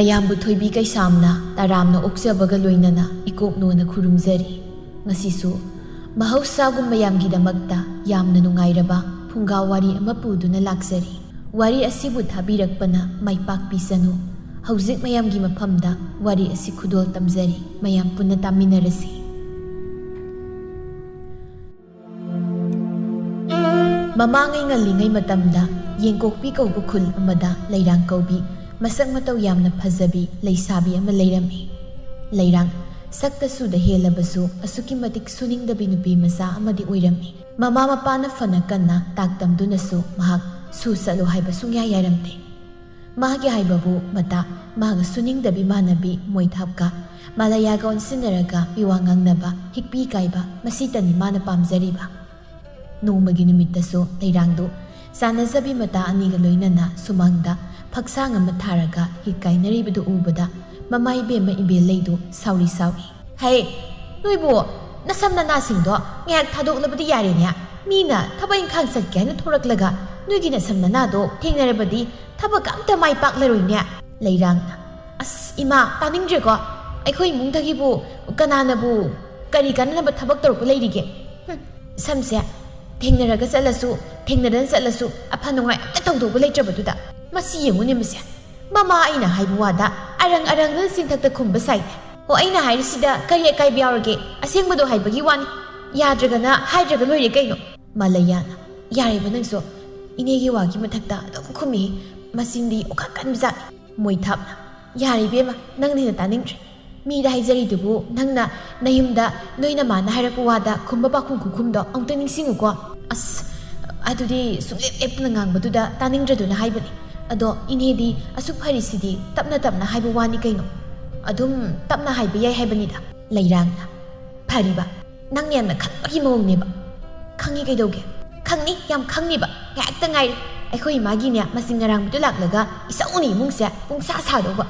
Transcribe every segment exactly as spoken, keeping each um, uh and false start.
ꯃꯌꯥꯝꯕꯨ ꯊꯣꯏꯕꯤ ꯀꯩꯁꯥꯝꯅ ꯇꯔꯥꯝꯅ ꯑꯣꯛꯆꯕꯒ ꯂꯣꯏꯅꯅ ꯏꯀꯣꯛꯅꯣꯅ ꯈꯨꯔꯨꯝꯖꯔꯤ꯫ ꯉꯁꯤꯁꯨ ꯃꯍꯧꯁꯥꯒꯨꯝ ꯃꯌꯥꯝꯒꯤꯗꯃꯛꯇ ꯌꯥꯝꯅ ꯅꯨꯡꯉꯥꯏꯔꯕ ꯐꯨꯡꯒꯥ ꯋꯥꯔꯤ ꯑꯃ ꯄꯨꯗꯨꯅ ꯂꯥꯛꯆꯔꯤ꯫ ꯋꯥꯔꯤ ꯑꯁꯤꯕꯨ ꯊꯥꯕꯤꯔꯛꯄꯅ ꯃꯥꯏ ꯄꯥꯛꯄꯤꯁꯅꯨ꯫ ꯍꯧꯖꯤꯛ ꯃꯌꯥꯝꯒꯤ ꯃꯐꯝꯗ ꯋꯥꯔꯤ ꯑꯁꯤ ꯈꯨꯗꯣꯜ ꯇꯝꯖꯔꯤ꯫ ꯃꯌꯥꯝ ꯄꯨꯟꯅ ꯇꯥꯃꯤꯟꯅꯔꯁꯤ꯫ ꯃꯃꯥꯡꯉꯩ ꯉꯜꯂꯤꯉꯩ ꯃꯇꯝꯗ ꯌꯦꯡꯀꯣꯛꯄꯤ ꯀꯧꯕ ꯈꯨꯜ ꯑꯃꯗ ꯂꯩꯔꯥꯡ ꯀꯧꯕꯤ ꯃꯁꯛ ꯃꯇꯧ ꯌꯥꯝꯅ ꯐꯖꯕꯤ ꯂꯩꯁꯥꯕꯤ ꯑꯃ ꯂꯩꯔꯝꯃꯤ꯫ ꯂꯩꯔꯥꯡ ꯁꯛꯇ ꯁꯨꯗ ꯍꯦꯜꯂꯕꯁꯨ ꯑꯁꯨꯛꯀꯤ ꯃꯇꯤꯛ ꯁꯨꯅꯤꯡꯗꯕꯤ ꯅꯨꯄꯤ ꯃꯆꯥ ꯑꯃꯗꯤ ꯑꯣꯏꯔꯝꯃꯤ꯫ ꯃꯃꯥ ꯃꯄꯥꯅ ꯐꯅ ꯀꯟꯅ ꯇꯥꯛꯇꯝꯗꯨꯅꯁꯨ ꯃꯍꯥꯛ ꯁꯨ ꯆꯠꯂꯣ ꯍꯥꯏꯕ ꯁꯨꯡꯌꯥ ꯌꯥꯔꯝꯗꯦ꯫ ꯃꯥꯒꯤ ꯍꯥꯏꯕꯕꯨ ꯃꯇꯥ ꯃꯥꯒ ꯁꯨꯅꯤꯡꯗꯕꯤ ꯃꯥꯟꯅꯕꯤ ꯃꯣꯏꯊꯥꯞꯀ ꯃꯥꯂꯌꯥꯒ ꯑꯣꯟꯁꯤꯟꯅꯔꯒ ꯃꯤꯋꯥ ꯉꯥꯡꯅꯕ ꯍꯤꯛꯄꯤ ꯀꯥꯏꯕ ꯃꯁꯤꯇꯅꯤ ꯃꯥꯅ ꯄꯥꯝꯖꯔꯤꯕ꯫ ꯅꯣꯡꯃꯒꯤ ꯅꯨꯃꯤꯠꯇꯁꯨ ꯂꯩꯔꯥꯡꯗꯨ ꯆꯥꯟꯅꯖꯕꯤ ꯃꯇꯥ ꯑꯅꯤꯒ ꯂꯣꯏꯅꯅ ꯁꯨꯃꯥꯡꯗ ꯐꯛꯁꯥꯡ ꯑꯃ ꯊꯥꯔꯒ ꯍꯤꯛ ꯀꯥꯏꯅꯔꯤꯕꯗꯨ ꯎꯕꯗ ꯃꯃꯥ ꯏꯕꯦꯝꯃ ꯏꯕꯦꯜ ꯂꯩꯗꯨ ꯁꯥꯎꯔꯤ ꯁꯥꯎꯔꯤ꯫ "ꯍꯩ, ꯅꯣꯏꯕꯨ ꯅꯁꯝ ꯅꯅꯥꯁꯤꯡꯗꯣ ꯉꯥꯏꯍꯥꯛ ꯊꯥꯗꯣꯛꯂꯕꯗꯤ ꯌꯥꯔꯦꯅꯦ꯫ ꯃꯤꯅ ꯊꯕꯛ ꯏꯪꯈꯥꯡ ꯆꯠꯀꯦ ꯍꯥꯏꯅ ꯊꯣꯔꯛꯂꯒ ꯅꯣꯏꯒꯤ ꯅꯁꯝ ꯅꯅꯥꯗꯣ ꯊꯦꯡꯅꯔꯕꯗꯤ ꯊꯕꯛ ꯑꯝꯇ ꯃꯥꯏ ꯄꯥꯛꯂꯔꯣꯏꯅꯦ"꯫ ꯂꯩꯔꯥꯡꯅ, "ꯑꯁ ꯏꯃꯥ, ꯇꯥꯅꯤꯡꯗ꯭ꯔꯦꯀꯣ꯫ ꯑꯩꯈꯣꯏ ꯏꯃꯨꯡꯗꯒꯤꯕꯨ ꯀꯅꯥꯅꯕꯨ ꯀꯔꯤ ꯀꯥꯟꯅꯅꯕ ꯊꯕꯛ ꯇꯧꯔꯛꯄ ꯂꯩꯔꯤꯒꯦ? ꯍꯨꯝ, ꯁꯝꯁꯦ ꯊꯦꯡꯅꯔꯒ ꯆꯠꯂꯁꯨ ꯊꯦꯡꯅꯗꯅ ꯆꯠꯂꯁꯨ ꯑꯐ ꯅꯨꯡꯉꯥꯏ ꯑꯝꯇ ꯇꯧꯗꯧꯕ ꯂꯩꯇ꯭ꯔꯕꯗꯨꯗ꯫ ꯃꯁꯤ ꯌꯦꯡꯉꯨꯅꯦ ꯃꯁꯦ꯫ ꯃꯃꯥ ꯑꯩꯅ ꯍꯥꯏꯕ ꯋꯥꯗ ꯑꯔꯪ ꯑꯔꯪꯗꯅ ꯆꯤꯟꯊꯛꯇ ꯈꯨꯝꯕ ꯁꯥꯏꯅꯦ꯫ ꯑꯣ, ꯑꯩꯅ ꯍꯥꯏꯔꯤꯁꯤꯗ ꯀꯔꯤ ꯑꯀꯥꯏꯕ ꯌꯥꯎꯔꯒꯦ? ꯑꯁꯦꯡꯕꯗꯣ ꯍꯥꯏꯕꯒꯤ ꯋꯥꯅꯤ꯫ ꯌꯥꯗ꯭ꯔꯒꯅ ꯍꯥꯏꯗ꯭ꯔꯒ ꯂꯣꯏꯔꯦ ꯀꯩꯅꯣ"꯫ ꯃꯥꯂꯌꯥꯅ, "ꯌꯥꯔꯦꯕ ꯅꯪꯁꯨ꯫ ꯏꯅꯦꯒꯤ ꯋꯥꯒꯤ ꯃꯊꯛꯇ ꯑꯗꯨꯝ ꯈꯨꯝꯃꯤ꯫ ꯃꯆꯤꯟꯗꯤ ꯑꯣꯈꯥꯛ ꯀꯟꯕꯖꯥꯠꯅꯤ"꯫ ꯃꯣꯏꯊꯥꯞꯅ, "ꯌꯥꯔꯦ ꯏꯕꯦꯝꯃ, ꯅꯪꯅ ꯍꯦꯟꯅ ꯇꯥꯅꯤꯡꯗ꯭ꯔꯦ꯫ ꯃꯤꯗ ꯍꯥꯏꯖꯔꯤꯗꯨꯕꯨ ꯅꯪꯅ ꯅꯌꯨꯝꯗ ꯅꯣꯏ ꯅꯃꯥꯅ ꯍꯥꯏꯔꯛꯄ ꯋꯥꯗ ꯈꯨꯝꯕ ꯄꯥꯈꯨꯝ ꯈꯨꯈꯨꯝꯗꯣ ꯑꯃꯨꯛꯇ ꯅꯤꯡꯁꯤꯡꯉꯨꯀꯣ꯫ ꯑꯁ, ꯑꯗꯨꯗꯤ ꯁꯨꯡꯂꯦꯞ ꯂꯦꯞꯇꯅ ꯉꯥꯡꯕꯗꯨꯗ ꯇꯥꯅꯤꯡꯗ꯭ꯔꯗꯨꯅ ꯍꯥꯏꯕꯅꯤ꯫ ꯑꯗꯣ ꯏꯅꯦꯗꯤ ꯑꯁꯨꯛ ꯐꯔꯤꯁꯤꯗꯤ ꯇꯞꯅ ꯇꯞꯅ ꯍꯥꯏꯕ ꯋꯥꯅꯤ ꯀꯩꯅꯣ꯫ ꯑꯗꯨꯝ ꯇꯞꯅ ꯍꯥꯏꯕ ꯌꯥꯏ ꯍꯥꯏꯕꯅꯤꯗ"꯫ ꯂꯩꯔꯥꯡꯅ, "ꯐꯔꯤꯕ, ꯅꯪ ꯌꯥꯝꯅ ꯈꯪꯕꯒꯤ ꯃꯑꯣꯡꯅꯦꯕ"꯫ "ꯈꯪꯉꯤ ꯀꯩꯗꯧꯒꯦ? ꯈꯪꯅꯤ, ꯌꯥꯝ ꯈꯪꯅꯤꯕ꯫ ꯉꯥꯏꯍꯥꯛꯇ ꯉꯥꯏꯔꯦ꯫ ꯑꯩꯈꯣꯏ ꯏꯃꯥꯒꯤꯅꯦ ꯃꯆꯤꯟ ꯉꯔꯥꯡꯕꯤꯗꯨ ꯂꯥꯛꯂꯒ ꯏꯁꯧꯅ ꯏꯃꯨꯡꯁꯦ ꯄꯨꯡꯁꯥ ꯁꯥꯗꯧꯕ"꯫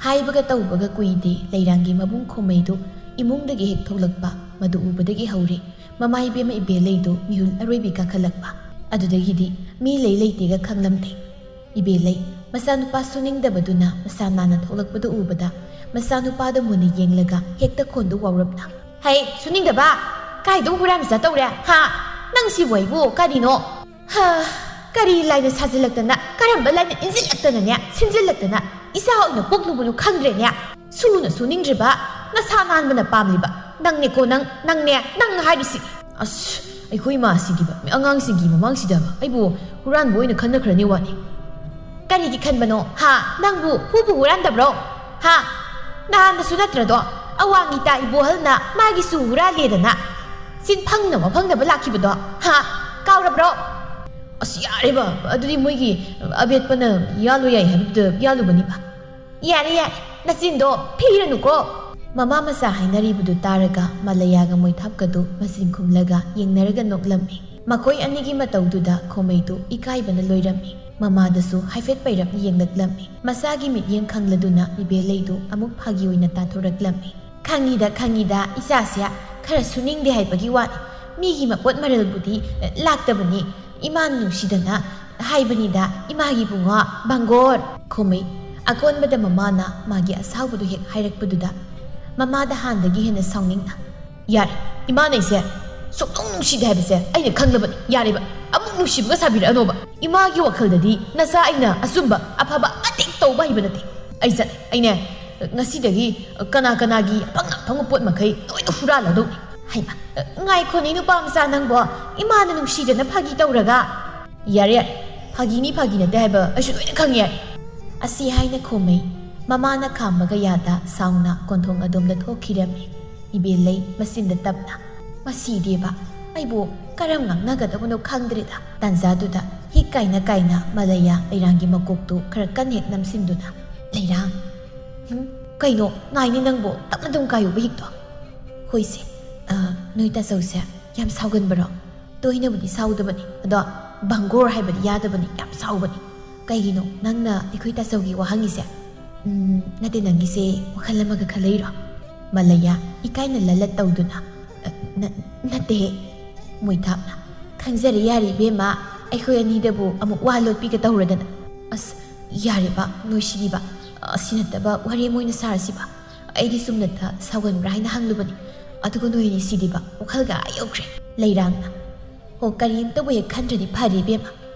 ꯍꯥꯏꯕꯒ ꯇꯧꯕꯒ ꯀꯨꯏꯗꯦ, ꯂꯩꯔꯥꯡꯒꯤ ꯃꯕꯨꯡ ꯈꯣꯃꯩꯗꯨ ꯏꯃꯨꯡꯗꯒꯤ ꯍꯦꯛ ꯊꯣꯛꯂꯛꯄ꯫ ꯃꯗꯨ ꯎꯕꯗꯒꯤ ꯍꯧꯔꯦ ꯃꯃꯥ ꯏꯕꯦꯝꯃ ꯏꯕꯦꯜꯂꯩꯗꯨ ꯃꯤꯍꯨꯜ ꯑꯔꯣꯏꯕꯤ ꯀꯥꯈꯠꯂꯛꯄ꯫ ꯑꯗꯨꯗꯒꯤꯗꯤ ꯃꯤ ꯂꯩ ꯂꯩꯇꯦꯒ ꯈꯪꯂꯝꯗꯦ꯫ "ꯏꯕꯦꯜꯂꯩ, ꯃꯆꯥꯅꯨꯄꯥ ꯁꯨꯅꯤꯡꯗꯕꯗꯨꯅ ꯃꯁꯥ ꯅꯥꯟꯅ ꯊꯣꯛꯂꯛꯄꯗꯨ ꯎꯕꯗ ꯃꯆꯥꯅꯨꯄꯥꯗ ꯃꯨꯟꯅ ꯌꯦꯡꯂꯒ ꯍꯦꯛꯇ ꯈꯣꯟꯗꯨ ꯋꯥꯎꯔꯞꯅ, "ꯍꯩ, ꯁꯨꯅꯤꯡꯗꯕ! ꯀꯥꯏꯗ ꯍꯨꯔꯥꯟꯕ ꯆꯠꯇꯧꯔꯦ? ꯍꯥ? ꯅꯪ ꯁꯤꯕꯨ ꯑꯩꯕꯨ ꯀꯔꯤꯅꯣ? ꯍꯥ, ꯀꯔꯤ ꯂꯥꯏꯅ ꯁꯥꯖꯤꯜꯂꯛꯇꯅ, ꯀꯔꯝꯕ ꯂꯥꯏꯅ ꯏꯟꯁꯤꯜꯂꯛꯇꯅꯅꯦ, ꯁꯤꯟꯖꯤꯜꯂꯛꯇꯅ ꯏꯆꯥ ꯑꯣꯏꯅ ꯄꯣꯛꯂꯨꯕꯅꯣ ꯈꯪꯗ꯭ꯔꯦꯅꯦ꯫ ꯁꯨꯅ ꯁꯨꯅꯤꯡꯗ꯭ꯔꯤꯕ ꯅꯁꯥ ꯅꯥꯟꯕꯅ ꯄꯥꯝꯂꯤꯕ ꯅꯪꯅꯦꯀꯣ, ꯅꯪ, ꯅꯪꯅꯦ, ꯅꯪ ꯍꯥꯏꯔꯤꯁꯤ꯫ ꯑꯁ, ꯑꯩꯈꯣꯏ ꯏꯃꯥꯁꯤꯗꯤꯕ, ꯑꯉꯥꯡꯁꯤꯡꯒꯤ ꯃꯃꯥꯡꯁꯤꯗꯕ ꯑꯩꯕꯨ ꯍꯨꯔꯥꯟꯕ ꯑꯣꯏꯅ ꯈꯟꯅꯈ꯭ꯔꯅꯤ ꯋꯥꯅꯤ꯫ ꯀꯔꯤꯒꯤ ꯈꯟꯕꯅꯣ? ꯍꯥ? ꯅꯪꯕꯨ ꯍꯨꯕꯨ ꯍꯨꯔꯥꯟꯗꯕ꯭ꯔꯣ? ꯍꯥ? ꯅꯍꯥꯟꯗꯁꯨ ꯅꯠꯇ꯭ꯔꯗꯣ ꯑꯋꯥꯡꯒꯤ ꯇꯥ ꯏꯕꯣꯍꯜꯅ ꯃꯥꯒꯤꯁꯨ ꯍꯨꯔꯥꯜꯂꯦꯗꯅ ꯆꯤꯟꯐꯪꯅ ꯋꯥꯐꯪꯅꯕ ꯂꯥꯛꯈꯤꯕꯗꯣ? ꯍꯥ? ꯀꯥꯎꯔꯕ꯭ꯔꯣ?" "ꯑꯁ, ꯌꯥꯔꯦꯕ, ꯑꯗꯨꯗꯤ ꯃꯣꯏꯒꯤ ꯑꯕꯦꯠꯄꯅ ꯌꯥꯜꯂꯨ ꯌꯥꯏ ꯍꯥꯏꯕꯗꯨꯗ ꯌꯥꯜꯂꯨꯕꯅꯤꯕ꯫" "ꯌꯥꯔꯦ, ꯌꯥꯔꯦ, ꯅꯆꯤꯟꯗꯣ ꯐꯤꯔꯅꯨꯀꯣ꯫" ꯃꯃꯥ ꯃꯆꯥ ꯍꯥꯏꯅꯔꯤꯕꯗꯨ ꯇꯥꯔꯒ ꯃꯂꯌꯥꯒ ꯃꯣꯏꯊꯥꯞꯀꯗꯨ ꯃꯆꯤꯟ ꯈꯨꯝꯂꯒ ꯌꯦꯡꯅꯔꯒ ꯅꯣꯛꯂꯝꯃꯤ꯫ ꯃꯈꯣꯏ ꯑꯅꯤꯒꯤ ꯃꯇꯧꯗꯨꯗ ꯈꯣꯃꯩꯗꯨ ꯏꯀꯥꯏꯕꯅ ꯂꯣꯏꯔꯝꯃꯤ꯫ ꯃꯃꯥꯗꯁꯨ ꯍꯥꯏꯐꯦꯠ ꯄꯩꯔꯞ ꯌꯦꯡꯂꯛꯂꯝꯃꯤ꯫ ꯃꯆꯥꯒꯤ ꯃꯤꯠꯌꯦꯡ ꯈꯪꯂꯗꯨꯅ ꯏꯕꯦꯜꯂꯩꯗꯨ ꯑꯃꯨꯛ ꯐꯥꯒꯤ ꯑꯣꯏꯅ ꯇꯥꯊꯣꯔꯛꯂꯝꯃꯤ꯫ "ꯈꯪꯉꯤꯗ, ꯈꯪꯉꯤꯗ, ꯏꯆꯥꯁꯦ ꯈꯔ ꯁꯨꯅꯤꯡꯗꯦ ꯍꯥꯏꯕꯒꯤ ꯋꯥꯅꯤ꯫ ꯃꯤꯒꯤ ꯃꯄꯣꯠ ꯃꯔꯜꯕꯨꯗꯤ, ꯑ, ꯂꯥꯛꯇꯕꯅꯤ꯫ ꯏꯃꯥꯅ ꯅꯨꯡꯁꯤꯗꯅ ꯍꯥꯏꯕꯅꯤꯗ, ꯏꯃꯥꯒꯤ ꯏꯕꯨꯡꯉꯣ, ꯕꯪꯒꯣꯔ꯫" ꯈꯣꯃꯩ ꯑꯀꯣꯟꯕꯗ ꯃꯃꯥꯅ ꯃꯥꯒꯤ ꯑꯁꯥꯎꯕꯗꯨ ꯍꯦꯛ ꯍꯥꯏꯔꯛꯄꯗꯨꯗ ꯃꯃꯥꯗ ꯍꯥꯟꯅꯗꯒꯤ ꯍꯦꯟꯅ ꯁꯥꯎꯅꯤꯡꯅ, "ꯌꯥꯔꯦ, ꯏꯃꯥꯅ ꯑꯩꯁꯦ ꯁꯨꯛꯅꯨꯡ ꯅꯨꯡꯁꯤꯗꯦ ꯍꯥꯏꯕꯁꯦ ꯑꯩꯅ ꯈꯪꯂꯕꯅꯤ꯫ ꯌꯥꯔꯦꯕ, ꯑꯃꯨꯛ ꯅꯨꯡꯁꯤꯕꯒ ꯁꯥꯕꯤꯔꯛꯑꯅꯣꯕ꯫ ꯏꯃꯥꯒꯤ ꯋꯥꯈꯜꯗꯗꯤ ꯅꯆꯥ ꯑꯩꯅ ꯑꯆꯨꯝꯕ, ꯑꯐꯕ ꯑꯃꯠꯇ ꯇꯧꯕ ꯍꯩꯕ ꯅꯠꯇꯦ꯫ ꯑꯩ ꯆꯠꯂꯦ꯫ ꯑꯩꯅꯦ, ꯉꯁꯤꯗꯒꯤ ꯀꯅꯥ ꯀꯅꯥꯒꯤ ꯑꯐꯪ ꯑꯐꯪꯕ ꯄꯣꯠ ꯃꯈꯩ ꯂꯣꯏꯅ ꯍꯨꯔꯥꯜꯂꯗꯧꯅꯤ꯫" "ꯍꯩꯃ, ꯉꯥꯏꯈꯣꯅꯦ, ꯅꯨꯄꯥ ꯃꯆꯥ ꯅꯪꯕꯣ꯫ ꯏꯃꯥꯅ ꯅꯨꯡꯁꯤꯗꯅ ꯐꯥꯒꯤ ꯇꯧꯔꯒ꯫" "ꯌꯥꯔꯦ, ꯌꯥꯔꯦ꯫ ꯐꯥꯒꯤꯅꯤ, ꯐꯥꯒꯤ ꯅꯠꯇꯦ ꯍꯥꯏꯕ ꯑꯩꯁꯨ ꯂꯣꯏꯅ ꯈꯪꯉꯦ꯫" ꯑꯁꯤ ꯍꯥꯏꯅ ꯈꯣꯃꯩ ꯃꯃꯥꯅ ꯈꯥꯝꯕꯒ ꯌꯥꯗ ꯁꯥꯎꯅ ꯀꯣꯟꯊꯣꯡ ꯑꯗꯣꯝꯗ ꯊꯣꯛꯈꯤꯔꯝꯃꯤ꯫ ꯏꯕꯦꯜꯂꯩ ꯃꯆꯤꯟꯗ ꯇꯞꯅ, "ꯃꯁꯤꯗꯤꯕ ꯑꯩꯕꯨ ꯀꯔꯝ ꯉꯥꯡꯅꯒꯗꯕꯅꯣ ꯈꯪꯗ꯭ꯔꯦꯗ꯫" ꯇꯥꯟꯖꯥꯗꯨꯗ ꯍꯤꯛ ꯀꯥꯏꯅ ꯀꯥꯏꯅ ꯃꯂꯌꯥ ꯂꯩꯔꯥꯡꯒꯤ ꯃꯀꯣꯛꯇꯨ ꯈꯔ ꯀꯟꯅ ꯍꯦꯛ ꯅꯝꯁꯤꯟꯗꯨꯅ, "ꯂꯩꯔꯥꯡ, ꯍꯨꯝ, ꯀꯩꯅꯣ ꯉꯥꯏꯅꯤ ꯅꯪꯕꯨ? ꯇꯞꯅ ꯑꯗꯨꯝ ꯀꯥꯏꯌꯨꯕ ꯍꯤꯛꯇꯣ꯫" "ꯍꯣꯏꯁꯦ, ꯑ, ꯅꯣꯏ ꯇꯥꯆꯧꯁꯦ ꯌꯥꯝ ꯁꯥꯎꯒꯟꯕꯔꯣ?" "ꯇꯣꯏꯅꯕꯨꯗꯤ ꯁꯥꯎꯗꯕꯅꯤ, ꯑꯗꯣ ꯕꯪꯒꯣꯔ ꯍꯥꯏꯕꯗꯤ ꯌꯥꯗꯕꯅꯤ, ꯌꯥꯝ ꯁꯥꯎꯕꯅꯤ꯫" "ꯀꯩꯒꯤꯅꯣ ꯅꯪꯅ ꯑꯩꯈꯣꯏ ꯇꯥꯆꯧꯒꯤ ꯋꯥ ꯍꯪꯉꯤꯁꯦ?" "ꯎꯝ, ꯅꯠꯇꯦ, ꯅꯪꯒꯤꯁꯦ ꯋꯥꯈꯜ ꯑꯃꯒ ꯈꯜꯂꯛꯏꯔꯣ?" ꯃꯂꯌꯥ ꯏꯀꯥꯏꯅ ꯂꯂꯠ ꯇꯧꯗꯨꯅ, "ꯑ, ꯅ-, ꯅꯠꯇꯦꯍꯦ꯫" ꯃꯣꯏꯊꯥꯞꯅ, "ꯈꯪꯖꯔꯦ, ꯌꯥꯔꯦ ꯏꯕꯦꯝꯃ, ꯑꯩꯈꯣꯏ ꯑꯅꯤꯗꯕꯨ ꯑꯃꯨꯛ ꯋꯥ ꯂꯣꯠꯄꯤꯒ ꯇꯧꯔꯗꯅ꯫" "ꯑꯁ, "ꯌꯥꯔꯦꯕ, ꯅꯣꯏ ꯁꯤꯗꯤꯕ, ꯑꯁꯤ ꯅꯠꯇꯕ ꯋꯥꯔꯤ ꯑꯃ ꯑꯣꯏꯅ ꯁꯥꯔꯁꯤꯕ꯫ ꯑꯩꯗꯤ ꯁꯨꯝꯅꯇ ꯁꯥꯎꯒꯟꯕ꯭ꯔꯥ ꯍꯥꯏꯅ ꯍꯪꯂꯨꯕꯅꯤ, ꯑꯗꯨꯒ ꯅꯣꯏ ꯑꯅꯤ ꯁꯤꯗꯤꯕ ꯋꯥꯈꯜꯒ ꯑꯥ ꯌꯧꯈ꯭ꯔꯦ꯫" ꯂꯩꯔꯥꯡꯅ, "ꯍꯣ, ꯀꯔꯤꯝꯇꯕꯨ ꯍꯦꯛ ꯈꯟꯗ꯭ꯔꯗꯤ ꯐꯔꯦ ꯏꯕꯦꯝꯃ꯫"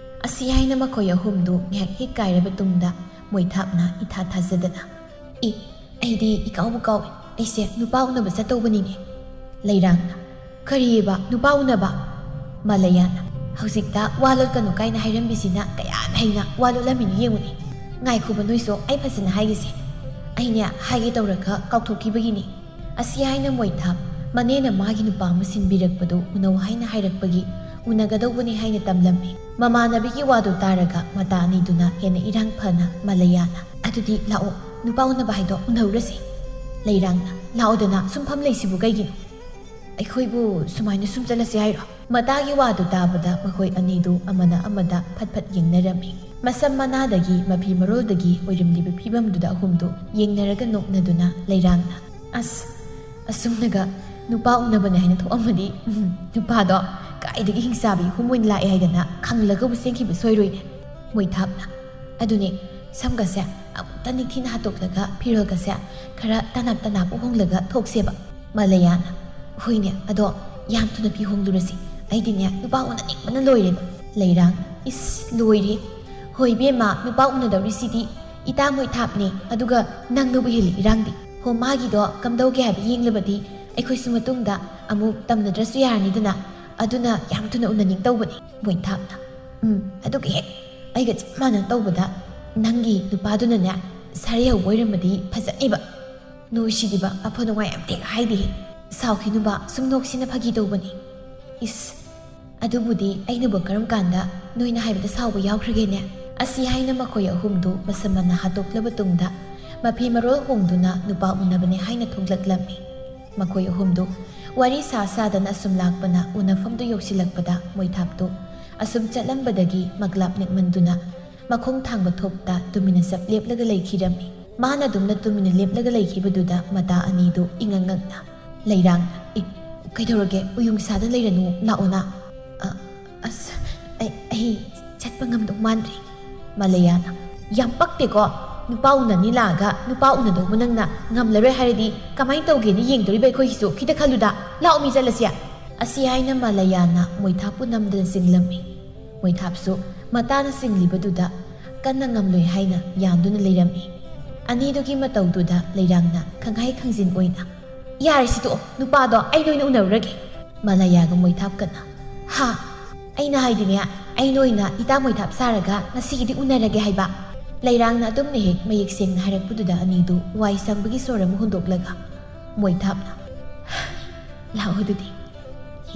ꯑꯁꯤ ꯍꯥꯏꯅ ꯃꯈꯣꯏ ꯑꯍꯨꯝꯗꯨ ꯉꯥꯏꯍꯥꯛ ꯍꯤꯛ ꯀꯥꯏꯔꯕ ꯇꯨꯡꯗ ꯃꯣꯏꯊꯥꯞꯅ ꯏꯊꯥ ꯊꯥꯖꯗꯅ, "ꯏ, ꯑꯩꯗꯤ ꯏꯀꯥꯎꯕꯨ ꯀꯥꯎꯏ, ꯑꯩꯁꯦ ꯅꯨꯄꯥ ꯎꯅꯕ ꯆꯠꯇꯧꯕꯅꯤꯅꯦ꯫" ꯂꯩꯔꯥꯡꯅ, "ꯀꯔꯤꯑꯕ, ꯅꯨꯄꯥ ꯎꯅꯕ?" ꯃꯂꯌꯥꯅ, "ꯍꯧꯖꯤꯛꯇ ꯋꯥ ꯂꯣꯠꯀꯅꯨ ꯀꯥꯏꯅ ꯍꯥꯏꯔꯝꯕꯤꯁꯤꯅ ꯀꯌꯥꯅ ꯍꯩꯅ ꯋꯥ ꯂꯣꯠꯂꯝꯃꯤꯅꯣ ꯌꯦꯡꯉꯨꯅꯦ꯫ ꯉꯥꯏꯈꯣꯕ ꯅꯣꯏꯁꯨ, ꯑꯩ ꯐꯖꯅ ꯍꯥꯏꯒꯦꯁꯦ꯫ ꯑꯩꯅꯦ ꯍꯥꯏꯒꯦ ꯇꯧꯔꯒ ꯀꯥꯎꯊꯣꯛꯈꯤꯕꯒꯤꯅꯤ꯫" ꯑꯁꯤ ꯍꯥꯏꯅ ꯃꯣꯏꯊꯥꯞ ꯃꯅꯦꯅ ꯃꯥꯒꯤ ꯅꯨꯄꯥ ꯑꯃ ꯁꯤꯟꯕꯤꯔꯛꯄꯗꯨ ꯎꯅꯧ ꯍꯥꯏꯅ ꯍꯥꯏꯔꯛꯄꯒꯤ ꯎꯅꯒꯗꯧꯕꯅꯤ ꯍꯥꯏꯅ ꯇꯝꯂꯝꯃꯤ꯫ ꯃꯃꯥꯟꯅꯕꯤꯒꯤ ꯋꯥꯗꯨ ꯇꯥꯔꯒ ꯃꯇꯥ ꯑꯅꯤꯗꯨꯅ ꯍꯦꯟꯅ ꯏꯔꯥꯡ ꯐꯅ ꯃꯂꯌꯥꯅ, "ꯑꯗꯨꯗꯤ ꯂꯥꯛꯑꯣ, ꯅꯨꯄꯥ ꯎꯅꯕ ꯍꯥꯏꯗꯣ ꯎꯅꯧꯔꯁꯤ꯫" ꯂꯩꯔꯥꯡꯅ, "ꯂꯥꯛꯑꯣꯗꯅ, ꯁꯨꯝ ꯐꯝ ꯂꯩꯁꯤꯕꯨ ꯀꯩꯒꯤꯅꯣ? ꯑꯩꯈꯣꯏꯕꯨ ꯁꯨꯃꯥꯏꯅ ꯁꯨꯝ ꯆꯠꯂꯁꯤ ꯍꯥꯏꯔꯣ?" ꯃꯇꯥꯒꯤ ꯋꯥꯗꯨ ꯇꯥꯕꯗ ꯃꯈꯣꯏ ꯑꯅꯤꯗꯨ ꯑꯃꯅ ꯑꯃꯗ ꯐꯠ ꯐꯠ ꯌꯦꯡꯅꯔꯝꯃꯤ꯫ ꯃꯁꯝ ꯃꯅꯥꯗꯒꯤ ꯃꯐꯤ ꯃꯔꯣꯜꯗꯒꯤ ꯑꯣꯏꯔꯝꯂꯤꯕ ꯐꯤꯕꯝꯗꯨꯗ ꯑꯍꯨꯝꯗꯨ ꯌꯦꯡꯅꯔꯒ ꯅꯣꯛꯅꯗꯨꯅ ꯂꯩꯔꯥꯡꯅ, "ꯑꯁ, ꯑꯁꯨꯝꯅꯒ ꯅꯨꯄꯥ ꯎꯅꯕꯅꯦ ꯍꯥꯏꯅ ꯊꯣꯛꯑꯝꯃꯗꯤ, ꯎꯝ, ꯅꯨꯄꯥꯗꯣ ꯀꯥꯏꯗꯒꯤ ꯍꯤꯡꯆꯥꯕꯤ ꯍꯨꯝ ꯑꯣꯏꯅ ꯂꯥꯛꯑꯦ ꯍꯥꯏꯗꯅ ꯈꯪꯂꯒꯕꯨ ꯆꯦꯟꯈꯤꯕ ꯁꯣꯏꯔꯣꯏꯅꯦ꯫" ꯃꯣꯏꯊꯥꯞꯅ, "ꯑꯗꯨꯅꯦ, ꯁꯝꯒꯁꯦ ꯑꯃꯨꯛꯇ ꯅꯤꯡꯊꯤꯅ ꯍꯥꯠꯇꯣꯛꯂꯒ ꯐꯤꯔꯣꯜꯒꯁꯦ ꯈꯔ ꯇꯅꯥꯞ ꯇꯅꯥꯞ ꯍꯣꯡꯂꯒ ꯊꯣꯛꯁꯦꯕ꯫" ꯃꯂꯌꯥꯅ, "ꯍꯣꯏꯅꯦ, ꯑꯗꯣ ꯌꯥꯝ ꯊꯨꯅ ꯐꯤ ꯍꯣꯡꯂꯨꯔꯁꯤ꯫ ꯑꯩꯗꯤꯅꯦ ꯅꯨꯄꯥ ꯎꯅꯅꯤꯡꯕꯅ ꯂꯣꯏꯔꯦꯕ꯫" ꯂꯩꯔꯥꯡ, "ꯏꯁ, ꯂꯣꯏꯔꯦ꯫ ꯍꯣꯏ ꯏꯕꯦꯝꯃ, ꯅꯨꯄꯥ ꯎꯅꯗꯧꯔꯤꯁꯤꯗꯤ ꯏꯇꯥ ꯃꯣꯏꯊꯥꯞꯅꯦ, ꯑꯗꯨꯒ ꯅꯪꯅꯕꯨ ꯍꯦꯜꯂꯤ ꯏꯔꯥꯡꯗꯤ꯫ ꯍꯣ, ꯃꯥꯒꯤꯗꯣ ꯀꯝꯗꯧꯒꯦ ꯍꯥꯏꯕ ꯌꯦꯡꯂꯕꯗꯤ ꯑꯩꯈꯣꯏꯁꯨ ꯃꯇꯨꯡꯗ ꯑꯃꯨꯛ ꯇꯝꯅꯗ꯭ꯔꯁꯨ ꯌꯥꯔꯅꯤꯗꯅ꯫ ꯑꯗꯨꯅ ꯌꯥꯝ ꯊꯨꯅ ꯎꯅꯅꯤꯡ ꯇꯧꯕꯅꯦ꯫" ꯃꯣꯏꯊꯥꯞꯅ, "ꯎꯝ, ꯑꯗꯨꯒ ꯍꯦꯛ ꯑꯩꯒ ꯆꯞ ꯃꯥꯟꯅ ꯇꯧꯕꯗ ꯅꯪꯒꯤ ꯅꯨꯄꯥꯗꯨꯅꯅꯦ ꯁꯥꯔꯩ ꯍꯧꯕ ꯑꯣꯏꯔꯝꯃꯗꯤ ꯐꯖꯅꯤꯕ꯫ ꯅꯣꯏ ꯁꯤꯗꯤꯕ ꯑꯐ ꯅꯨꯡꯉꯥꯏ ꯑꯝꯇ ꯍꯦꯛ ꯍꯥꯏꯗꯦꯍꯦ꯫ ꯁꯥꯎꯈꯤꯅꯨꯕ, ꯁꯨꯝ ꯅꯣꯛꯁꯤꯅ ꯐꯥꯒꯤ ꯇꯧꯕꯅꯤ꯫" "ꯏꯁ, ꯑꯗꯨꯕꯨꯗꯤ ꯑꯩꯅꯕꯨ ꯀꯔꯝ ꯀꯥꯟꯗ ꯅꯣꯏꯅ ꯍꯥꯏꯕꯗ ꯁꯥꯎꯕ ꯌꯥꯎꯈ꯭ꯔꯒꯦꯅꯦ?" ꯑꯁꯤ ꯍꯥꯏꯅ ꯃꯈꯣꯏ ꯑꯍꯨꯝꯗꯨ ꯃꯁꯝ ꯃꯅꯥ ꯍꯥꯠꯇꯣꯛꯂꯕ ꯇꯨꯡꯗ ꯃꯐꯤ ꯃꯔꯣꯜ ꯍꯣꯡꯗꯨꯅ ꯅꯨꯄꯥ ꯎꯅꯕꯅꯦ ꯍꯥꯏꯅ ꯊꯣꯛꯂꯛꯂꯝꯃꯤ꯫ ꯃꯈꯣꯏ ꯑꯍꯨꯝꯗꯨ ꯋꯥꯔꯤ ꯁꯥ ꯁꯥꯗꯅ ꯑꯁꯨꯝ ꯂꯥꯛꯄꯅ ꯎꯅꯐꯝꯗꯨ ꯌꯧꯁꯤꯜꯂꯛꯄꯗ ꯃꯣꯏꯊꯥꯞꯇꯨ ꯑꯁꯨꯝ ꯆꯠꯂꯝꯕꯗꯒꯤ ꯃꯛꯂꯥꯞ ꯅꯤꯛꯃꯟꯗꯨꯅ ꯃꯈꯣꯡ ꯊꯥꯡꯕ ꯊꯣꯛꯇ ꯇꯨꯃꯤꯟꯅ ꯆꯞ ꯂꯦꯞꯂꯒ ꯂꯩꯈꯤꯔꯝꯃꯤ꯫ ꯃꯥꯅ ꯑꯗꯨꯝꯅ ꯇꯨꯃꯤꯟꯅ ꯂꯦꯞꯂꯒ ꯂꯩꯈꯤꯕꯗꯨꯗ ꯃꯇꯥ ꯑꯅꯤꯗꯨ ꯏꯉꯛ ꯉꯛꯅ, ꯂꯩꯔꯥꯡ, "ꯑꯦ, ꯀꯩꯗꯧꯔꯒꯦ? ꯎꯌꯨꯡ ꯁꯥꯗꯅ ꯂꯩꯔꯅꯨ, ꯂꯥꯛꯑꯣꯅ꯫" "ꯑ, ꯑꯁ, ꯑꯩ, ꯑꯩ ꯆꯠꯄ ꯉꯝꯗꯧ ꯃꯥꯟꯗ꯭ꯔꯦ꯫" ꯃꯂꯌꯥꯅ, "ꯌꯥꯝ ꯄꯛꯇꯦꯀꯣ꯫ ꯅꯨꯄꯥ ꯎꯅꯅꯤ ꯂꯥꯛꯑꯒ ꯅꯨꯄꯥ ꯎꯅꯗꯧꯕ ꯅꯪꯅ ꯉꯝꯂꯔꯣꯏ ꯍꯥꯏꯔꯗꯤ ꯀꯃꯥꯏꯅ ꯇꯧꯒꯦꯅ ꯌꯦꯡꯗꯣꯔꯤꯕ ꯑꯩꯈꯣꯏꯒꯤꯁꯨ? ꯈꯤꯇ ꯈꯜꯂꯨꯗ꯫ ꯂꯥꯛꯑꯣ, ꯃꯤ ꯆꯠꯂꯁꯦ꯫" ꯑꯁꯤ ꯍꯥꯏꯅ ꯃꯥꯂꯩꯌꯥꯅ ꯃꯣꯏꯊꯥꯞꯄꯨ ꯅꯝꯗꯅ ꯆꯤꯡꯂꯝꯃꯤ꯫ ꯃꯣꯏꯊꯥꯞꯁꯨ ꯃꯇꯥꯅ ꯆꯤꯡꯂꯤꯕꯗꯨꯗ ꯀꯟꯅ ꯉꯝꯂꯣꯏ ꯍꯥꯏꯅ ꯌꯥꯟꯗꯨꯅ ꯂꯩꯔꯝꯃꯤ꯫ ꯑꯅꯤꯗꯨꯒꯤ ꯃꯇꯧꯗꯨꯗ ꯂꯩꯔꯥꯡꯅ ꯈꯪꯍꯥꯏ ꯈꯪꯖꯤꯟ ꯑꯣꯏꯅ, "ꯌꯥꯔꯦ, ꯁꯤ ꯇꯣꯛꯑꯣ, ꯅꯨꯄꯥꯗꯣ ꯑꯩ ꯅꯣꯏꯅ ꯎꯅꯔꯨꯔꯒꯦ꯫" ꯃꯥꯂꯩꯌꯥꯒ ꯃꯣꯏꯊꯥꯞꯀꯅ, "ꯍꯥ? ꯑꯩꯅ ꯍꯥꯏꯗꯤꯅꯦ, ꯑꯩ ꯅꯣꯏꯅ ꯏꯇꯥ ꯃꯣꯏꯊꯥꯞ ꯁꯥꯔꯒ ꯉꯁꯤꯒꯤꯗꯤ ꯎꯅꯔꯒꯦ ꯍꯥꯏꯕ꯫" ꯂꯩꯔꯥꯡꯅ ꯑꯗꯨꯝꯅ ꯍꯦꯛ ꯃꯌꯦꯛ ꯁꯦꯡꯅ ꯍꯥꯏꯔꯛꯄꯗꯨꯗ ꯑꯅꯤꯗꯨ ꯋꯥꯏ ꯁꯪꯕꯒꯤ ꯁꯣꯔ ꯑꯃ ꯍꯣꯟꯗꯣꯛꯂꯒ ꯃꯣꯏꯊꯥꯞꯅ, "ꯂꯥꯛꯑꯣ ꯑꯗꯨꯗꯤ꯫"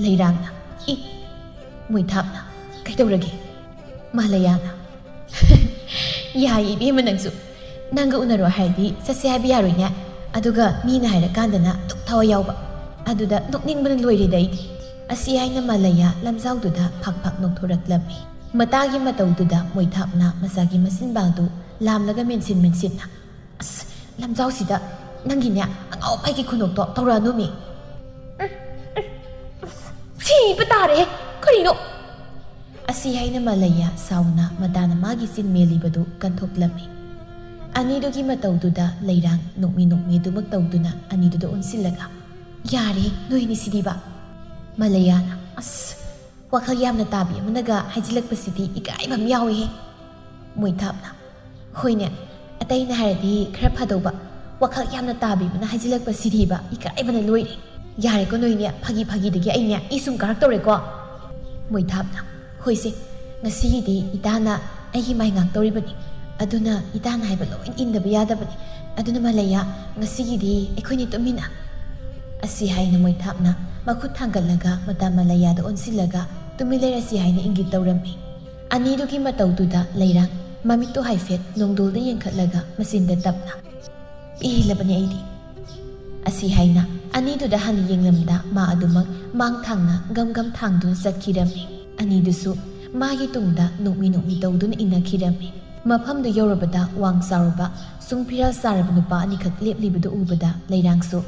ꯂꯩꯔꯥꯡꯅ, "ꯏ, ꯃꯣꯏꯊꯥꯞꯅ, ꯀꯩꯗꯧꯔꯒꯦ?" ꯃꯥꯂꯩꯌꯥꯅ, "ꯌꯥꯏ ꯏꯕꯦꯝꯃ, ꯅꯪꯁꯨ꯫ ꯅꯪꯒ ꯎꯅꯔꯣ ꯍꯥꯏꯔꯗꯤ ꯆꯠꯁꯦ ꯍꯥꯏꯕ ꯌꯥꯔꯣꯏꯅꯦ꯫ ꯑꯗꯨꯒ ꯃꯤꯅ ꯍꯥꯏꯔꯀꯥꯟꯗꯅ ꯑꯗꯨꯛ ꯊꯋꯥꯏ ꯌꯥꯎꯕ꯫ ꯑꯗꯨꯗ ꯅꯣꯛꯅꯤꯡꯕꯅ ꯂꯣꯏꯔꯦꯗ ꯑꯩꯗꯤ꯫" ꯑꯁꯤ ꯍꯥꯏꯅ ꯃꯥꯂꯩꯌꯥ ꯂꯝꯖꯥꯎꯗꯨꯗ ꯐꯥꯛ ꯐꯥꯛ ꯅꯣꯛꯊꯣꯔꯛꯂꯝꯃꯤ꯫ ꯃꯇꯥꯒꯤ ꯃꯇꯧꯗꯨꯗ ꯃꯣꯏꯊꯥꯞꯅ ꯃꯆꯥꯒꯤ ꯃꯆꯤꯟꯕꯥꯜꯗꯨ ꯂꯥꯝꯂꯒ ꯃꯦꯟꯁꯤꯟ ꯃꯦꯟꯁꯤꯟꯅ, "ꯑꯁ, ꯂꯝꯖꯥꯎꯁꯤꯗ ꯅꯪꯒꯤꯅꯦ ꯑꯉꯥꯎ ꯐꯩꯒꯤ ꯈꯨꯅꯣꯛꯇꯣ ꯇꯧꯔꯛꯑꯅꯨꯃꯤ꯫ ꯁꯤꯕ ꯇꯥꯔꯦ꯫ ꯀꯔꯤꯅꯣ?" ꯑꯁꯤ ꯍꯥꯏꯅ ꯃꯥꯂꯩꯌꯥ ꯁꯥꯎꯅ ꯃꯇꯥꯅ ꯃꯥꯒꯤ ꯆꯤꯟ ꯃꯦꯜꯂꯤꯕꯗꯨ ꯀꯟꯊꯣꯛꯂꯝꯃꯤ꯫ ꯑꯅꯤꯗꯨꯒꯤ ꯃꯇꯧꯗꯨꯗ ꯂꯩꯔꯥꯡ ꯅꯣꯛꯃꯤ ꯅꯣꯛꯃꯤ ꯑꯗꯨꯃꯛ ꯇꯧꯗꯨꯅ ꯑꯅꯤꯗꯨꯗ ꯑꯣꯟꯁꯤꯜꯂꯒ, "ꯌꯥꯔꯦ, ꯅꯣꯏꯅꯤ ꯁꯤꯗꯤꯕ꯫" ꯃꯥꯂꯩꯌꯥꯅ, "ꯑꯁ, ꯋꯥꯈꯜ ꯌꯥꯝꯅ ꯇꯥꯕꯤ ꯑꯃꯅꯒ ꯍꯥꯏꯖꯤꯜꯂꯛꯄꯁꯤꯗꯤ ꯏꯀꯥꯏꯕ ꯑꯃ ꯌꯥꯎꯏꯍꯦ꯫" ꯃꯣꯏꯊꯥꯞꯅ, "ꯍꯣꯏꯅꯦ, ꯑꯇꯩꯅ ꯍꯥꯏꯔꯗꯤ ꯈꯔ ꯐꯗꯧꯕ, ꯋꯥꯈꯜ ꯌꯥꯝꯅ ꯇꯥꯕꯤ ꯑꯃꯅ ꯍꯥꯏꯖꯤꯜꯂꯛꯄꯁꯤꯗꯤꯕ ꯏꯀꯥꯏꯕꯅ ꯂꯣꯏꯔꯦ꯫ ꯌꯥꯔꯦꯀꯣ ꯅꯣꯏꯅꯦ, ꯐꯥꯒꯤ ꯐꯥꯒꯤꯗꯒꯤ ꯑꯩꯅꯦ ꯏ ꯁꯨꯝ ꯀꯥꯔꯛꯇꯧꯔꯦꯀꯣ꯫" ꯃꯣꯏꯊꯥꯞꯅ, "ꯍꯣꯏꯁꯦ, ꯉꯁꯤꯒꯤꯗꯤ ꯏꯇꯥꯅ ꯑꯩꯒꯤ ꯃꯥꯏ ꯉꯥꯛꯇꯧꯔꯤꯕꯅꯤ꯫ ꯑꯗꯨꯅ ꯏꯇꯥꯅ ꯍꯥꯏꯕ ꯂꯣꯏ ꯏꯟꯗꯕ ꯌꯥꯗꯕꯅꯤ꯫ ꯑꯗꯨꯅ ꯃꯥꯂꯩꯌꯥ, ꯉꯁꯤꯒꯤꯗꯤ ꯑꯩꯈꯣꯏꯅꯤ ꯇꯨꯃꯤꯟꯅ꯫" ꯑꯁꯤ ꯍꯥꯏꯅ ꯃꯣꯏꯊꯥꯞꯅ ꯃꯈꯨꯠ ꯊꯥꯡꯒꯠꯂꯒ ꯃꯇꯥ ꯃꯥꯂꯩꯌꯥꯗ ꯑꯣꯟꯁꯤꯜꯂꯒ, "ꯇꯨꯃꯤꯟ ꯂꯩꯔꯁꯤ" ꯍꯥꯏꯅ ꯏꯪꯒꯤꯠ ꯇꯧꯔꯝꯃꯤ꯫ ꯑꯅꯤꯗꯨꯒꯤ ꯃꯇꯧꯗꯨꯗ ꯂꯩꯔꯥꯡ ꯃꯃꯤꯠꯇꯨ ꯍꯥꯏꯐꯦꯠ ꯅꯣꯡꯗꯣꯜꯗ ꯌꯦꯡꯈꯠꯂꯒ ꯃꯆꯤꯟꯗ ꯇꯞꯅ, "ꯄꯦꯜꯂꯕꯅꯤ ꯑꯩꯗꯤ꯫" ꯑꯁꯤ ꯍꯥꯏꯅ ꯑꯅꯤꯗꯨꯗ ꯍꯥꯟꯅ ꯌꯦꯡꯂꯝꯗ ꯃꯥ ꯑꯗꯨꯃꯛ ꯃꯥꯡ ꯊꯥꯡꯅ ꯒꯝ ꯒꯝ ꯊꯥꯡꯗꯨꯅ ꯆꯠꯈꯤꯔꯝꯃꯤ꯫ ꯑꯅꯤꯗꯨꯁꯨ ꯃꯥꯒꯤ ꯇꯨꯡꯗ ꯅꯣꯛꯃꯤ ꯅꯣꯛꯃꯤ ꯇꯧꯗꯨꯅ ꯏꯟꯅꯈꯤꯔꯝꯃꯤ꯫ ꯃꯐꯝꯗꯨ ꯌꯧꯔꯕꯗ ꯋꯥꯡ ꯆꯥꯎꯔꯕ, ꯁꯨꯡ ꯐꯤꯔꯥꯜ ꯆꯥꯔꯕ ꯅꯨꯄꯥ ꯑꯅꯤꯈꯛ ꯂꯦꯞꯂꯤꯕꯗꯨ ꯎꯕꯗ ꯂꯩꯔꯥꯡꯁꯨ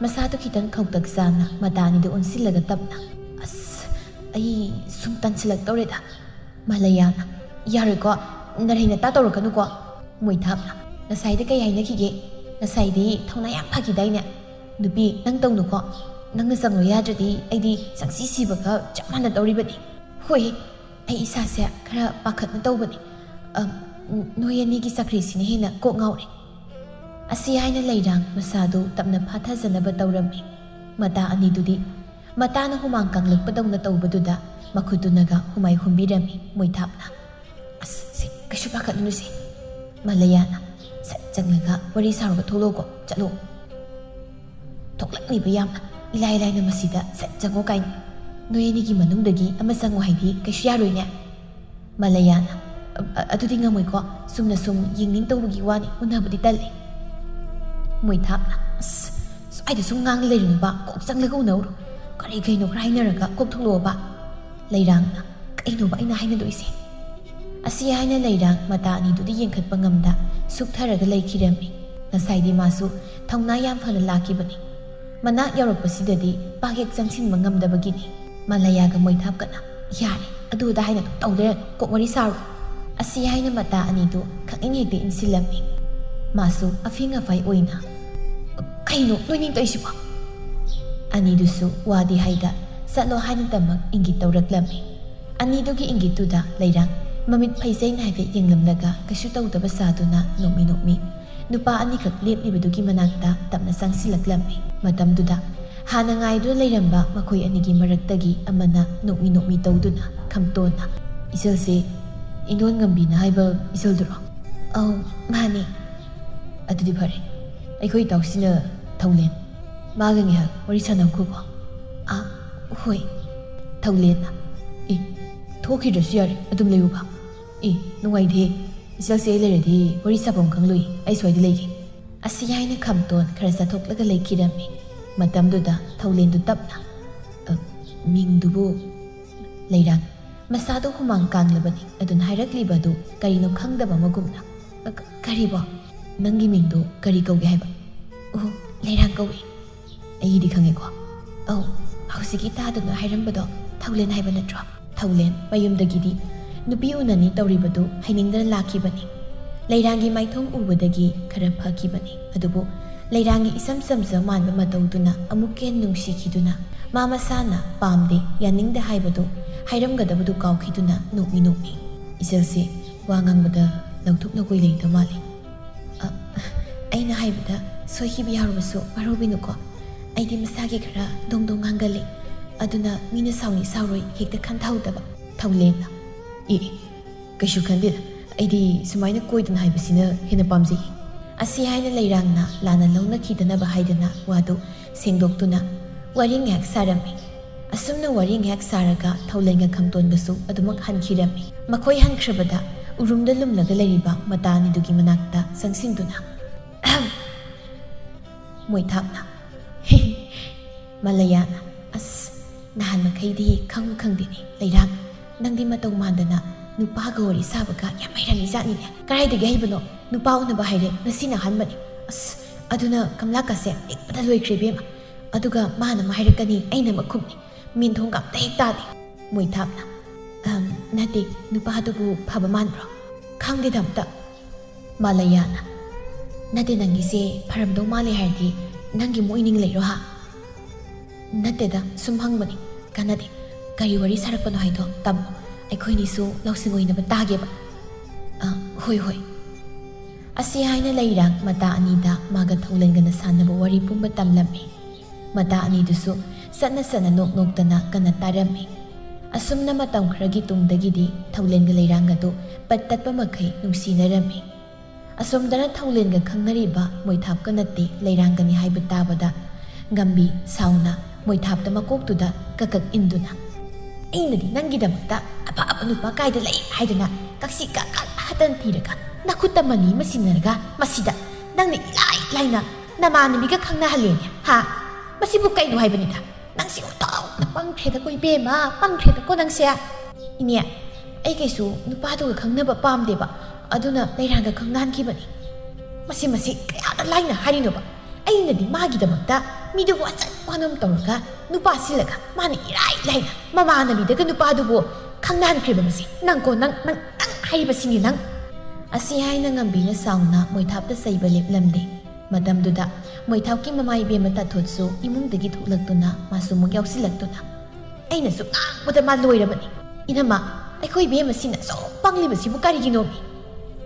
ꯃꯁꯥꯗꯨ ꯈꯤꯇꯪ ꯈꯧꯇꯛ ꯆꯥꯅ ꯃꯇꯥ ꯑꯅꯤꯗꯨ ꯑꯣꯟꯁꯤꯜꯂꯒ ꯇꯞꯅ, "ꯑꯁ, ꯑꯩ ꯁꯨꯝ ꯇꯟꯁꯤꯜꯂꯛꯇꯧꯔꯦꯗ꯫" ꯃꯥꯂꯩꯌꯥꯅ, "ꯌꯥꯔꯣꯏꯀꯣ, ꯅꯔꯩ ꯅꯇꯥ ꯇꯧꯔꯛꯀꯅꯨꯀꯣ꯫ ꯃꯣꯏꯊꯥꯞꯅ, "ꯉꯁꯥꯏꯗ ꯀꯩ ꯍꯥꯏꯅꯈꯤꯒꯦ? ꯉꯁꯥꯏꯗꯤ ꯊꯧꯅꯥ ꯌꯥꯝ ꯐꯈꯤꯗꯥꯏꯅꯦ? ꯅꯨꯄꯤ, ꯅꯪ ꯇꯧꯅꯨꯀꯣ꯫ ꯅꯪꯅ ꯆꯪꯉꯣ ꯌꯥꯗ꯭ꯔꯗꯤ ꯑꯩꯗꯤ ꯆꯪꯁꯤ ꯁꯤꯕꯒ ꯆꯞ ꯃꯥꯟꯅꯗꯧꯔꯤꯕꯅꯤ꯫ ꯍꯣꯏ, ꯑꯩ ꯏꯁꯥꯁꯦ ꯈꯔ ꯄꯥꯈꯠꯅ ꯇꯧꯕꯅꯤ꯫ ꯑꯝ, ꯅꯣꯏ ꯑꯅꯤꯒꯤ ꯆꯀ꯭ꯔꯤꯁꯤꯅ ꯍꯦꯟꯅ ꯀꯣꯛ ꯉꯥꯎꯔꯦ"꯫ ꯑꯁꯤ ꯍꯥꯏꯅ ꯂꯩꯔꯥꯡ ꯃꯁꯥꯗꯨ ꯇꯞꯅ ꯐꯥꯊꯖꯅꯕ ꯇꯧꯔꯝꯃꯤ꯫ ꯃꯇꯥ ꯑꯅꯤꯗꯨꯗꯤ ꯃꯇꯥꯅ ꯍꯨꯃꯥꯡ ꯀꯥꯡꯂꯛꯄꯗꯧꯅ ꯇꯧꯕꯗꯨꯗ ꯃꯈꯨꯠꯇꯨꯅꯒ ꯍꯨꯃꯥꯏ ꯍꯨꯝꯕꯤꯔꯝꯃꯤ ꯃꯣꯏꯊꯥꯞꯅ꯫ "ꯑꯁ, ꯁꯦ, ꯀꯩꯁꯨ ꯄꯥꯈꯠꯂꯨꯅꯨꯁꯦ"꯫ ꯃꯂꯌꯥꯅ ꯁꯠ ꯆꯪꯂꯒ, "ꯋꯥꯔꯤ ꯁꯥꯔꯨꯕ ꯊꯣꯛꯂꯛꯑꯣꯀꯣ, ꯆꯠꯂꯣ꯫ ꯊꯣꯛꯂꯛꯂꯤꯕ ꯌꯥꯝꯅ ꯏꯂꯥꯏ ꯂꯥꯏꯅ ꯃꯁꯤꯗ ꯁꯠ ꯆꯪꯉꯣ ꯀꯥꯏꯅ꯫ ꯅꯣꯏ ꯑꯅꯤꯒꯤ ꯃꯅꯨꯡꯗꯒꯤ ꯑꯃ ꯆꯪꯉꯣ ꯍꯥꯏꯗꯤ ꯀꯩꯁꯨ ꯌꯥꯔꯣꯏꯅꯦ"꯫ ꯃꯂꯌꯥꯅ, "ꯑ-, ꯑ-, ꯑꯗꯨꯗꯤ ꯉꯝꯃꯣꯏꯀꯣ꯫ ꯆꯨꯝꯅ ꯁꯨꯝ ꯌꯦꯡꯅꯤꯡ ꯇꯧꯕꯒꯤ ꯋꯥꯅꯤ, ꯎꯅꯕꯗꯤ ꯇꯜꯂꯤ"꯫ ꯃꯣꯏꯊꯥꯞꯅ, "ꯑꯁ, ꯁ꯭ꯋꯥꯏꯗ ꯁꯨꯝ ꯉꯥꯡ ꯂꯩꯔꯨꯅꯨꯕ, ꯀꯣꯛ ꯆꯪꯂꯒ ꯎꯅꯧꯔꯣ꯫ ꯀꯔꯤ ꯀꯩꯅꯣ ꯈꯔ ꯍꯥꯏꯅꯔꯒ ꯀꯣꯛ ꯊꯣꯛꯂꯛꯑꯣꯕ"꯫ ꯂꯩꯔꯥꯡꯅ, "ꯀꯩꯅꯣꯕ ꯑꯩꯅ ꯍꯥꯏꯅꯗꯣꯏꯁꯦ?" ꯑꯁꯤ ꯍꯥꯏꯅ ꯂꯩꯔꯥꯡ ꯃꯇꯥ ꯑꯅꯤꯗꯨꯗꯤ ꯌꯦꯡꯈꯠꯄ ꯉꯝꯗ ꯁꯨꯛꯊꯔꯒ ꯂꯩꯈꯤꯔꯝꯃꯤ꯫ ꯉꯁꯥꯏꯗꯤ ꯃꯥꯁꯨ ꯊꯧꯅꯥ ꯌꯥꯝ ꯐꯅ ꯂꯥꯛꯈꯤꯕꯅꯤ꯫ ꯃꯅꯥꯛ ꯌꯧꯔꯛꯄꯁꯤꯗꯗꯤ ꯄꯥꯛ ꯍꯦꯛ ꯆꯪꯁꯤꯟꯕ ꯉꯝꯗꯕꯒꯤꯅꯤ꯫ ꯃꯂꯌꯥꯒ ꯃꯣꯏꯊꯥꯞꯀꯅ, "ꯌꯥꯔꯦ, ꯑꯗꯨ ꯑꯗꯥ ꯍꯥꯏꯅ ꯑꯗꯨꯝ ꯇꯧ ꯂꯩꯔꯅꯨ, ꯀꯣꯛ ꯋꯥꯔꯤ ꯁꯥꯔꯣ"꯫ ꯑꯁꯤ ꯍꯥꯏꯅ ꯃꯇꯥ ꯑꯅꯤꯗꯨ ꯈꯪꯏꯪ ꯍꯦꯛꯇ ꯏꯟꯁꯤꯜꯂꯝꯃꯤ꯫ ꯃꯥꯁꯨ ꯑꯐꯤꯡ ꯑꯐꯥꯏ ꯑꯣꯏꯅ, "ꯀꯩꯅꯣ ꯅꯣꯏꯅꯤ ꯇꯧꯏꯁꯤꯕꯣ?" ꯑꯅꯤꯗꯨꯁꯨ ꯋꯥꯗꯤ ꯍꯥꯏꯗ ꯆꯠꯂꯣ ꯍꯥꯏꯅꯇꯃꯛ ꯏꯪꯒꯤꯠ ꯇꯧꯔꯛꯂꯝꯃꯤ꯫ ꯑꯅꯤꯗꯨꯒꯤ ꯏꯪꯒꯤꯠꯇꯨꯗ ꯂꯩꯔꯥꯡ ꯃꯃꯤꯠ ꯐꯩꯖꯩꯅ ꯍꯥꯏꯐꯦꯠ ꯌꯦꯡꯂꯝꯂꯒ ꯀꯩꯁꯨ ꯇꯧꯗꯕ ꯁꯥꯗꯨꯅ ꯅꯣꯛꯃꯤ ꯅꯣꯛꯃꯤ ꯅꯨꯄꯥ ꯑꯅꯤꯈꯛ ꯂꯦꯞꯂꯤꯕꯗꯨꯒꯤ ꯃꯅꯥꯛꯇ ꯇꯞꯅ ꯆꯪꯁꯤꯜꯂꯛꯂꯝꯃꯤ꯫ ꯃꯇꯝꯗꯨꯗ ꯍꯥꯟꯅ ꯉꯥꯏꯗꯨꯅ ꯂꯩꯔꯝꯕ ꯃꯈꯣꯏ ꯑꯅꯤꯒꯤ ꯃꯔꯛꯇꯒꯤ ꯑꯃꯅ ꯅꯣꯛꯃꯤ ꯅꯣꯛꯃꯤ ꯇꯧꯗꯨꯅ ꯈꯝꯇꯣꯟꯅ, "ꯏꯆꯜꯁꯦ ꯏꯟꯗꯣꯟ ꯉꯝꯕꯤꯅ ꯍꯥꯏꯕ ꯏꯆꯜꯗꯨꯔꯣ?" "ꯑꯧ, ꯃꯥꯅꯦ"꯫ "ꯑꯗꯨꯗꯤ ꯐꯔꯦ, ꯑꯩꯈꯣꯏ ꯏꯇꯥꯎꯁꯤꯅ ꯊꯧꯂꯦꯟ, ꯃꯥꯒ ꯉꯥꯏꯍꯥꯛ ꯋꯥꯔꯤ ꯁꯥꯟꯅꯈꯣꯀꯣ"꯫ "ꯑꯥ, ꯍꯣꯏ"꯫ ꯊꯧꯂꯦꯟꯅ, "ꯑꯦ, ꯊꯣꯛꯈꯤꯗ꯭ꯔꯁꯨ ꯌꯥꯔꯦ, ꯑꯗꯨꯝ ꯂꯩꯌꯨꯕ꯫ ꯑꯦ, ꯅꯨꯡꯉꯥꯏꯇꯦ, ꯏꯆꯜꯁꯦ ꯑꯩ ꯂꯩꯔꯗꯤ ꯋꯥꯔꯤ ꯁꯥꯐꯝ ꯈꯪꯂꯣꯏ, ꯑꯩ ꯁ꯭ꯋꯥꯏꯗ ꯂꯩꯒꯦ"꯫ ꯑꯁꯤ ꯍꯥꯏꯅ ꯈꯝꯇꯣꯟ ꯈꯔ ꯆꯠꯊꯣꯛꯂꯒ ꯂꯩꯈꯤꯔꯝꯃꯤ꯫ ꯃꯇꯝꯗꯨꯗ ꯊꯧꯂꯦꯟꯗꯨ ꯇꯞꯅ, "ꯑ, ꯃꯤꯡꯗꯨꯕꯨ?" ꯂꯩꯔꯥꯡ ꯃꯁꯥꯗꯨ ꯍꯨꯃꯥꯡ ꯀꯥꯡꯂꯕꯅꯤ, ꯑꯗꯨꯅ ꯍꯥꯏꯔꯛꯂꯤꯕ ꯑꯗꯨ ꯀꯔꯤꯅꯣ ꯈꯪꯗꯕ ꯑꯃꯒꯨꯝꯅ, "ꯑ, ꯀ-, ꯀꯔꯤꯕꯣ? ꯅꯪꯒꯤ ꯃꯤꯡꯗꯨ ꯀꯔꯤ ꯀꯧꯒꯦ ꯍꯥꯏꯕ?" "ꯑꯣ, ꯂꯩꯔꯥꯡ ꯀꯧꯏ"꯫ "ꯑꯩꯗꯤ ꯈꯪꯉꯦꯀꯣ꯫ ꯑꯧ, ꯍꯧꯖꯤꯛꯀꯤ ꯇꯥꯗꯨꯅ ꯍꯥꯏꯔꯝꯕꯗꯣ ꯊꯧꯂꯦꯟ ꯍꯥꯏꯕ ꯅꯠꯇ꯭ꯔꯣ?" ꯊꯧꯂꯦꯟ ꯃꯌꯨꯝꯗꯒꯤꯗꯤ ꯅꯨꯄꯤ ꯎꯅꯅꯤ ꯇꯧꯔꯤꯕꯗꯨ ꯍꯩꯅꯤꯡꯗꯅ ꯂꯥꯛꯈꯤꯕꯅꯤ꯫ ꯂꯩꯔꯥꯡꯒꯤ ꯃꯥꯏꯊꯣꯡ ꯎꯕꯗꯒꯤ ꯈꯔ ꯐꯈꯤꯕꯅꯤ꯫ ꯑꯗꯨꯕꯨ ꯂꯩꯔꯥꯡꯒꯤ ꯏꯆꯝ ꯆꯝꯖ ꯃꯥꯟꯕ ꯃꯇꯧꯗꯨꯅ ꯑꯃꯨꯛꯀ ꯍꯦꯟꯅ ꯅꯨꯡꯁꯤꯈꯤꯗꯨꯅ ꯃꯥ ꯃꯁꯥꯅ ꯄꯥꯝꯗꯦ, ꯌꯥꯅꯤꯡꯗꯦ ꯍꯥꯏꯕꯗꯨ ꯍꯥꯏꯔꯝꯒꯗꯕꯗꯨ ꯀꯥꯎꯈꯤꯗꯨꯅ ꯅꯣꯛꯃꯤ ꯅꯣꯛꯃꯤ꯫ "ꯏꯆꯜꯁꯦ ꯋꯥ ꯉꯥꯡꯕꯗ ꯂꯧꯊꯣꯛ ꯂꯧꯒꯣꯏ ꯂꯩꯇ ꯃꯥꯜꯂꯤ꯫ ꯑ, ꯑꯩꯅ ꯍꯥꯏꯕꯗ ꯁꯣꯏꯈꯤꯕ ꯌꯥꯎꯔꯕꯁꯨ ꯋꯥꯔꯧꯕꯤꯅꯨꯀꯣ꯫ ꯑꯩꯗꯤ ꯃꯁꯥꯒꯤ ꯈꯔ ꯗꯣꯡ ꯗꯣꯡ ꯉꯥꯡꯒꯜꯂꯤ꯫ ꯑꯗꯨꯅ ꯃꯤꯅ ꯁꯥꯎꯅꯤ ꯁꯥꯎꯔꯣꯏ ꯍꯦꯛꯇ ꯈꯟꯊꯍꯧꯗꯕ꯫" ꯊꯧꯂꯦꯟꯅ, "ꯑꯦ, ꯑꯦ, ꯀꯩꯁꯨ ꯈꯟꯗꯦꯗ꯫ ꯑꯩꯗꯤ ꯁꯨꯃꯥꯏꯅ ꯀꯣꯏꯗꯅ ꯍꯥꯏꯕꯁꯤꯅ ꯍꯦꯟꯅ ꯄꯥꯝꯖꯩ꯫" ꯑꯁꯤ ꯍꯥꯏꯅ ꯂꯩꯔꯥꯡꯅ ꯂꯥꯟꯅ ꯂꯧꯅꯈꯤꯗꯅꯕ ꯍꯥꯏꯗꯅ ꯋꯥꯗꯨ ꯁꯦꯡꯗꯣꯛꯇꯨꯅ ꯋꯥꯔꯤ ꯉꯥꯏꯍꯥꯛ ꯁꯥꯔꯝꯃꯤ꯫ ꯑꯁꯨꯝꯅ ꯋꯥꯔꯤ ꯉꯥꯏꯍꯥꯛ ꯁꯥꯔꯒ ꯊꯧꯂꯦꯟꯒ ꯈꯝꯇꯣꯟꯒꯁꯨ ꯑꯗꯨꯃꯛ ꯍꯟꯈꯤꯔꯝꯃꯤ꯫ ꯃꯈꯣꯏ ꯍꯟꯈ꯭ꯔꯕꯗ ꯎꯔꯨꯝꯗ ꯂꯨꯝꯂꯒ ꯂꯩꯔꯤꯕ ꯃꯇꯥ ꯑꯅꯤꯗꯨꯒꯤ ꯃꯅꯥꯛꯇ ꯆꯪꯁꯤꯟꯗꯨꯅ, "ꯑꯍꯝ!" ꯃꯣꯏꯊꯥꯞꯅ, "ꯃꯂꯌꯥꯅ, ꯑꯁ, ꯅꯍꯥꯟ ꯃꯈꯩꯗꯤ ꯈꯪꯕꯨ ꯈꯪꯗꯦꯅꯦ, ꯂꯩꯔꯥꯡ, ꯅꯪꯗꯤ ꯃꯇꯧ ꯃꯥꯟꯗꯅ ꯅꯨꯄꯥꯒ ꯋꯥꯔꯤ ꯁꯥꯕꯒ ꯌꯥꯝ ꯍꯩꯔꯝꯃꯤ ꯖꯥꯠꯅꯤꯅꯦ꯫ ꯀꯗꯥꯏꯗꯒꯤ ꯍꯩꯕꯅꯣ? ꯅꯨꯄꯥ ꯎꯅꯕ ꯍꯥꯏꯔꯦ, ꯉꯁꯤꯅ ꯑꯍꯥꯟꯕꯅꯤ꯫ ꯑꯁ, ꯑꯗꯨꯅ ꯀꯝꯂꯥꯀꯥꯁꯦ ꯂꯤꯛꯄꯗ ꯂꯣꯏꯈ꯭ꯔꯦ ꯏꯕꯦꯝꯃ꯫ ꯑꯗꯨꯒ ꯃꯥꯅ ꯑꯃ ꯍꯥꯏꯔꯛꯀꯅꯤ, ꯑꯩꯅ ꯑꯃ ꯈꯨꯝꯅꯤ꯫ ꯃꯦꯟꯊꯣꯡꯒ ꯑꯝꯇ ꯍꯦꯛ ꯇꯥꯗꯦ꯫" ꯃꯣꯏꯊꯥꯞꯅ, "ꯑꯍꯝ, ꯅꯠꯇꯦ, ꯅꯨꯄꯥꯗꯨꯕꯨ ꯐꯕ ꯃꯥꯟꯕ꯭ꯔꯣ?" "ꯈꯪꯗꯦꯗ ꯑꯝꯇ꯫" ꯃꯥꯂꯌꯥꯅ, "ꯅꯠꯇꯦ, ꯅꯪꯒꯤꯁꯦ ꯐꯔꯝꯗꯧ ꯃꯥꯜꯂꯦ ꯍꯥꯏꯔꯗꯤ ꯅꯪꯒꯤ ꯑꯃꯨꯛ ꯑꯣꯏꯅꯤꯡ ꯂꯩꯔꯣ ꯍꯥ?" "ꯅꯠꯇꯦꯗ, ꯁꯨꯝ ꯍꯪꯕꯅꯤ꯫ ꯀꯥꯟꯅꯗꯦ꯫ ꯀꯔꯤ ꯋꯥꯔꯤ ꯁꯥꯔꯛꯄꯅꯣ ꯍꯥꯏꯗꯣ ꯇꯝꯃꯣ꯫ ꯑꯩꯈꯣꯏꯅꯤꯁꯨ ꯂꯧꯁꯤꯡ ꯑꯣꯏꯅꯕ ꯇꯥꯒꯦꯕ꯫" "ꯑ, ꯍꯣꯏ, ꯍꯣꯏ꯫" ꯑꯁꯤ ꯍꯥꯏꯅ ꯂꯩꯔꯥꯡ ꯃꯇꯥ ꯑꯅꯤꯗ ꯃꯥꯒ ꯊꯧꯂꯦꯟꯒꯅ ꯁꯥꯟꯅꯕ ꯋꯥꯔꯤ ꯄꯨꯝꯕ ꯇꯝꯂꯝꯃꯤ꯫ ꯃꯇꯥ ꯑꯅꯤꯗꯨꯁꯨ ꯆꯠꯅ ꯆꯠꯅ ꯅꯣꯛ ꯅꯣꯛꯇꯅ ꯀꯟꯅ ꯇꯥꯔꯝꯃꯤ꯫ ꯑꯁꯨꯝꯅ ꯃꯇꯝ ꯈꯔꯒꯤ ꯇꯨꯡꯗꯒꯤꯗꯤ ꯊꯧꯂꯦꯟꯒ ꯂꯩꯔꯥꯡꯒꯗꯨ ꯄꯠ ꯇꯠꯄ ꯃꯈꯩ ꯅꯨꯡꯁꯤꯅꯔꯝꯃꯤ꯫ ꯑꯁꯣꯝꯗꯅ ꯊꯧꯂꯦꯟꯒ ꯈꯪꯅꯔꯤꯕ ꯃꯣꯏꯊꯥꯞꯀ ꯅꯠꯇꯦ ꯂꯩꯔꯥꯡꯒꯅꯤ ꯍꯥꯏꯕ ꯇꯥꯕꯗ ꯒꯝꯕꯤ ꯁꯥꯎꯅ ꯃꯣꯏꯊꯥꯞꯇ ꯃꯀꯣꯛꯇꯨꯗ ꯀꯛ ꯀꯛ ꯏꯟꯗꯨꯅ, "ꯑꯩꯅꯗꯤ ꯅꯪꯒꯤꯗꯃꯛꯇ ꯑꯐꯕ ꯅꯨꯄꯥ ꯀꯥꯏꯗ ꯂꯩ ꯍꯥꯏꯗꯅ ꯀꯛꯁꯤ ꯀꯛ ꯀꯛ ꯍꯥꯇꯟ ꯊꯤꯔꯒ ꯅꯈꯨꯠꯇ ꯃꯅꯤ ꯑꯃ ꯁꯤꯟꯅꯔꯒ ꯃꯁꯤꯗ ꯅꯪꯅ ꯏꯂꯥꯏ ꯂꯥꯏꯅ ꯅꯃꯥꯟꯅꯕꯤꯒ ꯈꯪꯅꯍꯜꯂꯦꯅꯦ ꯍꯥ? ꯃꯁꯤꯕꯨ ꯀꯩꯅꯣ ꯍꯥꯏꯕꯅꯤꯗ? ꯅꯪꯁꯤ ꯑꯣꯟꯊꯣꯛꯅ ꯄꯪꯈ꯭ꯔꯦꯗꯀꯣ ꯏꯕꯦꯝꯃ, ꯄꯪꯈ꯭ꯔꯦꯗꯀꯣ ꯅꯪꯁꯦ꯫" "ꯏꯅꯦ, ꯑꯩ ꯀꯩꯁꯨ ꯅꯨꯄꯥꯗꯨꯒ ꯈꯪꯅꯕ ꯄꯥꯝꯗꯦꯕ, ꯑꯗꯨꯅ ꯂꯩꯔꯥꯡꯒ ꯈꯪꯅꯍꯟꯈꯤꯕꯅꯤ꯫" "ꯃꯁꯤ, ꯃꯁꯤ ꯀꯌꯥꯗ ꯂꯥꯏꯅ ꯍꯥꯏꯔꯤꯅꯣꯕ? ꯑꯩꯅꯗꯤ ꯃꯥꯒꯤꯗꯃꯛꯇ ꯃꯤꯗꯨꯕꯨ ꯑꯆꯠ ꯋꯥꯅꯣꯝ ꯇꯧꯔꯒ ꯅꯨꯄꯥ ꯁꯤꯜꯂꯒ ꯃꯥꯅ ꯏꯔꯥꯏ ꯂꯥꯏꯅ ꯃꯃꯥꯟꯅꯕꯤꯗꯒ ꯅꯨꯄꯥꯗꯨꯕꯨ ꯈꯪꯅꯍꯟꯈ꯭ꯔꯤꯕ ꯃꯁꯤ꯫ ꯅꯪꯀꯣ, ꯅꯪ, ꯅꯪ, ꯅꯪ ꯍꯥꯏꯔꯤꯕꯁꯤꯅꯤ ꯅꯪ꯫ ꯑꯁꯤ ꯍꯥꯏꯅ ꯉꯝꯕꯤꯅ ꯁꯥꯎꯅ ꯃꯣꯏꯊꯥꯞꯇ ꯆꯩꯕ ꯂꯦꯞꯂꯝꯗꯦ꯫ ꯃꯇꯝꯗꯨꯗ ꯃꯣꯏꯊꯥꯞꯀꯤ ꯃꯃꯥ ꯏꯕꯦꯝꯃ ꯇꯥꯊꯣꯠꯁꯨ ꯏꯃꯨꯡꯗꯒꯤ ꯊꯣꯛꯂꯛꯇꯨꯅ ꯃꯥꯁꯨ ꯑꯃꯨꯛ ꯌꯥꯎꯁꯤꯜꯂꯛꯇꯨꯅ꯫ ꯑꯩꯅꯁꯨ ꯉꯥꯡꯕꯗ ꯃꯥ ꯂꯣꯏꯔꯕꯅꯤ꯫ "ꯏꯅꯝꯃ, ꯑꯩꯈꯣꯏ ꯏꯕꯦꯝꯃꯁꯤꯅ ꯑꯁꯨꯛ ꯄꯪꯂꯤꯕꯁꯤꯕꯨ ꯀꯔꯤꯒꯤꯅꯣꯃꯤ?"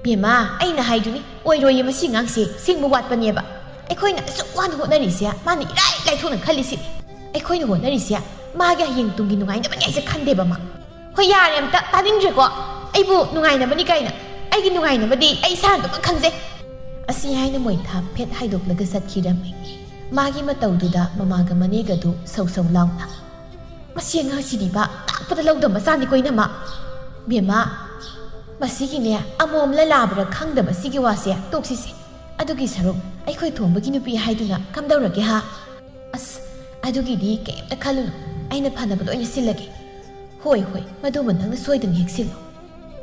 "ꯕꯦꯝꯃ, ꯑꯩꯅ ꯍꯥꯏꯗꯨꯅꯤ, ꯑꯣꯏꯔꯣꯏꯌꯦ ꯃꯁꯤ ꯑꯉꯥꯡꯁꯦ, ꯁꯤꯡꯕ ꯋꯥꯠꯄꯅꯦꯕ꯫ ꯑꯩꯈꯣꯏꯅ ꯑꯁꯨꯛ ꯋꯥꯅ ꯍꯣꯠꯅꯔꯤꯁꯦ ꯃꯥꯅ ꯏꯔꯥꯏ ꯂꯥꯏꯊꯣꯛꯅ ꯈꯜꯂꯤꯁꯤꯅꯤ꯫ ꯑꯩꯈꯣꯏꯅ ꯍꯣꯠꯅꯔꯤꯁꯦ ꯃꯥꯒꯤ ꯍꯌꯦꯡ ꯇꯨꯡꯒꯤ ꯅꯨꯡꯉꯥꯏꯅꯕꯅꯤ ꯍꯥꯏꯁꯦ ꯈꯟꯗꯦꯕ ꯃꯥ꯫ ꯍꯣꯏ, ꯌꯥꯔꯦ, ꯑꯝꯇ ꯇꯥꯅꯤꯡꯗ꯭ꯔꯦꯀꯣ꯫ ꯑꯩꯕꯨ ꯅꯨꯡꯉꯥꯏꯅꯕꯅꯤ ꯀꯥꯏꯅ꯫ ꯑꯩꯒꯤ ꯅꯨꯡꯉꯥꯏꯅꯕꯗꯤ ꯑꯩ ꯏꯁꯥꯅ ꯑꯗꯨꯝ ꯈꯪꯖꯩ꯫" ꯑꯁꯤ ꯍꯥꯏꯅ ꯃꯣꯏꯊꯥꯞ ꯐꯦꯠ ꯍꯥꯏꯗꯣꯛꯂꯒ ꯆꯠꯈꯤꯔꯝꯃꯤ꯫ ꯃꯥꯒꯤ ꯃꯇꯧꯗꯨꯗ ꯃꯃꯥꯒ ꯃꯅꯦꯒꯗꯨ ꯁꯧ ꯁꯧ ꯂꯥꯎꯅ, "ꯃꯁꯤ ꯑꯉꯥꯡꯁꯤꯗꯤꯕ ꯇꯥꯛꯄꯗ ꯂꯧꯗꯕ ꯃꯆꯥꯅꯤꯀꯣ ꯏꯅꯝꯃ꯫ ꯕꯦꯝꯃ, ꯃꯁꯤꯒꯤꯅꯦ ꯑꯃꯣꯝꯂ ꯂꯥꯕ꯭ꯔꯥ ꯈꯪꯗꯕ ꯁꯤꯒꯤ ꯋꯥꯁꯦ ꯇꯣꯛꯁꯤꯁꯦ꯫ ꯑꯗꯨꯒꯤ ꯁꯔꯨꯛ ꯑꯩꯈꯣꯏ ꯊꯣꯡꯕꯒꯤ ꯅꯨꯄꯤ ꯍꯥꯏꯗꯨꯅ ꯀꯝꯗꯧꯔꯒꯦ ꯍꯥ?" "ꯑꯁ, ꯑꯗꯨꯒꯤꯗꯤ ꯀꯩꯝꯇ ꯈꯜꯂꯨꯅꯨ, ꯑꯩꯅ ꯐꯅꯕ ꯂꯣꯏꯅ ꯁꯤꯜꯂꯒꯦ꯫" "ꯍꯣꯏ, ꯍꯣꯏ, ꯃꯗꯨꯃ ꯅꯪꯅ ꯁꯣꯏꯗꯅ ꯍꯦꯛ ꯁꯤꯜꯂꯨ꯫"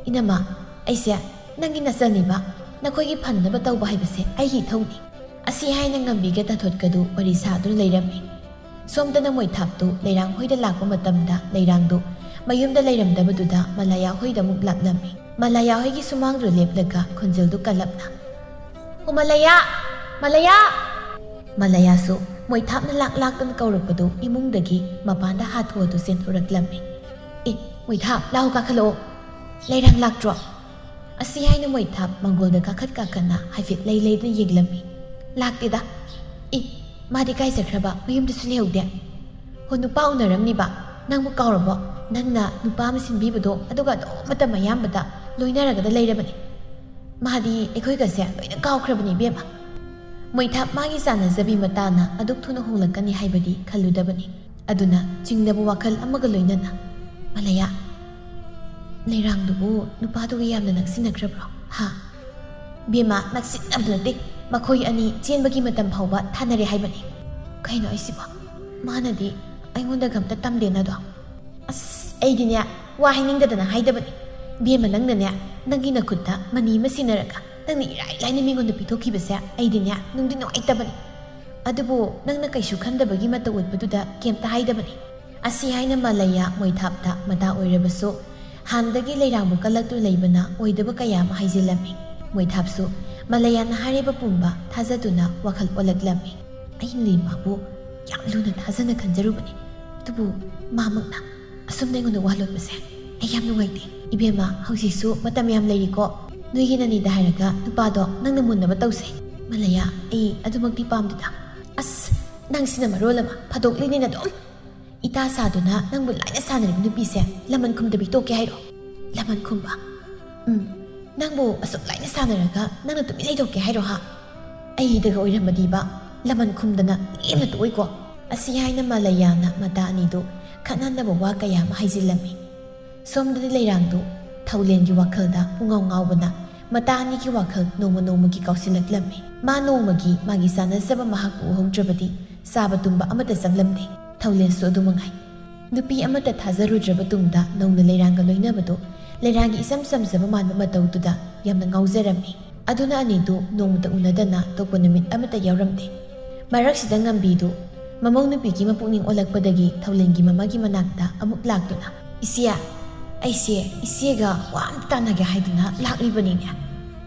"ꯏꯅꯝꯃ, ꯑꯩꯁꯦ ꯅꯪꯒꯤ ꯅꯆꯟꯅꯤꯕ, ꯅꯈꯣꯏꯒꯤ ꯐꯅꯅꯕ ꯇꯧꯕ ꯍꯥꯏꯕꯁꯦ ꯑꯩꯒꯤ ꯏꯊꯧꯅꯤ꯫" ꯑꯁꯤ ꯍꯥꯏꯅ ꯉꯝꯕꯤꯒ ꯇꯥꯊꯣꯠꯀꯗꯨ ꯋꯥꯔꯤ ꯁꯥꯗꯨꯅ ꯂꯩꯔꯝꯃꯤ꯫ ꯁꯣꯝꯗꯅ ꯃꯣꯏꯊꯥꯞꯇꯨ ꯂꯩꯔꯥꯡ ꯍꯣꯏꯗ ꯂꯥꯛꯄ ꯃꯇꯝꯗ ꯂꯩꯔꯥꯡꯗꯨ ꯃꯌꯨꯝꯗ ꯂꯩꯔꯝꯗꯕꯗꯨꯗ ꯃꯂꯥꯌꯥ ꯍꯣꯏꯗ ꯑꯃꯨꯛ ꯂꯥꯛꯂꯝꯃꯤ꯫ ꯃꯂꯥꯌꯥ ꯍꯣꯏꯒꯤ ꯁꯨꯃꯥꯡꯗꯨ ꯂꯦꯞꯂꯒ ꯈꯣꯟꯖꯦꯜꯗꯨ ꯀꯜꯂꯞꯅ, "ꯑꯣ ꯃꯂꯥꯌꯥ! ꯃꯂꯥꯌꯥ!" ꯃꯂꯥꯌꯥꯁꯨ ꯃꯣꯏꯊꯥꯞꯅ ꯂꯥꯛ ꯂꯥꯛꯇꯨꯅ ꯀꯧꯔꯛꯄꯗꯨ ꯏꯃꯨꯡꯗꯒꯤ ꯃꯄꯥꯟꯗ ꯍꯥꯊꯨ ꯍꯥꯊꯨ ꯆꯦꯟꯊꯣꯔꯛꯂꯝꯃꯤ꯫ "ꯑꯦ, ꯃꯣꯏꯊꯥꯞ, ꯂꯥꯛꯑꯣ, ꯀꯥꯈꯠꯂꯛꯑꯣ꯫ ꯂꯩꯔꯥꯡ ꯂꯥꯛꯇ꯭ꯔꯣ?" ꯑꯁꯤ ꯍꯥꯏꯅ ꯃꯣꯏꯊꯥꯞ ꯃꯪꯒꯣꯜꯗ ꯀꯥꯈꯠ ꯀꯥꯈꯠꯅ ꯍꯥꯏꯐꯦꯠ ꯂꯩ ꯂꯩꯗꯨꯅ ꯌꯦꯡꯂꯝꯃꯤ꯫ "ꯂꯥꯛꯇꯦꯗ꯫ ꯑꯦ, ꯃꯥꯗꯤ ꯀꯥꯏ ꯆꯠꯈ꯭ꯔꯕ? ꯃꯌꯨꯝꯗꯁꯨ ꯂꯩꯍꯧꯗꯦ꯫" "ꯍꯣ, ꯅꯨꯄꯥ ꯎꯅꯔꯝꯅꯤꯕ꯫ ꯅꯪꯕꯨ ꯀꯥꯎꯔꯕꯣ? ꯅꯪꯅ ꯅꯨꯄꯥ ꯑꯃ ꯁꯤꯟꯕꯤꯕꯗꯣ, ꯑꯗꯨꯒ ꯑꯗꯨꯝ ꯃꯇꯝ ꯑꯌꯥꯝꯕꯗ ꯂꯣꯏꯅꯔꯒꯗ ꯂꯩꯔꯕꯅꯤ꯫ ꯃꯥꯗꯤ ꯑꯩꯈꯣꯏꯒꯁꯦ ꯂꯣꯏꯅ ꯀꯥꯎꯈ꯭ꯔꯕꯅꯤ ꯏꯕꯦꯝꯃ꯫" ꯃꯣꯏꯊꯥꯞ ꯃꯥꯒꯤ ꯆꯥꯟꯅꯖꯕꯤ ꯃꯇꯥꯅ ꯑꯗꯨꯛ ꯊꯨꯅ ꯍꯣꯡꯂꯛꯀꯅꯤ ꯍꯥꯏꯕꯗꯤ ꯈꯜꯂꯨꯗꯕꯅꯤ꯫ ꯑꯗꯨꯅ ꯆꯤꯡꯅꯕ ꯋꯥꯈꯜ ꯑꯃꯒ ꯂꯣꯏꯅꯅ, "ꯃꯂꯥꯌꯥ, ꯂꯩꯔꯥꯡꯗꯨꯕꯨ ꯅꯨꯄꯥꯗꯨꯒ ꯌꯥꯝꯅ ꯅꯛꯁꯤꯟꯅꯈ꯭ꯔꯕ꯭ꯔꯣ? ꯍꯥ?" "ꯕꯦꯝꯃ, ꯅꯛꯁꯤꯟꯅꯕ ꯅꯠꯇꯦ꯫ ꯃꯈꯣꯏ ꯑꯅꯤ ꯆꯦꯟꯕꯒꯤ ꯃꯇꯝ ꯐꯥꯎꯕ ꯊꯥꯅꯔꯦ ꯍꯥꯏꯕꯅꯤ꯫" "ꯀꯩꯅꯣ ꯑꯩꯁꯤꯕꯣ? ꯃꯥꯅꯗꯤ ꯑꯩꯉꯣꯟꯗꯒ ꯑꯝꯇ ꯇꯝꯗꯦꯅꯗꯣ꯫" "ꯑꯁ, ꯑꯩꯗꯤꯅꯦ, ꯋꯥ ꯍꯥꯏꯅꯤꯡꯗꯗꯅ ꯍꯥꯏꯗꯕꯅꯤ꯫ ꯕꯦꯝꯃ, ꯅꯪꯅꯅꯦ, ꯅꯪꯒꯤ ꯅꯈꯨꯠꯇ ꯃꯅꯤ ꯑꯃ ꯁꯤꯟꯅꯔꯒ ꯅꯪꯅ ꯏꯔꯥꯏ ꯂꯥꯏꯅ ꯃꯤꯉꯣꯟꯗ ꯄꯤꯊꯣꯛꯈꯤꯕꯁꯦ ꯑꯩꯗꯤꯅꯦ, ꯅꯨꯡꯗꯤ ꯅꯨꯡꯉꯥꯏꯇꯕꯅꯤ꯫ ꯑꯗꯨꯕꯨ ꯅꯪꯅ ꯀꯩꯁꯨ ꯈꯟꯗꯕꯒꯤ ꯃꯇꯧ ꯎꯠꯄꯗꯨꯗ ꯀꯩꯝꯇ ꯍꯥꯏꯗꯕꯅꯤ꯫" ꯑꯁꯤ ꯍꯥꯏꯅ ꯃꯂꯥꯌꯥ ꯃꯣꯏꯊꯥꯞꯇ ꯃꯇꯥ ꯑꯣꯏꯔꯕꯁꯨ ꯍꯥꯟꯅꯗꯒꯤ ꯂꯩꯔꯥꯡꯕꯨ ꯀꯜꯂꯛꯇꯨꯅ ꯂꯩꯕꯅ ꯑꯣꯏꯗꯕ ꯀꯌꯥ ꯑꯃ ꯍꯥꯏꯖꯤꯜꯂꯝꯃꯤ꯫ ꯃꯣꯏꯊꯥꯞꯁꯨ ꯃꯂꯌꯥꯅ ꯍꯥꯏꯔꯤꯕ ꯄꯨꯝꯕ ꯊꯥꯖꯗꯨꯅ ꯋꯥꯈꯜ ꯑꯣꯜꯂꯛꯂꯝꯃꯤ꯫ ꯑꯩꯅꯗꯤ ꯃꯥꯕꯨ ꯌꯥꯝ ꯂꯨꯅ ꯊꯥꯖꯅ ꯈꯟꯖꯔꯨꯕꯅꯤ, ꯑꯗꯨꯕꯨ ꯃꯥꯃꯛꯅ ꯑꯁꯨꯝꯅ ꯑꯩꯉꯣꯟꯗ ꯋꯥ ꯂꯣꯠꯄꯁꯦ ꯑꯩ ꯌꯥꯝ ꯅꯨꯡꯉꯥꯏꯇꯦ꯫ ꯏꯕꯦꯝꯃ, ꯍꯧꯖꯤꯛꯁꯨ ꯃꯇꯝ ꯌꯥꯝ ꯂꯩꯔꯤꯀꯣ꯫ ꯅꯣꯏꯒꯤ ꯅꯅꯤꯗ ꯍꯥꯏꯔꯒ ꯅꯨꯄꯥꯗꯣ ꯅꯪꯅ ꯃꯨꯟꯅꯕ ꯇꯧꯁꯦ꯫ ꯃꯂꯌꯥ, ꯑꯩ ꯑꯗꯨꯃꯛꯇꯤ ꯄꯥꯝꯗꯦꯗ꯫ ꯑꯁ, ꯅꯪꯁꯤꯅ ꯃꯔꯣꯜ ꯑꯃ ꯐꯥꯗꯣꯛꯂꯤꯅꯦꯅ ꯑꯗꯨꯝ ꯏꯇꯥ ꯁꯥꯗꯨꯅ ꯅꯪꯕꯨ ꯂꯥꯏꯅ ꯁꯥꯟꯅꯔꯤꯕ ꯅꯨꯄꯤꯁꯦ ꯂꯃꯟ ꯈꯨꯝꯗꯕꯤ ꯇꯣꯛꯀꯦ ꯍꯥꯏꯔꯣ? ꯂꯃꯟ ꯈꯨꯝꯕ? ꯎꯝ, ꯅꯪꯕꯨ ꯑꯁꯨꯛ ꯂꯥꯏꯅ ꯁꯥꯟꯅꯔꯒ ꯅꯪꯅ ꯇꯨꯃꯤꯟ ꯂꯩꯊꯣꯛꯀꯦ ꯍꯥꯏꯔꯣ ꯍꯥ? ꯑꯩꯗꯒ ꯑꯣꯏꯔꯝꯃꯗꯤꯕ ꯂꯃꯟ ꯈꯨꯝꯗꯅ ꯂꯦꯝꯅ ꯇꯣꯛꯑꯣꯏꯀꯣ꯫ ꯑꯁꯤ ꯍꯥꯏꯅ ꯃꯂꯌꯥꯅ ꯃꯇꯥ ꯑꯅꯤꯗꯨ ꯈꯠꯅꯅꯕ ꯋꯥ ꯀꯌꯥ ꯑꯃ ꯍꯥꯏꯖꯤꯜꯂꯝꯃꯤ꯫ ꯁꯣꯝꯗꯗꯤ ꯂꯩꯔꯥꯡꯗꯨ ꯊꯧꯂꯦꯟꯒꯤ ꯋꯥꯈꯜꯗ ꯄꯨꯡꯉꯥꯎ ꯉꯥꯎꯕꯅ ꯃꯇꯥ ꯑꯅꯤꯒꯤ ꯋꯥꯈꯜ ꯅꯣꯡꯃ ꯅꯣꯡꯃꯒꯤ ꯀꯥꯎꯁꯤꯜꯂꯛꯂꯝꯃꯤ꯫ ꯃꯥ ꯅꯣꯡꯃꯒꯤ ꯃꯥꯒꯤ ꯆꯥꯅꯖꯕ ꯃꯍꯥꯛꯄꯨ ꯎꯍꯧꯗ꯭ꯔꯕꯗꯤ ꯆꯥꯕ ꯇꯨꯝꯕ ꯑꯃꯠꯇ ꯆꯪꯂꯝꯗꯦ꯫ ꯊꯧꯂꯦꯟꯁꯨ ꯑꯗꯨ ꯃꯉꯥꯏ꯫ ꯅꯨꯄꯤ ꯑꯃꯠꯇ ꯊꯥꯖꯔꯨꯗ꯭ꯔꯕ ꯇꯨꯡꯗ ꯅꯧꯅ ꯂꯩꯔꯥꯡꯒ ꯂꯣꯏꯅꯕꯗꯨ ꯂꯩꯔꯥꯡꯒꯤ ꯏꯆꯝ ꯆꯝꯖꯕ ꯃꯥꯟꯕ ꯃꯇꯧꯗꯨꯗ ꯌꯥꯝꯅ ꯉꯥꯎꯖꯔꯝꯃꯤ꯫ ꯑꯗꯨꯅ ꯑꯅꯤꯗꯨ ꯅꯣꯡꯃꯇ ꯎꯅꯗꯅ ꯇꯣꯛꯄ ꯅꯨꯃꯤꯠ ꯑꯃꯠꯇ ꯌꯥꯎꯔꯝꯗꯦ꯫ ꯃꯔꯛꯁꯤꯗ ꯉꯝꯕꯤꯗꯨ ꯃꯃꯧ ꯅꯨꯄꯤꯒꯤ ꯃꯄꯨꯛꯅꯤꯡ ꯑꯣꯜꯂꯛꯄꯗꯒꯤ ꯊꯧꯂꯦꯟꯒꯤ ꯃꯃꯥꯒꯤ ꯃꯅꯥꯛꯇ ꯑꯃꯨꯛ ꯂꯥꯛꯇꯨꯅ, "ꯏꯆꯦ, ꯑꯩꯁꯦ ꯏꯆꯦꯒ ꯋꯥ ꯑꯝꯇ ꯇꯥꯟꯅꯒꯦ ꯍꯥꯏꯗꯨꯅ ꯂꯥꯛꯂꯤꯕꯅꯤꯅꯦ꯫"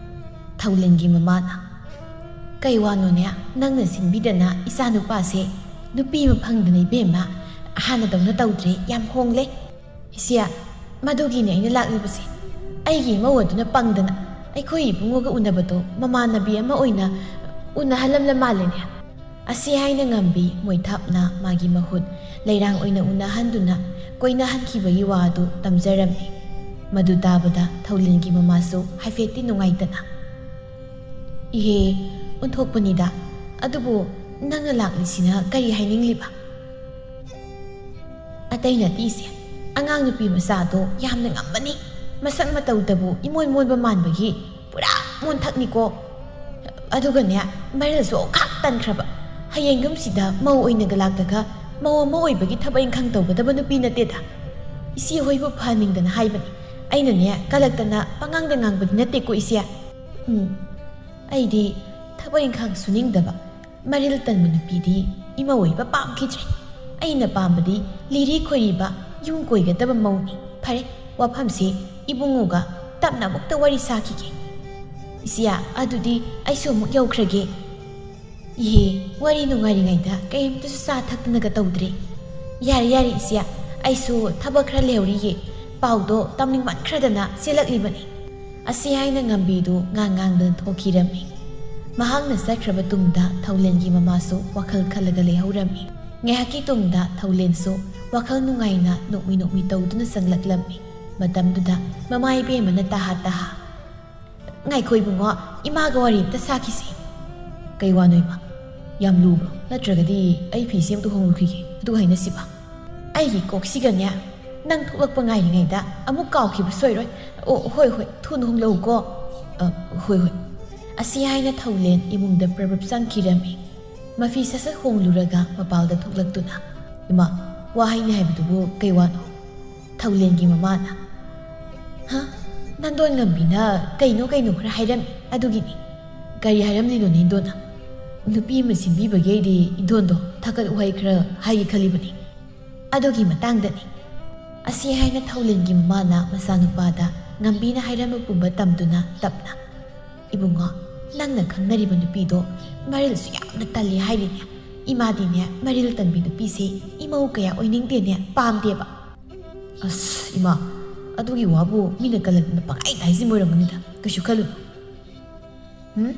ꯊꯧꯂꯦꯟꯒꯤ ꯃꯃꯥꯅ, "ꯀꯩ ꯋꯥꯅꯣꯅꯦ ꯅꯪꯅ ꯁꯤꯟꯕꯤꯗꯅ ꯏꯆꯥ ꯅꯨꯄꯥꯁꯦ? ꯅꯨꯄꯤ ꯑꯃ ꯐꯪꯗꯅ ꯏꯕꯦꯝꯃ, ꯍꯥꯟꯅꯗꯧꯅ ꯇꯧꯗ꯭ꯔꯦ, ꯌꯥꯝ ꯍꯣꯡꯂꯦ꯫" "ꯏꯆꯦ, ꯃꯗꯨꯒꯤꯅꯦ ꯑꯩꯅ ꯂꯥꯛꯂꯤꯕꯁꯦ꯫ ꯑꯩꯒꯤ ꯏꯃꯧ ꯑꯗꯨꯅ ꯄꯪꯗꯅ ꯑꯩꯈꯣꯏ ꯏꯕꯨꯡꯉꯣꯒ ꯎꯅꯕꯗꯣ ꯃꯃꯥꯟꯅꯕꯤ ꯑꯃ ꯑꯣꯏꯅ ꯎꯅꯍꯜꯂꯝꯂ ꯃꯥꯜꯂꯦꯅꯦ꯫" ꯑꯁꯤ ꯍꯥꯏꯅ ꯉꯝꯕꯤ ꯃꯣꯏꯊꯥꯞꯅ ꯃꯥꯒꯤ ꯃꯍꯨꯠ ꯂꯩꯔꯥꯡ ꯑꯣꯏꯅ ꯎꯅꯍꯟꯗꯨꯅ ꯀꯣꯏꯅꯍꯟꯈꯤꯕꯒꯤ ꯋꯥ ꯑꯗꯨ ꯇꯝꯖꯔꯝꯃꯤ꯫ ꯃꯗꯨ ꯇꯥꯕꯗ ꯊꯧꯂꯦꯟꯒꯤ ꯃꯃꯥꯁꯨ ꯍꯥꯏꯐꯦꯠꯇꯤ ꯅꯨꯡꯉꯥꯏꯇꯅ, "ꯏꯍꯦ, ꯑꯣꯟꯊꯣꯛꯄꯅꯤꯗ꯫ ꯑꯗꯨꯕꯨ ꯅꯪꯅ ꯂꯥꯛꯂꯤꯁꯤꯅ ꯀꯔꯤ ꯍꯥꯏꯅꯤꯡꯂꯤꯕ?" "ꯑꯇꯩ ꯅꯠꯇꯦ ꯏꯆꯦ, ꯑꯉꯥꯡ ꯅꯨꯄꯤ ꯃꯆꯥꯗꯣ ꯌꯥꯝꯅ ꯉꯝꯕꯅꯤ꯫ ꯃꯁꯛ ꯃꯇꯧꯗꯕꯨ ꯏꯃꯣꯟ ꯃꯣꯟꯕ ꯃꯥꯟꯕꯒꯤ ꯄꯨꯔꯥ ꯃꯣꯟꯊꯛꯅꯤꯀꯣ꯫ ꯑꯗꯨꯒꯅꯦ, ꯃꯔꯜꯁꯨ ꯑꯣꯈꯥꯛ ꯇꯟꯈ꯭ꯔꯕ꯫ ꯍꯌꯦꯡ ꯌꯨꯝꯁꯤꯗ ꯃꯧ ꯑꯣꯏꯅꯒ ꯂꯥꯛꯂꯒ ꯃꯧ ꯑꯃ ꯑꯣꯏꯕꯒꯤ ꯊꯕꯛ ꯏꯪꯈꯥꯡ ꯇꯧꯒꯗꯕ ꯅꯨꯄꯤ ꯅꯠꯇꯦꯗ꯫ ꯏꯆꯦ ꯍꯣꯏꯕꯨ ꯐꯍꯟꯅꯤꯡꯗꯅ ꯍꯥꯏꯕꯅꯤ꯫ ꯑꯩꯅꯅꯦ, ꯀꯂꯛꯇꯅ ꯄꯉꯥꯡꯗ ꯉꯥꯡꯕꯗꯤ ꯅꯠꯇꯦꯀꯣ ꯏꯆꯦ꯫ ꯎꯝ, ꯑꯩꯗꯤ ꯊꯕꯛ ꯏꯪꯈꯥꯡ ꯁꯨꯅꯤꯡꯗꯕ, ꯃꯔꯤꯜ ꯇꯟꯕ ꯅꯨꯄꯤꯗꯤ ꯏꯃꯧ ꯑꯣꯏꯕ ꯄꯥꯝꯈꯤꯗ꯭ꯔꯦ꯫ ꯑꯩꯅ ꯄꯥꯝꯕꯗꯤ ꯂꯤꯔꯤ ꯈꯣꯏꯔꯤꯕ, ꯌꯨꯝ ꯀꯣꯏꯒꯗꯕ ꯃꯧꯅꯤ꯫ ꯐꯔꯦ, ꯋꯥꯐꯝꯁꯦ ꯏꯕꯨꯡꯉꯣꯒ ꯇꯞꯅ ꯑꯃꯨꯛꯇ ꯋꯥꯔꯤ ꯁꯥꯈꯤꯒꯦ꯫ "ꯏꯆꯦ, ꯑꯗꯨꯗꯤ ꯑꯩꯁꯨ ꯑꯃꯨꯛ ꯌꯧꯈ꯭ꯔꯒꯦ꯫" "ꯏꯍꯦ, ꯋꯥꯔꯤ ꯅꯨꯡꯉꯥꯏꯔꯤꯉꯩꯗ ꯀꯔꯤꯝꯇꯁꯨ ꯆꯥ ꯊꯛꯇꯅꯒ ꯇꯧꯗ꯭ꯔꯦ꯫" "ꯌꯥꯔꯦ, ꯌꯥꯔꯦ ꯏꯆꯦ, ꯑꯩꯁꯨ ꯊꯕꯛ ꯈꯔ ꯂꯩꯍꯧꯔꯤꯌꯦ, ꯄꯥꯎꯗꯣ ꯇꯝꯅꯤꯡꯃꯟꯈ꯭ꯔꯗꯅ ꯆꯦꯜꯂꯛꯂꯤꯕꯅꯤ꯫" ꯑꯁꯤ ꯍꯥꯏꯅ ꯉꯝꯕꯤꯗꯨ ꯉꯥꯡ ꯉꯥꯡꯗꯅ ꯊꯣꯛꯈꯤꯔꯝꯃꯤ꯫ ꯃꯍꯥꯛꯅ ꯆꯠꯈ꯭ꯔꯕ ꯇꯨꯡꯗ ꯊꯧꯂꯦꯟꯒꯤ ꯃꯃꯥꯁꯨ ꯋꯥꯈꯜ ꯈꯜꯂꯒ ꯂꯩꯍꯧꯔꯝꯃꯤ꯫ ꯉꯥꯏꯍꯥꯛꯀꯤ ꯇꯨꯡꯗ ꯊꯧꯂꯦꯟꯁꯨ ꯋꯥꯈꯜ ꯅꯨꯡꯉꯥꯏꯅ ꯅꯣꯛꯃꯤ ꯅꯣꯛꯃꯤ ꯇꯧꯗꯨꯅ ꯆꯪꯂꯛꯂꯝꯃꯤ꯫ ꯃꯇꯝꯗꯨꯗ ꯃꯃꯥ ꯏꯕꯦꯝꯃꯅ ꯇꯍꯥ ꯇꯍꯥ, "ꯉꯥꯏꯈꯣ ꯏꯕꯨꯡꯉꯣ, ꯏꯃꯥꯒ ꯋꯥꯔꯤ ꯑꯝꯇ ꯁꯥꯈꯤꯁꯤ꯫" "ꯀꯩ ꯋꯥꯅꯣ ꯏꯃꯥ? ꯌꯥꯝ ꯂꯨꯕ꯭ꯔꯣ? ꯅꯠꯇ꯭ꯔꯒꯗꯤ ꯑꯩ ꯐꯤꯁꯦ ꯑꯝꯇ ꯍꯣꯡꯂꯨꯈꯤꯒꯦ, ꯑꯗꯨꯒ ꯍꯥꯏꯅꯁꯤꯕ?" "ꯑꯩꯒꯤ ꯀꯣꯛꯁꯤꯒꯅꯦ, ꯅꯪ ꯊꯣꯛꯂꯛꯄ ꯉꯥꯏꯔꯤꯉꯩꯗ ꯑꯃꯨꯛ ꯀꯥꯎꯈꯤꯕ ꯁꯣꯏꯔꯣꯏ꯫ ꯑꯣ, ꯍꯣꯏ, ꯍꯣꯏ, ꯊꯨꯅ ꯍꯣꯡꯂꯛꯎꯀꯣ꯫" "ꯑ, ꯍꯣꯏ, ꯍꯣꯏ꯫" ꯑꯁꯤ ꯍꯥꯏꯅ ꯊꯧꯂꯦꯟ ꯏꯃꯨꯡꯗ ꯄ꯭ꯔꯞ ꯄ꯭ꯔꯞ ꯆꯪꯈꯤꯔꯝꯃꯤ꯫ ꯃꯐꯤ ꯁꯠ ꯁꯠ ꯍꯣꯡꯂꯨꯔꯒ ꯃꯄꯥꯜꯗ ꯊꯣꯛꯂꯛꯇꯨꯅ, "ꯏꯃꯥ, ꯋꯥ ꯍꯥꯏꯅꯤ ꯍꯥꯏꯕꯗꯨꯕꯨ ꯀꯩ ꯋꯥꯅꯣ?" ꯊꯧꯂꯦꯟꯒꯤ ꯃꯃꯥꯅ, "ꯍꯥ? ꯅꯟꯗꯣꯟ ꯉꯝꯕꯤꯅ ꯀꯩꯅꯣ ꯀꯩꯅꯣ ꯈꯔ ꯍꯥꯏꯔꯝꯃꯤ, ꯑꯗꯨꯒꯤꯅꯤ꯫" "ꯀꯔꯤ ꯍꯥꯏꯔꯝꯂꯤꯅꯣꯅꯦ ꯏꯟꯗꯣꯟꯅ?" "ꯅꯨꯄꯤ ꯑꯃ ꯁꯤꯟꯕꯤꯕꯒꯤ ꯑꯩꯗꯤ ꯏꯟꯗꯣꯟꯗꯣ ꯊꯥꯒꯠ ꯋꯥꯍꯩ ꯈꯔ ꯍꯥꯏꯒꯦ ꯈꯜꯂꯤꯕꯅꯤ, ꯑꯗꯨꯒꯤ ꯃꯇꯥꯡꯗꯅꯤ꯫" ꯑꯁꯤ ꯍꯥꯏꯅ ꯊꯧꯂꯦꯟꯒꯤ ꯃꯃꯥꯅ ꯃꯆꯥꯅꯨꯄꯥꯗ ꯉꯝꯕꯤꯅ ꯍꯥꯏꯔꯝꯕ ꯄꯨꯝꯕ ꯇꯝꯗꯨꯅ ꯇꯞꯅ, "ꯏꯕꯨꯡꯉꯣ, ꯅꯪꯅ ꯈꯪꯅꯔꯤꯕ ꯅꯨꯄꯤꯗꯣ ꯃꯔꯤꯜꯁꯨ ꯌꯥꯝꯅ ꯇꯜꯂꯤ ꯍꯥꯏꯔꯤꯅꯦ꯫ ꯏꯃꯥꯗꯤꯅꯦ ꯃꯔꯤꯜ ꯇꯟꯕꯤ ꯅꯨꯄꯤꯁꯦ ꯏꯃꯧ ꯀꯌꯥ ꯑꯣꯏꯅꯤꯡꯗꯦꯅꯦ, ꯄꯥꯝꯗꯦꯕ꯫" "ꯑꯁ ꯏꯃꯥ, ꯑꯗꯨꯒꯤ ꯋꯥꯕꯨ ꯃꯤꯅ ꯀꯜꯂꯛꯇꯅ ꯄꯪꯍꯥꯏꯗ ꯍꯥꯏꯖꯤꯟꯕ ꯑꯣꯏꯔꯝꯒꯅꯤꯗ, ꯀꯩꯁꯨ ꯈꯜꯂꯨꯅꯨ꯫" "ꯎꯝ?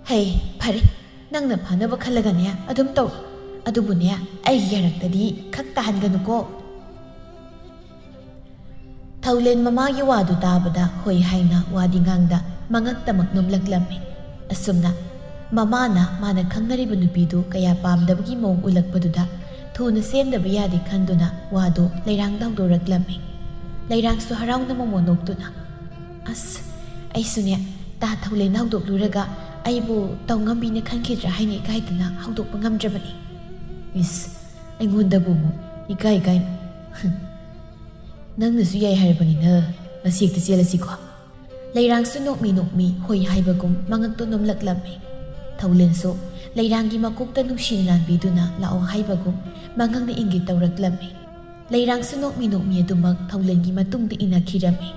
ꯍꯩ, ꯐꯔꯦ, ꯅꯪꯅ ꯐꯅꯕ ꯈꯜꯂꯒꯅꯦ ꯑꯗꯨꯝ ꯇꯧ꯫ ꯑꯗꯨꯕꯨꯅꯦ, ꯑꯩꯒꯤ ꯌꯥꯔꯛꯇꯗꯤ ꯈꯛ ꯇꯥꯍꯟꯒꯅꯨꯀꯣ꯫" ꯊꯧꯂꯦꯟ ꯃꯃꯥꯒꯤ ꯋꯥꯗꯨ ꯇꯥꯕꯗ ꯍꯣꯏ ꯍꯥꯏꯅ ꯋꯥꯗꯤ ꯉꯥꯡꯗ ꯃꯉꯛꯇꯃꯛ ꯅꯣꯝꯂꯛꯂꯝꯃꯤ꯫ ꯑꯁꯨꯝꯅ ꯃꯃꯥꯅ ꯃꯥꯅ ꯈꯪꯅꯔꯤꯕ ꯅꯨꯄꯤꯗꯨ ꯀꯌꯥ ꯄꯥꯝꯗꯕꯒꯤ ꯃꯑꯣꯡ ꯎꯠꯂꯛꯄꯗꯨꯗ ꯊꯨꯅ ꯁꯦꯝꯗꯕ ꯌꯥꯗꯦ ꯈꯟꯗꯨꯅ ꯋꯥꯗꯨ ꯂꯩꯔꯥꯡꯗ ꯍꯧꯗꯣꯔꯛꯂꯝꯃꯤ꯫ ꯂꯩꯔꯥꯡꯁꯨ ꯍꯔꯥꯎꯅ ꯃꯣꯃꯣꯟ ꯅꯣꯛꯇꯨꯅ, "ꯑꯁ, ꯑꯩꯁꯨꯅꯦ ꯇꯥ ꯊꯧꯂꯦꯟꯅ ꯍꯧꯗꯣꯛꯂꯨꯔꯒ ꯑꯩꯕꯨ ꯇꯧ ꯉꯝꯕꯤꯅ ꯈꯟꯈꯤꯗ꯭ꯔꯥ ꯍꯥꯏꯅ ꯏꯀꯥꯏꯗꯅ ꯍꯧꯗꯣꯛꯄ ꯉꯝꯗ꯭ꯔꯕꯅꯤ꯫" "ꯏꯁ, ꯑꯩꯉꯣꯟꯗꯕꯨ ꯑꯃꯨꯛ ꯏꯀꯥꯏ ꯏꯀꯥꯏꯅ꯫" "ꯅꯪꯅꯁꯨ ꯌꯥꯏ ꯍꯥꯏꯔꯕꯅꯤꯅ ꯉꯁꯤ ꯍꯦꯛꯇ ꯆꯦꯜꯂꯁꯤꯀꯣ꯫" ꯂꯩꯔꯥꯡꯁꯨ ꯅꯣꯛꯃꯤ ꯅꯣꯛꯃꯤ ꯍꯣꯏ ꯍꯥꯏꯕꯒꯨꯝ ꯃꯉꯛꯇꯨ ꯅꯣꯝꯂꯛꯂꯝꯃꯤ꯫ ꯊꯧꯂꯦꯟꯁꯨ ꯂꯩꯔꯥꯡꯒꯤ ꯃꯀꯣꯛꯇ ꯅꯨꯡꯁꯤꯅ ꯅꯥꯟꯕꯤꯗꯨꯅ ꯂꯥꯛꯑꯣ ꯍꯥꯏꯕꯒꯨꯝ ꯃꯉꯛꯅ ꯏꯪꯒꯤꯠ ꯇꯧꯔꯛꯂꯝꯃꯤ꯫ ꯂꯩꯔꯥꯡꯁꯨ ꯅꯣꯛꯃꯤ ꯅꯣꯛꯃꯤ ꯑꯗꯨꯃꯛ ꯊꯧꯂꯦꯟꯒꯤ ꯃꯇꯨꯡꯗ ꯏꯟꯅꯈꯤꯔꯝꯃꯤ꯫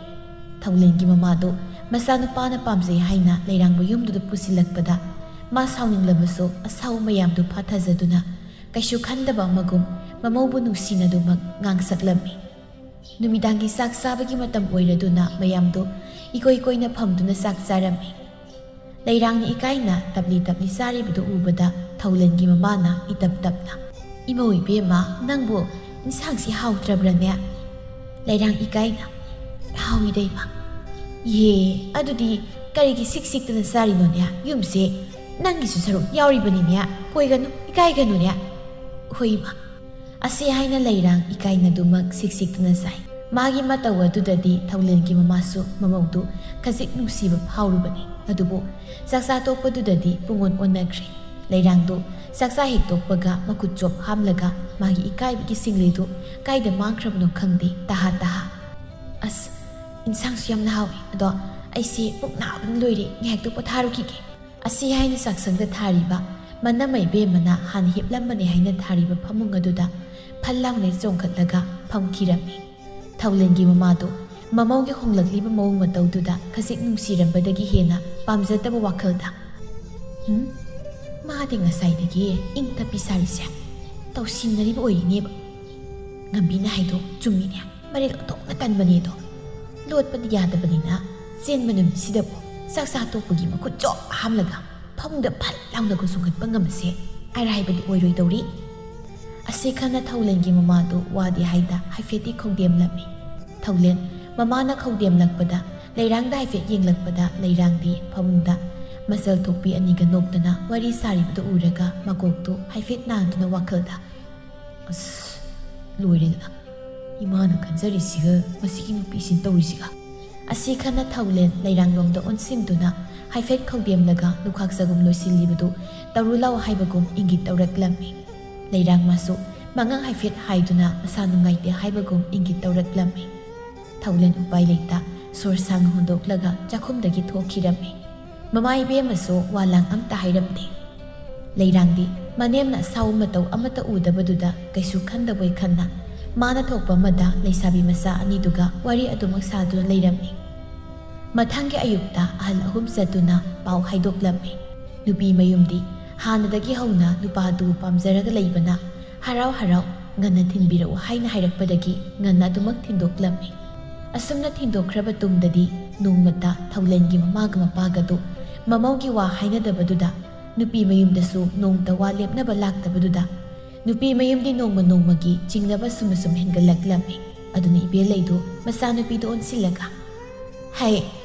ꯊꯧꯂꯦꯟꯒꯤ ꯃꯃꯥꯗꯨ ꯃꯆꯥꯅꯨꯄꯥꯅ ꯄꯥꯝꯖꯩ ꯍꯥꯏꯅ ꯂꯩꯔꯥꯡꯕ ꯌꯨꯝꯗꯨꯗ ꯄꯨꯁꯤꯜꯂꯛꯄꯗ ꯃꯥ ꯁꯥꯎꯅꯤꯡꯂꯕꯁꯨ ꯑꯁꯥꯎ ꯃꯌꯥꯝꯗꯨ ꯐꯥꯊꯖꯗꯨꯅ ꯀꯩꯁꯨ ꯈꯟꯗꯕ ꯑꯃꯒꯨꯝ ꯃꯃꯧꯕꯨ ꯅꯨꯡꯁꯤꯅꯗꯨꯃꯛ ꯉꯥꯡꯁꯛꯂꯝꯃꯤ꯫ ꯅꯨꯃꯤꯗꯥꯡꯒꯤ ꯆꯥꯛ ꯆꯥꯕꯒꯤ ꯃꯇꯝ ꯑꯣꯏꯔꯗꯨꯅ ꯃꯌꯥꯝꯗꯨ ꯏꯀꯣꯏ ꯀꯣꯏꯅ ꯐꯝꯗꯨꯅ ꯆꯥꯛ ꯆꯥꯔꯝꯃꯤ꯫ ꯂꯩꯔꯥꯡꯅ ꯏꯀꯥꯏꯅ ꯇꯞꯂꯤ ꯇꯞꯂꯤ ꯆꯥꯔꯤꯕꯗꯨ ꯎꯕꯗ ꯊꯧꯂꯦꯟꯒꯤ ꯃꯃꯥꯅ ꯏꯇꯞ ꯇꯞꯅ, "ꯏꯃꯧ ꯏꯕꯦꯝꯃ, ꯅꯪꯕꯨ ꯏꯟꯁꯥꯡꯁꯤ ꯍꯥꯎꯇ꯭ꯔꯕ꯭ꯔꯅꯦ?" ꯂꯩꯔꯥꯡ ꯏꯀꯥꯏꯅ, "ꯍꯥꯎꯏꯗ ꯏꯃꯥ꯫ ꯌꯦ, ꯑꯗꯨꯗꯤ ꯀꯔꯤꯒꯤ ꯁꯤꯛ ꯁꯤꯛꯇꯅ ꯆꯥꯔꯤꯅꯣꯅꯦ? ꯌꯨꯝꯁꯦ ꯅꯪꯒꯤꯁꯨ ꯁꯔꯨꯛ ꯌꯥꯎꯔꯤꯕꯅꯤꯅꯦ꯫ ꯀꯣꯏꯒꯅꯨ, ꯏꯀꯥꯏꯒꯅꯨꯅꯦ꯫ ꯍꯣꯏ ꯏꯃꯥ꯫" ꯑꯁꯤ ꯍꯥꯏꯅ ꯂꯩꯔꯥꯡ ꯏꯀꯥꯏꯅꯗꯨꯃꯛ ꯁꯤꯛ ꯁꯤꯛꯇꯨꯅ ꯆꯥꯏ꯫ ꯃꯥꯒꯤ ꯃꯇꯧ ꯑꯗꯨꯗꯗꯤ ꯊꯧꯂꯦꯟꯒꯤ ꯃꯃꯥꯁꯨ ꯃꯃꯧꯗꯨ ꯈꯖꯤꯛ ꯅꯨꯡꯁꯤꯕ ꯐꯥꯎꯔꯨꯕꯅꯤ꯫ ꯑꯗꯨꯕꯨ ꯆꯥꯛꯆꯥ ꯇꯣꯛꯄꯗꯨꯗꯗꯤ ꯄꯨꯡꯑꯣꯟ ꯑꯣꯟꯅꯈ꯭ꯔꯦ꯫ ꯂꯩꯔꯥꯡꯗꯨ ꯆꯥꯛꯆꯥ ꯍꯦꯛ ꯇꯣꯛꯄꯒ ꯃꯈꯨꯠ ꯆꯣꯞ ꯍꯥꯝꯂꯒ ꯃꯥꯒꯤ ꯏꯀꯥꯏꯕꯒꯤ ꯁꯤꯡꯂꯤꯗꯨ ꯀꯥꯏꯗ ꯃꯥꯡꯈ꯭ꯔꯕꯅꯣ ꯈꯪꯗꯦ, ꯇꯍꯥ ꯇꯍꯥ꯫ "ꯑꯁ, ꯏꯟꯁꯥꯡꯁꯨ ꯌꯥꯝꯅ ꯍꯥꯎꯏ꯫ ꯑꯗꯣ ꯑꯩꯁꯦ ꯄꯨꯛ ꯅꯥꯕꯅ ꯂꯣꯏꯔꯦ, ꯉꯥꯏꯍꯥꯛꯇꯨ ꯄꯣꯊꯥꯔꯨꯈꯤꯒꯦ꯫" ꯑꯁꯤ ꯍꯥꯏꯅ ꯆꯥꯛꯁꯪꯗ ꯊꯥꯔꯤꯕ ꯃꯅꯝꯃꯩ ꯕꯦꯝꯃꯅ ꯍꯥꯟꯅ ꯍꯤꯞꯂꯝꯕꯅꯤ ꯍꯥꯏꯅ ꯊꯥꯔꯤꯕ ꯐꯃꯨꯡ ꯑꯗꯨꯗ ꯐꯜ ꯂꯥꯎꯅ ꯆꯣꯡꯈꯠꯂꯒ ꯐꯝꯈꯤꯔꯝꯃꯤ꯫ ꯊꯧꯂꯦꯟꯒꯤ ꯃꯃꯥꯗꯨ ꯃꯃꯧꯒꯤ ꯍꯣꯡꯂꯛꯂꯤꯕ ꯃꯑꯣꯡ ꯃꯇꯧꯗꯨꯗ ꯈꯖꯤꯛ ꯅꯨꯡꯁꯤꯔꯝꯕꯗꯒꯤ ꯍꯦꯟꯅ ꯄꯥꯝꯖꯗꯕ ꯋꯥꯈꯜꯗ, "ꯍꯨꯝ? ꯃꯥꯗꯤ ꯉꯁꯥꯏꯗꯒꯤ ꯏꯪ ꯇꯞꯄꯤ ꯁꯥꯔꯤꯁꯦ ꯇꯧꯁꯤꯟꯅꯔꯤꯕ ꯑꯣꯏꯔꯤꯅꯦꯕ꯫ ꯉꯝꯕꯤꯅ ꯍꯥꯏꯗꯣ ꯆꯨꯝꯃꯤꯅꯦ꯫ ꯃꯔꯤꯜ ꯑꯣꯟꯊꯣꯛꯅ ꯀꯟꯕꯅꯦ ꯑꯗꯣ꯫ ꯂꯣꯠꯄꯗꯤ ꯌꯥꯗꯕꯅꯤꯅ ꯆꯦꯟꯕ ꯅꯨꯃꯤꯠꯁꯤꯗꯕꯨ ꯆꯥꯛ ꯆꯥ ꯇꯣꯛꯄꯒꯤ ꯃꯈꯨꯠ ꯆꯣꯞ ꯍꯥꯝꯂꯒ ꯐꯃꯨꯡꯗ ꯐꯠ ꯂꯥꯎꯅ ꯆꯣꯡꯈꯠꯄ ꯉꯝꯕꯁꯦ ꯑꯔꯥꯏꯕꯗꯤ ꯑꯣꯏꯔꯣꯏꯗꯧꯔꯤ꯫" ꯑꯁꯤ ꯈꯟꯅ ꯊꯧꯂꯦꯟꯒꯤ ꯃꯃꯥꯗꯨ ꯋꯥꯗꯤ ꯍꯥꯏꯗ ꯍꯥꯏꯐꯦꯠꯇꯤ ꯈꯧꯗꯦꯝꯂꯝꯃꯤ꯫ ꯊꯧꯂꯦꯟ ꯃꯃꯥꯅ ꯈꯧꯗꯦꯝꯂꯛꯄꯗ ꯂꯩꯔꯥꯡꯗ ꯍꯥꯏꯐꯦꯠ ꯌꯦꯡꯂꯛꯄꯗ ꯂꯩꯔꯥꯡꯗꯤ ꯐꯃꯨꯡꯗ ꯃꯆꯜ ꯊꯣꯛꯄꯤ ꯑꯅꯤꯒ ꯅꯣꯛꯇꯅ ꯋꯥꯔꯤ ꯁꯥꯔꯤꯕꯗꯨ ꯎꯔꯒ ꯃꯀꯣꯛꯇꯨ ꯍꯥꯏꯐꯦꯠ ꯅꯥꯟꯗꯨꯅ ꯋꯥꯈꯜꯗ, "ꯑꯁ, ꯂꯣꯏꯔꯦꯗꯅ꯫ ꯏꯃꯥꯅ ꯈꯟꯖꯔꯤꯁꯤꯒ ꯃꯁꯤꯒꯤ ꯅꯨꯄꯤꯁꯤꯅ ꯇꯧꯔꯤꯁꯤꯒ꯫" ꯑꯁꯤ ꯈꯟꯅ ꯊꯧꯂꯦꯟ ꯂꯩꯔꯥꯡꯂꯣꯝꯗ ꯑꯣꯟꯁꯤꯟꯗꯨꯅ ꯍꯥꯏꯐꯦꯠ ꯈꯧꯗꯦꯝꯂꯒ ꯂꯨꯈꯥꯛ ꯆꯒꯨꯝ ꯂꯣꯏꯁꯤꯜꯂꯤꯕꯗꯨ ꯇꯧꯔꯨ ꯂꯥꯎ ꯍꯥꯏꯕꯒꯨꯝ ꯏꯪꯒꯤꯠ ꯇꯧꯔꯛꯂꯝꯃꯤ꯫ ꯂꯩꯔꯥꯡ ꯃꯥꯁꯨ ꯃꯉꯛ ꯍꯥꯏꯐꯦꯠ ꯍꯥꯏꯗꯨꯅ ꯃꯁꯥ ꯅꯨꯡꯉꯥꯏꯇꯦ ꯍꯥꯏꯕꯒꯨꯝ ꯏꯪꯒꯤꯠ ꯇꯧꯔꯛꯂꯝꯃꯤ꯫ ꯊꯧꯂꯦꯟ ꯎꯄꯥꯏ ꯂꯩꯇ ꯁꯣꯔ ꯁꯥꯡꯅ ꯍꯣꯟꯗꯣꯛꯂꯒ ꯆꯥꯛꯈꯨꯝꯗꯒꯤ ꯊꯣꯛꯈꯤꯔꯝꯃꯤ꯫ ꯃꯃꯥ ꯏꯕꯦꯝꯃꯁꯨ ꯋꯥ ꯂꯥꯡ ꯑꯝꯇ ꯍꯥꯏꯔꯝꯗꯦ꯫ ꯂꯩꯔꯥꯡꯗꯤ ꯃꯅꯦꯝꯅ ꯑꯁꯥꯎꯕ ꯃꯇꯧ ꯑꯃꯠꯇ ꯎꯗꯕꯗꯨꯗ ꯀꯩꯁꯨ ꯈꯟꯗꯕꯣꯏ ꯈꯟꯅ ꯃꯥꯅ ꯊꯣꯛꯄ ꯑꯃꯗ ꯂꯩꯁꯥꯕꯤ ꯃꯆꯥ ꯑꯅꯤꯗꯨꯒ ꯋꯥꯔꯤ ꯑꯗꯨꯃꯛ ꯁꯥꯗꯨꯅ ꯂꯩꯔꯝꯃꯤ꯫ ꯃꯊꯪꯒꯤ ꯑꯌꯨꯛꯇ ꯑꯍꯜ ꯑꯍꯨꯝ ꯆꯠꯇꯨꯅ ꯄꯥꯎ ꯍꯥꯏꯗꯣꯛꯂꯝꯃꯤ꯫ ꯅꯨꯄꯤ ꯃꯌꯨꯝꯗꯤ ꯍꯥꯟꯅꯗꯒꯤ ꯍꯧꯅ ꯅꯨꯄꯥꯗꯨ ꯄꯥꯝꯖꯔꯒ ꯂꯩꯕꯅ ꯍꯔꯥꯎ ꯍꯔꯥꯎ ꯉꯟꯅ ꯊꯤꯟꯕꯤꯔꯛꯎ ꯍꯥꯏꯅ ꯍꯥꯏꯔꯛꯄꯗꯒꯤ ꯉꯟꯅ ꯑꯗꯨꯃꯛ ꯊꯤꯟꯗꯣꯛꯂꯝꯃꯤ꯫ ꯑꯁꯨꯝꯅ ꯊꯤꯟꯗꯣꯛꯈ꯭ꯔꯕ ꯇꯨꯡꯗꯗꯤ ꯅꯣꯡꯃꯇ ꯊꯧꯂꯦꯟꯒꯤ ꯃꯃꯥꯒ ꯃꯄꯥꯒꯗꯨ ꯃꯃꯧꯒꯤ ꯋꯥ ꯍꯥꯏꯅꯗꯕꯗꯨꯗ ꯅꯨꯄꯤ ꯃꯌꯨꯝꯗꯁꯨ ꯅꯣꯡꯃꯇ ꯋꯥ ꯂꯦꯞꯅꯕ ꯂꯥꯛꯇꯕꯗꯨꯗ ꯅꯨꯄꯤ ꯃꯌꯨꯝꯗꯤ ꯅꯣꯡꯃ ꯅꯣꯡꯃꯒꯤ ꯆꯤꯡꯅꯕ ꯁꯨꯝ ꯁꯨꯝ ꯍꯦꯟꯒꯠꯂꯛꯂꯝꯃꯤ꯫ ꯑꯗꯨꯅ ꯏꯕꯦꯜꯂꯩꯗꯨ ꯃꯆꯥꯅꯨꯄꯤꯗꯨ ꯑꯣꯟꯁꯤꯜꯂꯒ, "ꯍꯩ,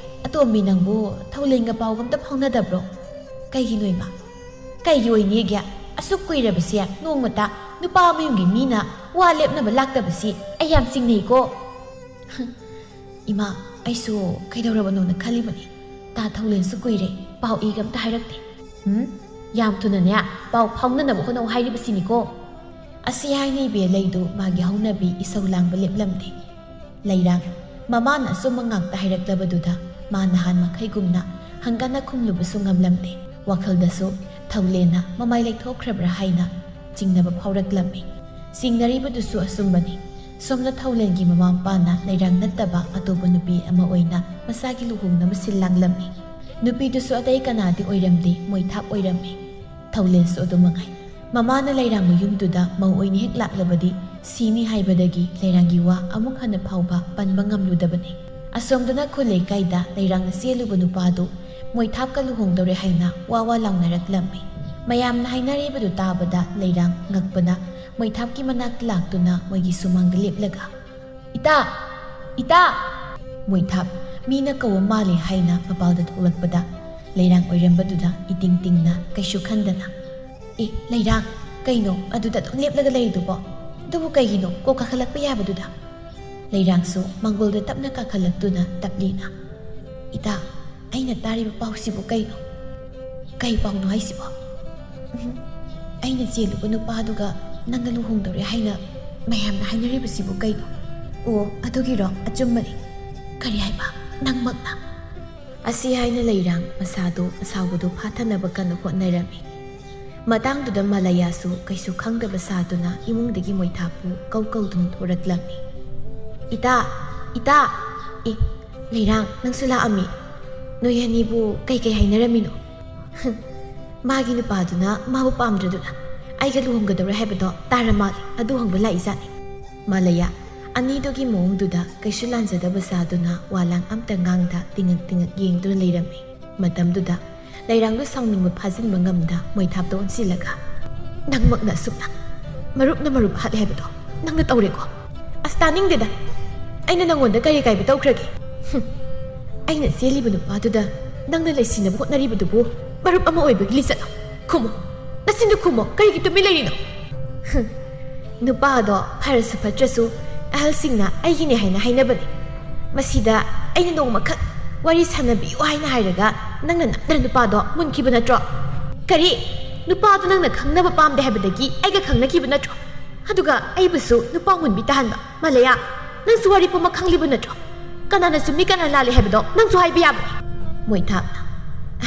ꯑꯇꯣꯝꯕꯤ, ꯅꯪꯕꯨ ꯊꯧꯂꯦꯟꯒ ꯄꯥꯎꯒ ꯑꯝꯇ ꯐꯥꯎꯅꯗꯕ꯭ꯔꯣ? ꯀꯩꯒꯤꯅꯣ ꯏꯃꯥ? ꯀꯩꯒꯤ ꯑꯣꯏꯅꯤꯒꯦ? ꯑꯁꯨꯛ ꯀꯨꯏꯔꯕꯁꯦ ꯅꯣꯡꯃꯇ ꯅꯨꯄꯥ ꯃꯌꯨꯝꯒꯤ ꯃꯤꯅ ꯋꯥ ꯂꯦꯞꯅꯕ ꯂꯥꯛꯇꯕꯁꯤ ꯑꯩ ꯌꯥꯝ ꯆꯤꯡꯅꯩꯀꯣ꯫" "ꯏꯃꯥ, ꯑꯩꯁꯨ ꯀꯩꯗꯧꯔꯕꯅꯣꯅ ꯈꯜꯂꯤꯕꯅꯤ꯫ ꯇꯥ ꯊꯧꯂꯦꯟꯁꯨ ꯀꯨꯏꯔꯦ, ꯄꯥꯎ ꯏꯒ ꯑꯝꯇ ꯍꯥꯏꯔꯛꯇꯦ꯫ ꯎꯝ? ꯌꯥꯝ ꯊꯨꯅꯅꯦ ꯄꯥꯎ ꯐꯥꯎꯅꯅꯕ ꯍꯣꯠꯅꯧ ꯍꯥꯏꯔꯤꯕꯁꯤꯅꯤꯀꯣ꯫" ꯑꯁꯤ ꯍꯥꯏꯅ ꯏꯕꯦꯜꯂꯩꯗꯨ ꯃꯥꯒꯤ ꯍꯧꯅꯕꯤ ꯏꯁꯧ ꯂꯥꯡꯕ ꯂꯦꯞꯂꯝꯗꯦ꯫ ꯂꯩꯔꯥꯡ ꯃꯃꯥꯅ ꯑꯆꯨꯝꯕ ꯉꯥꯛꯇ ꯍꯥꯏꯔꯛꯂꯕꯗꯨꯗ ꯃꯥ ꯅꯍꯥꯟ ꯃꯈꯩꯒꯨꯝꯅ ꯍꯪꯒꯠꯅ ꯈꯨꯝꯂꯨꯕꯁꯨ ꯉꯝꯂꯝꯗꯦ꯫ ꯋꯥꯈꯜꯗꯁꯨ ꯊꯧꯂꯦꯟꯅ ꯃꯃꯥꯏ ꯂꯩꯊꯣꯛꯈ꯭ꯔꯕ꯭ꯔꯥ ꯍꯥꯏꯅ ꯆꯤꯡꯅꯕ ꯐꯥꯎꯔꯛꯂꯝꯃꯤ꯫ ꯆꯤꯡꯅꯔꯤꯕꯗꯨꯁꯨ ꯑꯆꯨꯝꯕꯅꯤ꯫ ꯁꯣꯝꯗ ꯊꯧꯂꯦꯟꯒꯤ ꯃꯃꯥ ꯃꯄꯥꯅ ꯂꯩꯔꯥꯡ ꯅꯠꯇꯕ ꯑꯇꯣꯞꯄ ꯅꯨꯄꯤ ꯑꯃ ꯑꯣꯏꯅ ꯃꯆꯥꯒꯤ ꯂꯨꯍꯣꯡꯅꯕ ꯁꯤꯜ ꯂꯥꯡꯂꯝꯃꯤ꯫ ꯅꯨꯄꯤꯗꯨꯁꯨ ꯑꯇꯩ ꯀꯅꯥꯗꯤ ꯑꯣꯏꯔꯝꯗꯦ, ꯃꯣꯏꯊꯥꯞ ꯑꯣꯏꯔꯝꯃꯤ꯫ ꯊꯧꯂꯦꯟꯁꯨ ꯑꯗꯨ ꯃꯉꯥꯏ꯫ ꯃꯃꯥꯅ ꯂꯩꯔꯥꯡ ꯃꯌꯨꯝꯗꯨꯗ ꯃꯧ ꯑꯣꯏꯅ ꯍꯦꯛ ꯂꯥꯛꯂꯕꯗꯤ ꯁꯤꯅꯤ ꯍꯥꯏꯕꯗꯒꯤ ꯂꯩꯔꯥꯡꯒꯤ ꯋꯥ ꯑꯃꯨꯛ ꯍꯟꯅ ꯐꯥꯎꯕ ꯄꯟꯕ ꯉꯝꯂꯨꯗꯕꯅꯤ꯫ ꯑꯁꯣꯝꯗꯅ ꯈꯨꯜ ꯂꯩꯀꯥꯏꯗ ꯂꯩꯔꯥꯡꯅ ꯆꯦꯜꯂꯨꯕ ꯅꯨꯄꯥꯗꯨ ꯃꯣꯏꯊꯥꯞꯀ ꯂꯨꯍꯣꯡꯗꯧꯔꯦ ꯍꯥꯏꯅ ꯋꯥ ꯋꯥ ꯂꯥꯎꯅꯔꯛꯂꯝꯃꯤ꯫ ꯃꯌꯥꯝꯅ ꯍꯥꯏꯅꯔꯤꯕꯗꯨ ꯇꯥꯕꯗ ꯂꯩꯔꯥꯡ ꯉꯛꯄꯅ ꯃꯣꯏꯊꯥꯞꯀꯤ ꯃꯅꯥꯛꯇ ꯂꯥꯛꯇꯨꯅ ꯃꯣꯏꯒꯤ ꯁꯨꯃꯥꯡꯗ ꯂꯦꯞꯂꯒ, "ꯏꯇꯥ! ꯏꯇꯥ!" ꯃꯣꯏꯊꯥꯞ ꯃꯤꯅ ꯀꯧꯕ ꯃꯥꯜꯂꯦ ꯍꯥꯏꯅ ꯃꯄꯥꯜꯗ ꯊꯣꯛꯂꯛꯄꯗ ꯂꯩꯔꯥꯡ ꯑꯣꯏꯔꯝꯕꯗꯨꯗ ꯏꯇꯤꯡ ꯇꯤꯡꯅ ꯀꯩꯁꯨ ꯈꯟꯗꯅ, "ꯑꯦ, ꯂꯩꯔꯥꯡ, ꯀꯩꯅꯣ ꯑꯗꯨꯗ ꯑꯗꯨꯝ ꯂꯦꯞꯂꯒ ꯂꯩꯔꯤꯗꯨꯕꯣ? ꯑꯗꯨꯕꯨ ꯀꯩꯒꯤꯅꯣ ꯀꯣꯛ ꯀꯥꯈꯠꯂꯛꯄ ꯌꯥꯕꯗꯨꯗ?" ꯂꯩꯔꯥꯡꯁꯨ ꯃꯥꯡꯒꯣꯜꯗ ꯇꯞꯅ ꯀꯥꯈꯠꯂꯛꯇꯨꯅ ꯇꯞꯂꯤꯅ, "ꯏꯇꯥ, ꯑꯩꯅ ꯇꯥꯔꯤꯕ ꯄꯥꯎꯁꯤꯕꯨ ꯀꯩꯅꯣ? ꯀꯩ ꯄꯥꯎꯅꯣ ꯍꯥꯏꯁꯤꯕꯣ? ꯎꯝ, ꯑꯩꯅ ꯆꯦꯜꯂꯨꯕ ꯅꯨꯄꯥꯗꯨꯒ ꯅꯪꯒ ꯂꯨꯍꯣꯡꯗꯧꯔꯦ ꯍꯥꯏꯅ ꯃꯌꯥꯝꯅ ꯍꯥꯏꯅꯔꯤꯕꯁꯤꯕꯨ ꯀꯩꯅꯣ? ꯑꯣ, ꯑꯗꯨꯒꯤꯔꯣ? ꯑꯆꯨꯝꯕꯅꯤ꯫ ꯀꯔꯤ ꯍꯥꯏꯕ? ꯅꯪꯃꯛꯅ?" ꯑꯁꯤ ꯍꯥꯏꯅ ꯂꯩꯔꯥꯡ ꯃꯁꯥꯗꯨ ꯑꯁꯥꯎꯕꯗꯨ ꯐꯥꯊꯅꯕ ꯀꯟꯅ ꯍꯣꯠꯅꯔꯝꯃꯤ꯫ ꯃꯇꯥꯡꯗꯨꯗ ꯃꯥꯂꯌꯥꯁꯨ ꯀꯩꯁꯨ ꯈꯪꯗꯕ ꯁꯥꯗꯨꯅ ꯏꯃꯨꯡꯗꯒꯤ ꯃꯣꯏꯊꯥꯞꯄꯨ ꯀꯧ ꯀꯧꯗꯨꯅ ꯊꯣꯔꯛꯂꯝꯃꯤ꯫ "ꯏꯇꯥ! ꯏꯇꯥ! ꯑꯦ, ꯂꯩꯔꯥꯡ, ꯅꯪꯁꯨ ꯂꯥꯛꯑꯝꯃꯤ꯫ ꯅꯣꯏ ꯑꯅꯤꯕꯨ ꯀꯩꯀꯩ ꯍꯥꯏꯅꯔꯝꯃꯤꯅꯣ?" "ꯃꯥꯒꯤ ꯅꯨꯄꯥꯗꯨꯅ ꯃꯥꯕꯨ ꯄꯥꯝꯗ꯭ꯔꯗꯨꯅ ꯑꯩꯒ ꯂꯨꯍꯣꯡꯒꯗꯧꯔꯦ ꯍꯥꯏꯕꯗꯣ ꯇꯥꯔ ꯃꯥꯜꯂꯦ, ꯑꯗꯨ ꯍꯪꯕ ꯂꯥꯛꯏꯖꯥꯠꯅꯤ꯫" ꯃꯥꯂꯌꯥ ꯑꯅꯤꯗꯨꯒꯤ ꯃꯑꯣꯡꯗꯨꯗ ꯀꯩꯁꯨ ꯂꯥꯟꯖꯗꯕ ꯁꯥꯗꯨꯅ ꯋꯥ ꯂꯥꯡ ꯑꯝꯇ ꯉꯥꯡꯗ ꯇꯤꯉꯛ ꯇꯤꯉꯛ ꯌꯦꯡꯗꯨꯅ ꯂꯩꯔꯝꯃꯤ꯫ ꯃꯇꯝꯗꯨꯗ ꯂꯩꯔꯥꯡꯗꯣ ꯁꯥꯎꯅꯤꯡꯕ ꯐꯥꯖꯤꯟꯕ ꯉꯝꯗ ꯃꯣꯏꯊꯥꯞꯇ ꯑꯣꯟꯁꯤꯜꯂꯒ, "ꯅꯪꯃꯛꯅ ꯑꯁꯨꯝꯅ ꯃꯔꯨꯞꯅ ꯃꯔꯨꯞ ꯍꯥꯠꯂꯦ ꯍꯥꯏꯕꯗꯣ ꯅꯪꯅ ꯇꯧꯔꯦꯀꯣ? ꯑꯁ, ꯇꯥꯅꯤꯡꯗꯦꯗ꯫ ꯑꯩꯅ ꯅꯪꯉꯣꯟꯗ ꯀꯔꯤ ꯀꯥꯏꯕ ꯇꯧꯈ꯭ꯔꯒꯦ? ꯍꯨꯝ꯫ ꯑꯩꯅ ꯆꯦꯜꯂꯤꯕ ꯅꯨꯄꯥꯗꯨꯗ ꯅꯪꯅ ꯂꯩꯁꯤꯟꯅꯕ ꯍꯣꯠꯅꯔꯤꯕꯗꯨꯕꯨ ꯃꯔꯨꯞ ꯑꯃ ꯑꯣꯏꯕꯒꯤ ꯂꯤꯆꯠꯂꯣ? ꯈꯨꯝꯃꯨ꯫ ꯅꯆꯤꯟꯗꯨ ꯈꯨꯝꯃꯣ꯫ ꯀꯔꯤꯒꯤ ꯇꯨꯃꯤꯟ ꯂꯩꯔꯤꯅꯣ?" ꯍꯨꯝ꯫ "ꯅꯨꯄꯥ ꯑꯗꯣ ꯐꯔꯁꯨ ꯐꯠꯇ꯭ꯔꯁꯨ ꯑꯍꯜꯁꯤꯡꯅ ꯑꯩꯒꯤꯅꯦ ꯍꯥꯏꯅ ꯍꯥꯏꯅꯕꯅꯤ꯫ ꯃꯁꯤꯗ ꯑꯩꯅ ꯅꯣꯡꯃꯈꯛ ꯋꯥꯔꯤ ꯁꯥꯟꯅꯕꯤꯌꯨ ꯍꯥꯏꯅ ꯍꯥꯏꯔꯒ ꯅꯪꯅ ꯅꯝꯗꯅ ꯅꯨꯄꯥꯗꯣ ꯃꯨꯟꯈꯤꯕ ꯅꯠꯇ꯭ꯔꯣ?" "ꯀꯔꯤ? ꯅꯨꯄꯥꯗꯣ ꯅꯪꯅ ꯈꯪꯅꯕ ꯄꯥꯝꯗꯦ ꯍꯥꯏꯕꯗꯒꯤ ꯑꯩꯒ ꯈꯪꯅꯈꯤꯕ ꯅꯠꯇ꯭ꯔꯣ? ꯑꯗꯨꯒ ꯑꯩꯕꯨꯁꯨ ꯅꯨꯄꯥ ꯃꯨꯟꯕꯤ ꯇꯥꯍꯟꯕ? ꯃꯥꯂꯌꯥ, ꯅꯪꯁꯨ ꯋꯥꯔꯤ ꯄꯨꯝꯕ ꯈꯪꯂꯤꯕ ꯅꯠꯇ꯭ꯔꯣ? ꯀꯅꯥꯅ ꯆꯨꯝꯃꯤ, ꯀꯅꯥ ꯂꯥꯜꯂꯤ ꯍꯥꯏꯕꯗꯣ ꯅꯪꯁꯨ ꯍꯥꯏꯕ ꯌꯥꯕꯅꯤ꯫" ꯃꯣꯏꯊꯥꯞꯅ,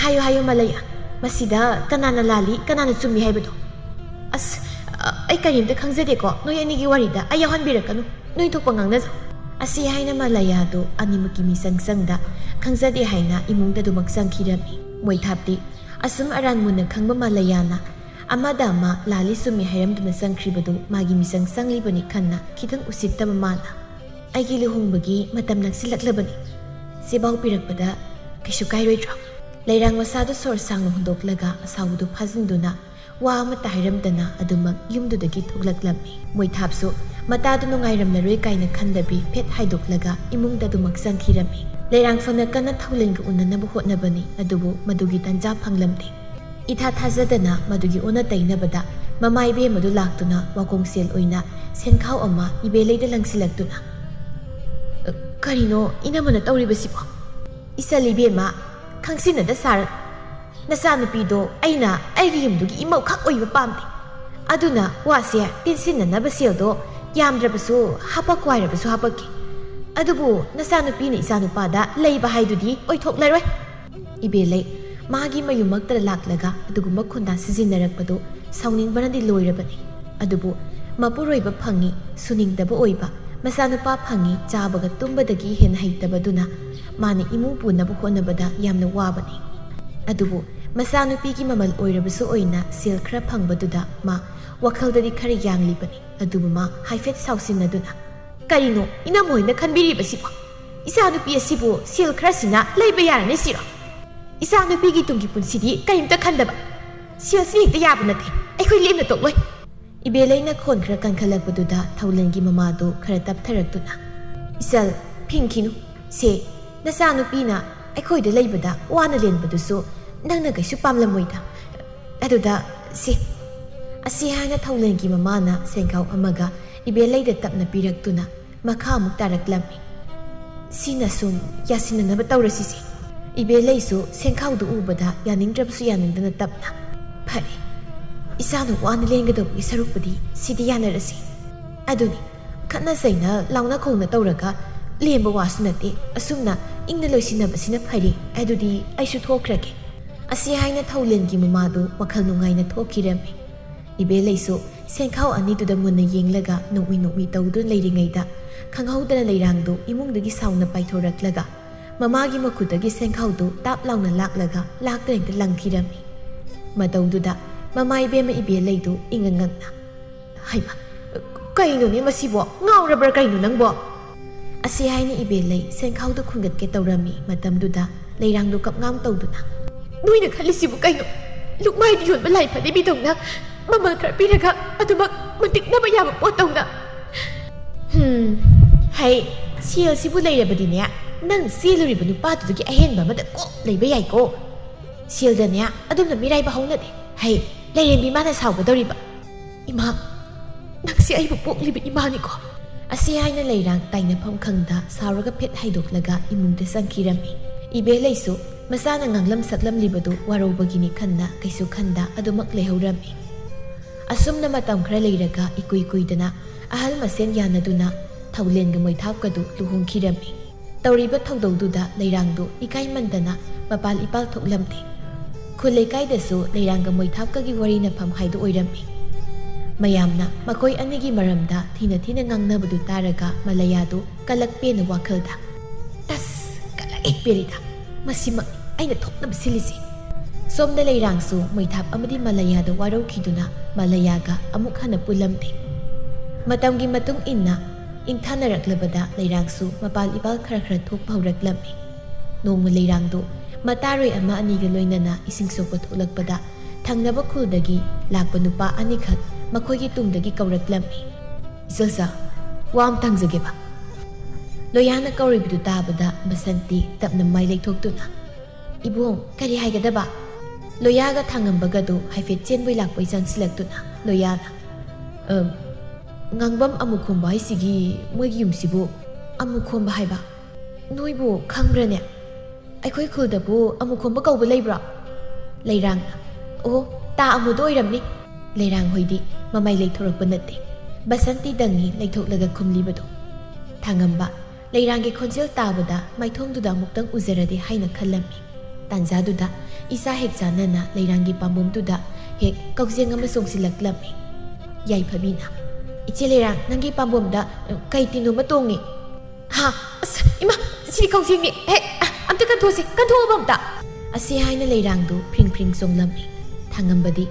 "ꯍꯥꯏꯌꯨ, ꯍꯥꯏꯌꯨ, ꯃꯥꯂꯌꯥ꯫ ꯃꯁꯤꯗ ꯀꯅꯥꯅ ꯂꯥꯜꯂꯤ, ꯀꯅꯥꯅ ꯆꯨꯝꯃꯤ ꯍꯥꯏꯕꯗꯣ? ꯑꯁ, ꯑ, ꯑꯩ ꯀꯔꯤꯝꯇ ꯈꯪꯖꯗꯦꯀꯣ꯫ ꯅꯣꯏ ꯑꯅꯤꯒꯤ ꯋꯥꯔꯤꯗ ꯑꯩ ꯌꯥꯎꯍꯟꯕꯤꯔꯛꯀꯅꯨ꯫ ꯅꯣꯏ ꯊꯣꯛꯄ ꯉꯥꯡꯅꯖꯧ꯫" ꯑꯁꯤ ꯍꯥꯏꯅ ꯃꯥꯂꯌꯥꯗꯨ ꯑꯅꯤꯃꯛꯀꯤ ꯃꯤꯆꯪ ꯆꯪꯗ ꯈꯪꯖꯗꯦ ꯍꯥꯏꯅ ꯏꯃꯨꯡꯗ ꯑꯗꯨꯃꯛ ꯆꯪꯈꯤꯔꯝꯃꯤ꯫ ꯃꯣꯏꯊꯥꯞꯇꯤ ꯑꯁꯨꯝ ꯑꯔꯥꯟ ꯃꯨꯟꯅ ꯈꯪꯕ ꯃꯥꯂꯌꯥꯅ ꯑꯃꯗ ꯑꯃ ꯂꯥꯜꯂꯤ ꯆꯨꯝꯃꯤ ꯍꯥꯏꯔꯝꯗꯨꯅ ꯆꯪꯈ꯭ꯔꯤꯕꯗꯨ ꯃꯥꯒꯤ ꯃꯤꯆꯪ ꯆꯪꯂꯤꯕꯅꯤ ꯈꯟꯅ ꯈꯤꯇꯪ ꯎꯁꯤꯠꯇꯕ ꯃꯥꯅ, "ꯑꯩꯒꯤ ꯂꯨꯍꯣꯡꯕꯒꯤ ꯃꯇꯝ ꯅꯛꯁꯤꯜꯂꯛꯂꯕꯅꯤ꯫ ꯆꯦꯕꯥꯎ ꯄꯤꯔꯛꯄꯗ ꯀꯩꯁꯨ ꯀꯥꯏꯔꯣꯏꯗ꯭ꯔꯣ?" ꯂꯩꯔꯥꯡ ꯃꯁꯥꯗꯨ ꯁꯣꯔ ꯁꯥꯡꯅ ꯍꯣꯟꯗꯣꯛꯂꯒ ꯑꯁꯥꯎꯕꯗꯨ ꯐꯥꯖꯤꯟꯗꯨꯅ ꯋꯥ ꯑꯃꯠꯇ ꯍꯥꯏꯔꯝꯗꯅ ꯑꯗꯨꯃꯛ ꯌꯨꯝꯗꯨꯗꯒꯤ ꯊꯣꯛꯂꯛꯂꯝꯃꯤ꯫ ꯃꯣꯏꯊꯥꯞꯁꯨ ꯃꯇꯥꯗꯨ ꯅꯨꯡꯉꯥꯏꯔꯝꯂꯔꯣꯏ ꯀꯥꯏꯅ ꯈꯟꯗꯕꯤ ꯐꯦꯠ ꯍꯥꯏꯗꯣꯛꯂꯒ ꯏꯃꯨꯡꯗ ꯑꯗꯨꯃꯛ ꯆꯪꯈꯤꯔꯝꯃꯤ꯫ ꯂꯩꯔꯥꯡ ꯐꯅ ꯀꯟꯅ ꯊꯧꯂꯦꯟꯒ ꯎꯅꯅꯕ ꯍꯣꯠꯅꯕꯅꯤ, ꯑꯗꯨꯕꯨ ꯃꯗꯨꯒꯤ ꯇꯟꯖꯥ ꯐꯪꯂꯝꯗꯦ꯫ ꯏꯊꯥ ꯊꯥꯖꯗꯅ ꯃꯗꯨꯒꯤ ꯑꯣꯟꯅ ꯇꯩꯅꯕꯗ ꯃꯃꯥ ꯏꯕꯦꯝꯃꯗꯨ ꯂꯥꯛꯇꯨꯅ ꯋꯥꯀꯣꯡꯁꯦꯜ ꯑꯣꯏꯅ ꯁꯦꯟꯈꯥꯎ ꯑꯃ ꯏꯕꯦꯂꯩꯗ ꯂꯪꯁꯤꯜꯂꯛꯇꯨꯅ, "ꯀꯔꯤꯅꯣ ꯏꯅꯝꯃꯅ ꯇꯧꯔꯤꯕꯁꯤꯕꯣ? ꯏꯆꯜ ꯏꯕꯦꯝꯃ, ꯈꯪꯁꯤꯟꯅꯗ ꯁꯥꯔ꯫ ꯅꯆꯥꯅꯨꯄꯤꯗꯣ ꯑꯩꯅ ꯑꯩꯒꯤ ꯌꯨꯝꯗꯨꯒꯤ ꯏꯃꯧꯈꯛ ꯑꯣꯏꯕ ꯄꯥꯝꯗꯦ꯫ ꯑꯗꯨꯅ ꯋꯥꯁꯦ ꯇꯦꯟꯁꯤꯟꯅꯅꯕ ꯁꯦꯜꯗꯣ ꯌꯥꯝꯗ꯭ꯔꯕꯁꯨ ꯍꯥꯄꯛ ꯋꯥꯏꯔꯕꯁꯨ ꯍꯥꯄꯛꯀꯦ꯫ ꯑꯗꯨꯕꯨ ꯅꯆꯥꯅꯨꯄꯤꯅ ꯏꯆꯥꯅꯨꯄꯥꯗ ꯂꯩꯕ ꯍꯥꯏꯗꯨꯗꯤ ꯑꯣꯏꯊꯣꯛꯂꯔꯣꯏ꯫" ꯏꯕꯦꯂꯩ ꯃꯥꯒꯤ ꯃꯌꯨꯝꯃꯛꯇ ꯂꯥꯛꯂꯒ ꯑꯗꯨꯒꯨꯝꯕ ꯈꯣꯟꯗꯥ ꯁꯤꯖꯤꯟꯅꯔꯛꯄꯗꯨ ꯁꯥꯎꯅꯤꯡꯕꯅꯗꯤ ꯂꯣꯏꯔꯕꯅꯤ꯫ ꯑꯗꯨꯕꯨ ꯃꯄꯨꯔꯣꯏꯕ ꯐꯪꯉꯤ, ꯁꯨꯅꯤꯡꯗꯕ ꯑꯣꯏꯕ, ꯃꯆꯥꯅꯨꯄꯥ ꯐꯪꯉꯤ, ꯆꯥꯕꯒ ꯇꯨꯝꯕꯗꯒꯤ ꯍꯦꯟꯅ ꯍꯩꯇꯕꯗꯨꯅ ꯃꯥꯅ ꯏꯃꯨꯡ ꯄꯨꯅꯕ ꯍꯣꯠꯅꯕꯗ ꯌꯥꯝꯅ ꯋꯥꯕꯅꯤ꯫ ꯑꯗꯨꯕꯨ ꯃꯆꯥꯅꯨꯄꯤꯒꯤ ꯃꯃꯜ ꯑꯣꯏꯔꯕꯁꯨ ꯑꯣꯏꯅ ꯁꯦꯜ ꯈꯔ ꯐꯪꯕꯗꯨꯗ ꯃꯥ ꯋꯥꯈꯜꯗꯗꯤ ꯈꯔ ꯌꯥꯡꯂꯤꯕꯅꯤ꯫ ꯑꯗꯨꯕꯨ ꯃꯥ ꯍꯥꯏꯐꯦꯠ ꯁꯥꯎꯁꯤꯟꯅꯗꯨꯅ, "ꯀꯔꯤꯅꯣ ꯏꯅꯝꯃ ꯍꯣꯏꯅ ꯈꯟꯕꯤꯔꯤꯕꯁꯤꯕꯣ? ꯏꯆꯥꯅꯨꯄꯤ ꯑꯁꯤꯕꯨ ꯁꯦꯜ ꯈꯔꯁꯤꯅ ꯂꯩꯕ ꯌꯥꯔꯅꯤ ꯁꯤꯔꯣ? ꯏꯆꯥꯅꯨꯄꯤꯒꯤ ꯇꯨꯡꯒꯤ ꯄꯨꯟꯁꯤꯗꯤ ꯀꯔꯤꯝꯇ ꯈꯟꯗꯕ꯫ ꯁꯦꯜꯁꯤ ꯍꯦꯛꯇ ꯌꯥꯕ ꯅꯠꯇꯦ꯫ ꯑꯩꯈꯣꯏ ꯂꯦꯝꯅ ꯇꯣꯛꯂꯣꯏ꯫" ꯏꯕꯦꯂꯩꯅ ꯈꯣꯟ ꯈꯔ ꯀꯟꯈꯠꯂꯛꯄꯗꯨꯗ ꯊꯧꯂꯦꯟꯒꯤ ꯃꯃꯥꯗꯨ ꯈꯔ ꯇꯞꯊꯔꯛꯇꯨꯅ, "ꯏꯆꯜ, ꯐꯤꯡꯈꯤꯅꯨ꯫ ꯁꯦ, ꯅꯆꯥꯅꯨꯄꯤꯅ ꯑꯩꯈꯣꯏꯗ ꯂꯩꯕꯗ ꯋꯥꯅ ꯂꯦꯟꯕꯗꯨꯁꯨ ꯅꯪꯅ ꯀꯩꯁꯨ ꯄꯥꯝꯂꯝꯃꯣꯏꯗ꯫ ꯑꯗꯨꯗ, ꯁꯦ꯫" ꯑꯁꯤ ꯍꯥꯏꯅ ꯊꯧꯂꯦꯟꯒꯤ ꯃꯃꯥꯅ ꯁꯦꯟꯈꯥꯎ ꯑꯃꯒ ꯏꯕꯦꯂꯩꯗ ꯇꯞꯅ ꯄꯤꯔꯛꯇꯨꯅ ꯃꯈꯥ ꯑꯃꯨꯛ ꯇꯥꯔꯛꯂꯝꯃꯤ꯫ "ꯁꯤꯅ ꯁꯨꯝ ꯌꯥꯁꯤꯟꯅꯅꯕ ꯇꯧꯔꯁꯤꯁꯦ꯫" ꯏꯕꯦꯂꯩꯁꯨ ꯁꯦꯟꯈꯥꯎꯗꯨ ꯎꯕꯗ ꯌꯥꯅꯤꯡꯗ꯭ꯔꯕꯁꯨ ꯌꯥꯅꯤꯡꯗꯅ ꯇꯞꯅ, "ꯐꯔꯦ, ꯏꯆꯥꯅ ꯋꯥꯅ ꯂꯦꯟꯒꯗꯧꯕꯒꯤ ꯁꯔꯨꯛꯄꯨꯗꯤ ꯁꯤꯗꯤ ꯌꯥꯅꯔꯁꯤ꯫ ꯑꯗꯨꯅꯤ, ꯈꯠꯅ ꯆꯩꯅ ꯂꯥꯎꯅ ꯈꯣꯡꯅ ꯇꯧꯔꯒ ꯂꯦꯝꯕ ꯋꯥꯁꯨ ꯅꯠꯇꯦ꯫ ꯑꯁꯨꯝꯅ ꯏꯪꯅ ꯂꯣꯏꯁꯤꯟꯅꯕꯁꯤꯅ ꯐꯔꯦ꯫ ꯑꯗꯨꯗꯤ ꯑꯩꯁꯨ ꯊꯣꯛꯈ꯭ꯔꯒꯦ꯫" ꯑꯁꯤ ꯍꯥꯏꯅ ꯊꯧꯂꯦꯟꯒꯤ ꯃꯃꯥꯗꯨ ꯋꯥꯈꯜ ꯅꯨꯡꯉꯥꯏꯅ ꯊꯣꯛꯈꯤꯔꯝꯃꯤ꯫ ꯏꯕꯦꯂꯩꯁꯨ ꯁꯦꯟꯈꯥꯎ ꯑꯅꯤꯗꯨꯗ ꯃꯨꯟꯅ ꯌꯦꯡꯂꯒ ꯅꯣꯛꯃꯤ ꯅꯣꯛꯃꯤ ꯇꯧꯗꯨꯅ ꯂꯩꯔꯤꯉꯩꯗ, ꯈꯪꯍꯧꯗꯅ ꯂꯩꯔꯥꯡꯗꯨ ꯏꯃꯨꯡꯗꯒꯤ ꯁꯥꯎꯅ ꯄꯥꯏꯊꯣꯔꯛꯂꯒ ꯃꯃꯥꯒꯤ ꯃꯈꯨꯠꯇꯒꯤ ꯁꯦꯟꯈꯥꯎꯗꯨ ꯇꯥꯞ ꯂꯥꯎꯅ ꯂꯥꯛꯂꯒ ꯂꯥꯛꯇꯅ ꯍꯦꯛꯇ ꯂꯪꯈꯤꯔꯝꯃꯤ꯫ ꯃꯇꯧꯗꯨꯗ ꯃꯃꯥ ꯏꯕꯦꯝꯃ ꯏꯕꯦꯂꯩꯗꯨ ꯏꯉꯛ ꯉꯛꯅ, "ꯍꯩꯃꯥ, ꯀꯩꯅꯣꯅꯦ ꯃꯁꯤꯕꯣ? ꯉꯥꯎꯔꯕ꯭ꯔꯥ ꯀꯩꯅꯣ ꯅꯪꯕꯣ?" ꯑꯁꯤ ꯍꯥꯏꯅ ꯏꯕꯦꯂꯩ ꯁꯦꯟꯈꯥꯎꯗꯨ ꯈꯨꯟꯒꯠꯀꯦ ꯇꯧꯔꯝꯃꯤ꯫ ꯃꯇꯝꯗꯨꯗ ꯂꯩꯔꯥꯡꯗꯨ ꯀꯞꯉꯥꯝ ꯇꯧꯗꯨꯅ, "ꯅꯣꯏꯅ ꯈꯜꯂꯤꯁꯤꯕꯨ ꯀꯩꯅꯣ? ꯂꯨꯛꯃꯥꯏꯗ ꯌꯣꯟꯕ ꯂꯥꯏ ꯐꯗꯤꯕꯤꯗꯧꯅ ꯃꯃꯜ ꯈꯔ ꯄꯤꯔꯒ ꯑꯗꯨꯃꯛ ꯃꯟꯇꯤꯛꯅꯕ ꯌꯥꯕ ꯄꯣꯠꯇꯧꯅ?" "ꯍꯝ, ꯍꯩ, ꯁꯦꯜꯁꯤꯕꯨ ꯂꯩꯔꯕꯗꯤꯅꯦ, ꯅꯪ ꯆꯦꯜꯂꯨꯔꯤꯕ ꯅꯨꯄꯥꯗꯨꯗꯒꯤ ꯑꯍꯦꯟꯕ ꯑꯃꯗ ꯀꯣꯛ ꯂꯩꯕ ꯌꯥꯏꯀꯣ꯫ ꯁꯦꯜꯗꯅꯦ ꯑꯗꯨꯝꯅ ꯃꯤꯔꯥꯏꯕ ꯍꯧꯅꯗꯦ꯫ ꯍꯩ, ꯂꯩꯔꯦꯝꯕꯤ ꯃꯥꯅ ꯁꯥꯎꯒꯗꯧꯔꯤꯕ꯫ ꯏꯃꯥ, ꯅꯪꯁꯦ ꯑꯩꯕꯨ ꯄꯣꯛꯂꯤꯕ ꯏꯃꯥꯅꯤꯀꯣ?" ꯑꯁꯤ ꯍꯥꯏꯅ ꯂꯩꯔꯥꯡ ꯇꯥꯏꯅꯐꯝ ꯈꯪꯗ ꯁꯥꯎꯔꯒ ꯐꯦꯠ ꯍꯥꯏꯗꯣꯛꯂꯒ ꯏꯃꯨꯡꯗ ꯆꯪꯈꯤꯔꯝꯃꯤ꯫ ꯏꯕꯦꯂꯩꯁꯨ ꯃꯆꯥꯅ ꯉꯥꯡꯂꯝ ꯁꯛꯂꯝꯂꯤꯕꯗꯨ ꯋꯥꯔꯧꯕꯒꯤꯅꯤ ꯈꯟꯅ ꯀꯩꯁꯨ ꯈꯟꯗ ꯑꯗꯨꯃꯛ ꯂꯩꯍꯧꯔꯝꯃꯤ꯫ ꯑꯁꯨꯝꯅ ꯃꯇꯝ ꯈꯔ ꯂꯩꯔꯒ ꯏꯀꯨꯏ ꯀꯨꯏꯗꯅ ꯑꯍꯜ ꯃꯁꯦꯟ ꯌꯥꯅꯗꯨꯅ ꯊꯧꯂꯦꯟꯒ ꯃꯣꯏꯊꯥꯞꯀꯗꯨ ꯂꯨꯍꯣꯡꯈꯤꯔꯝꯃꯤ꯫ ꯇꯧꯔꯤꯕ ꯊꯧꯗꯧꯗꯨꯗ ꯂꯩꯔꯥꯡꯗꯨ ꯏꯀꯥꯏꯃꯟꯗꯅ ꯃꯄꯥꯜ ꯏꯄꯥꯜ ꯊꯣꯛꯂꯝꯗꯦ꯫ ꯈꯨꯜ ꯂꯩꯀꯥꯏꯗꯁꯨ ꯂꯩꯔꯥꯡꯒ ꯃꯣꯏꯊꯥꯞꯀꯒꯤ ꯋꯥꯔꯤꯅꯐꯝ ꯍꯥꯏꯗꯨ ꯑꯣꯏꯔꯝꯃꯤ꯫ ꯃꯌꯥꯝꯅ ꯃꯈꯣꯏ ꯑꯅꯤꯒꯤ ꯃꯔꯝꯗ ꯊꯤꯅ ꯊꯤꯅ ꯉꯥꯡꯅꯕꯗꯨ ꯇꯥꯔꯒ ꯃꯂꯌꯥꯗꯨ ꯀꯂꯛꯄꯦꯅ ꯋꯥꯈꯜꯗ, "ꯇꯁ, ꯀꯂꯛꯑꯦ ꯄꯦꯔꯤꯗ, ꯃꯁꯤꯃꯛꯅꯤ ꯑꯩꯅ ꯊꯣꯛꯅꯕ ꯁꯤꯜꯂꯤꯁꯤ"꯫ ꯁꯣꯝꯗ ꯂꯩꯔꯥꯡꯁꯨ ꯃꯣꯏꯊꯥꯞ ꯑꯃꯗꯤ ꯃꯂꯌꯥꯗ ꯋꯥꯔꯧꯈꯤꯗꯨꯅ ꯃꯂꯌꯥꯒ ꯑꯃꯨꯛ ꯍꯟꯅ ꯄꯨꯜꯂꯝꯗꯦ꯫ ꯃꯇꯝꯒꯤ ꯃꯇꯨꯡ ꯏꯟꯅ ꯏꯪꯊꯅꯔꯛꯂꯕꯗ ꯂꯩꯔꯥꯡꯁꯨ ꯃꯄꯥꯜ ꯏꯄꯥꯜ ꯈꯔ ꯈꯔ ꯊꯣꯛꯄ ꯍꯧꯔꯛꯂꯝꯃꯤ꯫ ꯅꯣꯡꯃ ꯂꯩꯔꯥꯡꯗꯨ ꯃꯇꯥꯔꯣꯏ ꯑꯃ ꯑꯅꯤꯒ ꯂꯣꯏꯅꯅ ꯏꯁꯤꯡ ꯁꯣꯛꯄ ꯊꯣꯛꯂꯛꯄꯗ ꯊꯪꯅꯕ ꯈꯨꯜꯗꯒꯤ ꯂꯥꯛꯄ ꯅꯨꯄꯥ ꯑꯅꯤꯈꯛ ꯃꯈꯣꯏꯒꯤ ꯇꯨꯡꯗꯒꯤ ꯀꯧꯔꯛꯂꯝꯃꯤ꯫ "ꯏꯆꯜꯁꯥ, ꯋꯥ ꯑꯃ ꯍꯪꯖꯒꯦꯕ"꯫ ꯂꯣꯌꯥꯅ ꯀꯧꯔꯤꯕꯗꯨ ꯇꯥꯕꯗ ꯕꯁꯟꯇꯤ ꯇꯞꯅ ꯃꯥꯏ ꯂꯩꯊꯣꯛꯇꯨꯅ, "ꯏꯕꯨꯡ, ꯀꯔꯤ ꯍꯥꯏꯒꯗꯕ?" ꯂꯣꯌꯥꯒ ꯊꯥꯡꯉꯝꯕꯒꯗꯨ ꯍꯥꯏꯐꯦꯠ ꯆꯦꯟꯕꯣꯏ ꯂꯥꯛꯄꯣꯏ ꯆꯪꯁꯤꯜꯂꯛꯇꯨꯅ ꯂꯣꯌꯥꯅ, "ꯑꯝ, ꯉꯥꯡꯕꯝ ꯑꯃꯨꯈꯣꯝꯕ ꯍꯥꯏꯁꯤꯒꯤ ꯃꯣꯏꯒꯤ ꯌꯨꯝꯁꯤꯕꯨ?" "ꯑꯃꯨꯈꯣꯝꯕ ꯍꯥꯏꯕ? ꯅꯣꯏꯕꯨ ꯈꯪꯕ꯭ꯔꯅꯦ? ꯑꯩꯈꯣꯏ ꯈꯨꯜꯗꯕꯨ ꯑꯃꯨꯈꯣꯝꯕ ꯀꯧꯕ ꯂꯩꯕ꯭ꯔꯣ?" ꯂꯩꯔꯥꯡꯅ, "ꯑꯣ, ꯇꯥ ꯑꯃꯨꯗ ꯑꯣꯏꯔꯝꯅꯤ"꯫ ꯂꯩꯔꯥꯡ ꯍꯣꯏꯗꯤ ꯃꯃꯥꯏ ꯂꯩꯊꯣꯔꯛꯄ ꯅꯠꯇꯦ, ꯕꯁꯟꯇꯤꯗꯪꯅꯤ ꯂꯩꯊꯣꯛꯂꯒ ꯈꯨꯝꯂꯤꯕꯗꯣ꯫ ꯊꯥꯡꯉꯝꯕ ꯂꯩꯔꯥꯡꯒꯤ ꯈꯣꯟꯖꯦꯜ ꯇꯥꯕꯗ ꯃꯥꯏꯊꯣꯡꯗꯨꯗ ꯑꯃꯨꯛꯇꯪ ꯎꯖꯔꯗꯤ ꯍꯥꯏꯅ ꯈꯜꯂꯝꯃꯤ꯫ ꯇꯥꯟꯖꯥꯗꯨꯗ ꯏꯆꯥ ꯍꯦꯛ ꯆꯥꯟꯅꯅ ꯂꯩꯔꯥꯡꯒꯤ ꯄꯥꯝꯕꯣꯝꯗꯨꯗ ꯍꯦꯛ ꯀꯧꯖꯦꯡ ꯑꯃ ꯆꯣꯡꯁꯤꯜꯂꯛꯂꯝꯃꯤ꯫ ꯌꯥꯏꯐꯕꯤꯅ, "ꯏꯆꯦ ꯂꯩꯔꯥꯡ, ꯅꯪꯒꯤ ꯄꯥꯝꯕꯣꯝꯗ, ꯎꯝ, ꯀꯩ ꯇꯤꯟꯅꯣ ꯑꯃ ꯇꯣꯡꯉꯤ"꯫ "ꯍꯥ? ꯑꯁ, ꯏꯃꯥ, ꯁꯤꯗꯤ ꯀꯧꯖꯦꯡꯅꯤ꯫ ꯍꯦ, ꯑ, ꯑꯝꯇ ꯀꯟꯊꯣꯛꯑꯁꯤ, ꯀꯟꯊꯣꯛꯑꯣꯕ ꯑꯝꯇ"꯫ ꯑꯁꯤ ꯍꯥꯏꯅ ꯂꯩꯔꯥꯡꯗꯨ ꯐ꯭ꯔꯤꯡ ꯐ꯭ꯔꯤꯡ ꯆꯣꯡꯂꯝꯃꯤ꯫ ꯊꯥꯡꯉꯝꯕꯗꯤ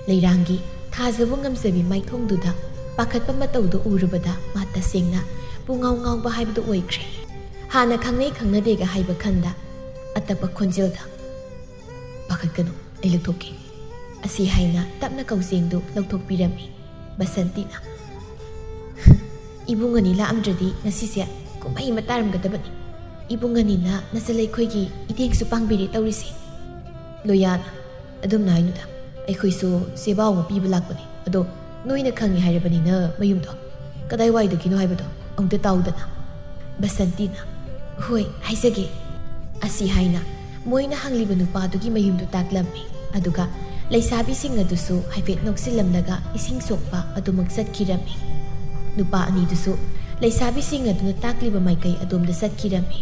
ꯂꯩꯔꯥꯡꯒꯤ ꯊꯥꯖꯕ ꯉꯝꯖꯕꯤ ꯃꯥꯏꯊꯣꯡꯗꯨꯗ ꯄꯥꯈꯠꯄ ꯃꯇꯧꯗꯨ ꯎꯔꯨꯕꯗ ꯃꯥ ꯇꯁꯦꯡꯅ ꯄꯨꯡꯉꯥꯎ ꯉꯥꯎꯕ ꯍꯥꯏꯕꯗꯨ ꯑꯣꯏꯈ꯭ꯔꯦ꯫ ꯍꯥꯟꯅ ꯈꯪꯅꯩ ꯈꯪꯅꯗꯦꯒ ꯍꯥꯏꯕ ꯈꯟꯗ ꯑꯇꯞꯄ ꯈꯣꯟꯖꯦꯜꯗ, "ꯄꯥꯈꯠꯀꯅꯨ, ꯑꯩ ꯂꯧꯊꯣꯛꯀꯦ"꯫ ꯑꯁꯤ ꯍꯥꯏꯅ ꯇꯞꯅ ꯀꯧꯖꯦꯡꯗꯨ ꯂꯧꯊꯣꯛꯄꯤꯔꯝꯃꯤ꯫ ꯕꯁꯟꯇꯤꯅ, "ꯏꯕꯨꯡ ꯑꯅꯤ ꯂꯥꯛꯑꯝꯗ꯭ꯔꯗꯤ ꯉꯁꯤꯁꯦ ꯀꯨꯝꯍꯩ ꯑꯃ ꯇꯥꯔꯝꯒꯗꯕꯅꯤ꯫ ꯏꯕꯨꯡ ꯑꯅꯤꯅ ꯅꯆꯜ ꯑꯩꯈꯣꯏꯒꯤ ꯏꯇꯦꯡꯁꯨ ꯄꯥꯡꯕꯤꯔꯦ ꯇꯧꯔꯤꯁꯦ"꯫ ꯂꯣꯌꯥꯅ, "ꯑꯗꯨꯝꯅ ꯍꯥꯏꯅꯨꯗ, ꯑꯩꯈꯣꯏꯁꯨ ꯁꯦꯕꯥ ꯑꯃ ꯄꯤꯕ ꯂꯥꯛꯄꯅꯤ꯫ ꯑꯗꯣ ꯅꯣꯏꯅ ꯈꯪꯉꯤ ꯍꯥꯏꯔꯕꯅꯤꯅ ꯃꯌꯨꯝꯗꯣ ꯀꯗꯥꯏꯋꯥꯏꯗꯒꯤꯅꯣ ꯍꯥꯏꯕꯗꯣ ꯑꯃꯨꯛꯇ ꯇꯥꯎꯗꯅ"꯫ ꯕꯁꯟꯇꯤꯅ, "ꯍꯣꯏ, ꯍꯥꯏꯖꯒꯦ"꯫ ꯑꯁꯤ ꯍꯥꯏꯅ ꯃꯣꯏꯅ ꯍꯪꯂꯤꯕ ꯅꯨꯄꯥꯗꯨꯒꯤ ꯃꯌꯨꯝꯗꯨ ꯇꯥꯛꯂꯝꯃꯤ꯫ ꯑꯗꯨꯒ ꯂꯩꯁꯥꯕꯤꯁꯤꯡ ꯑꯗꯨꯁꯨ ꯍꯥꯏꯐꯦꯠ ꯅꯣꯛꯁꯤꯜꯂꯝꯂꯒ ꯏꯁꯤꯡ ꯁꯣꯛꯄ ꯑꯗꯨꯃꯛ ꯆꯠꯈꯤꯔꯝꯃꯤ꯫ ꯅꯨꯄꯥ ꯑꯅꯤꯗꯨꯁꯨ ꯂꯩꯁꯥꯕꯤꯁꯤꯡ ꯑꯗꯨꯅ ꯇꯥꯛꯂꯤꯕ ꯃꯥꯏꯀꯩ ꯑꯗꯣꯝꯗ ꯆꯠꯈꯤꯔꯝꯃꯤ꯫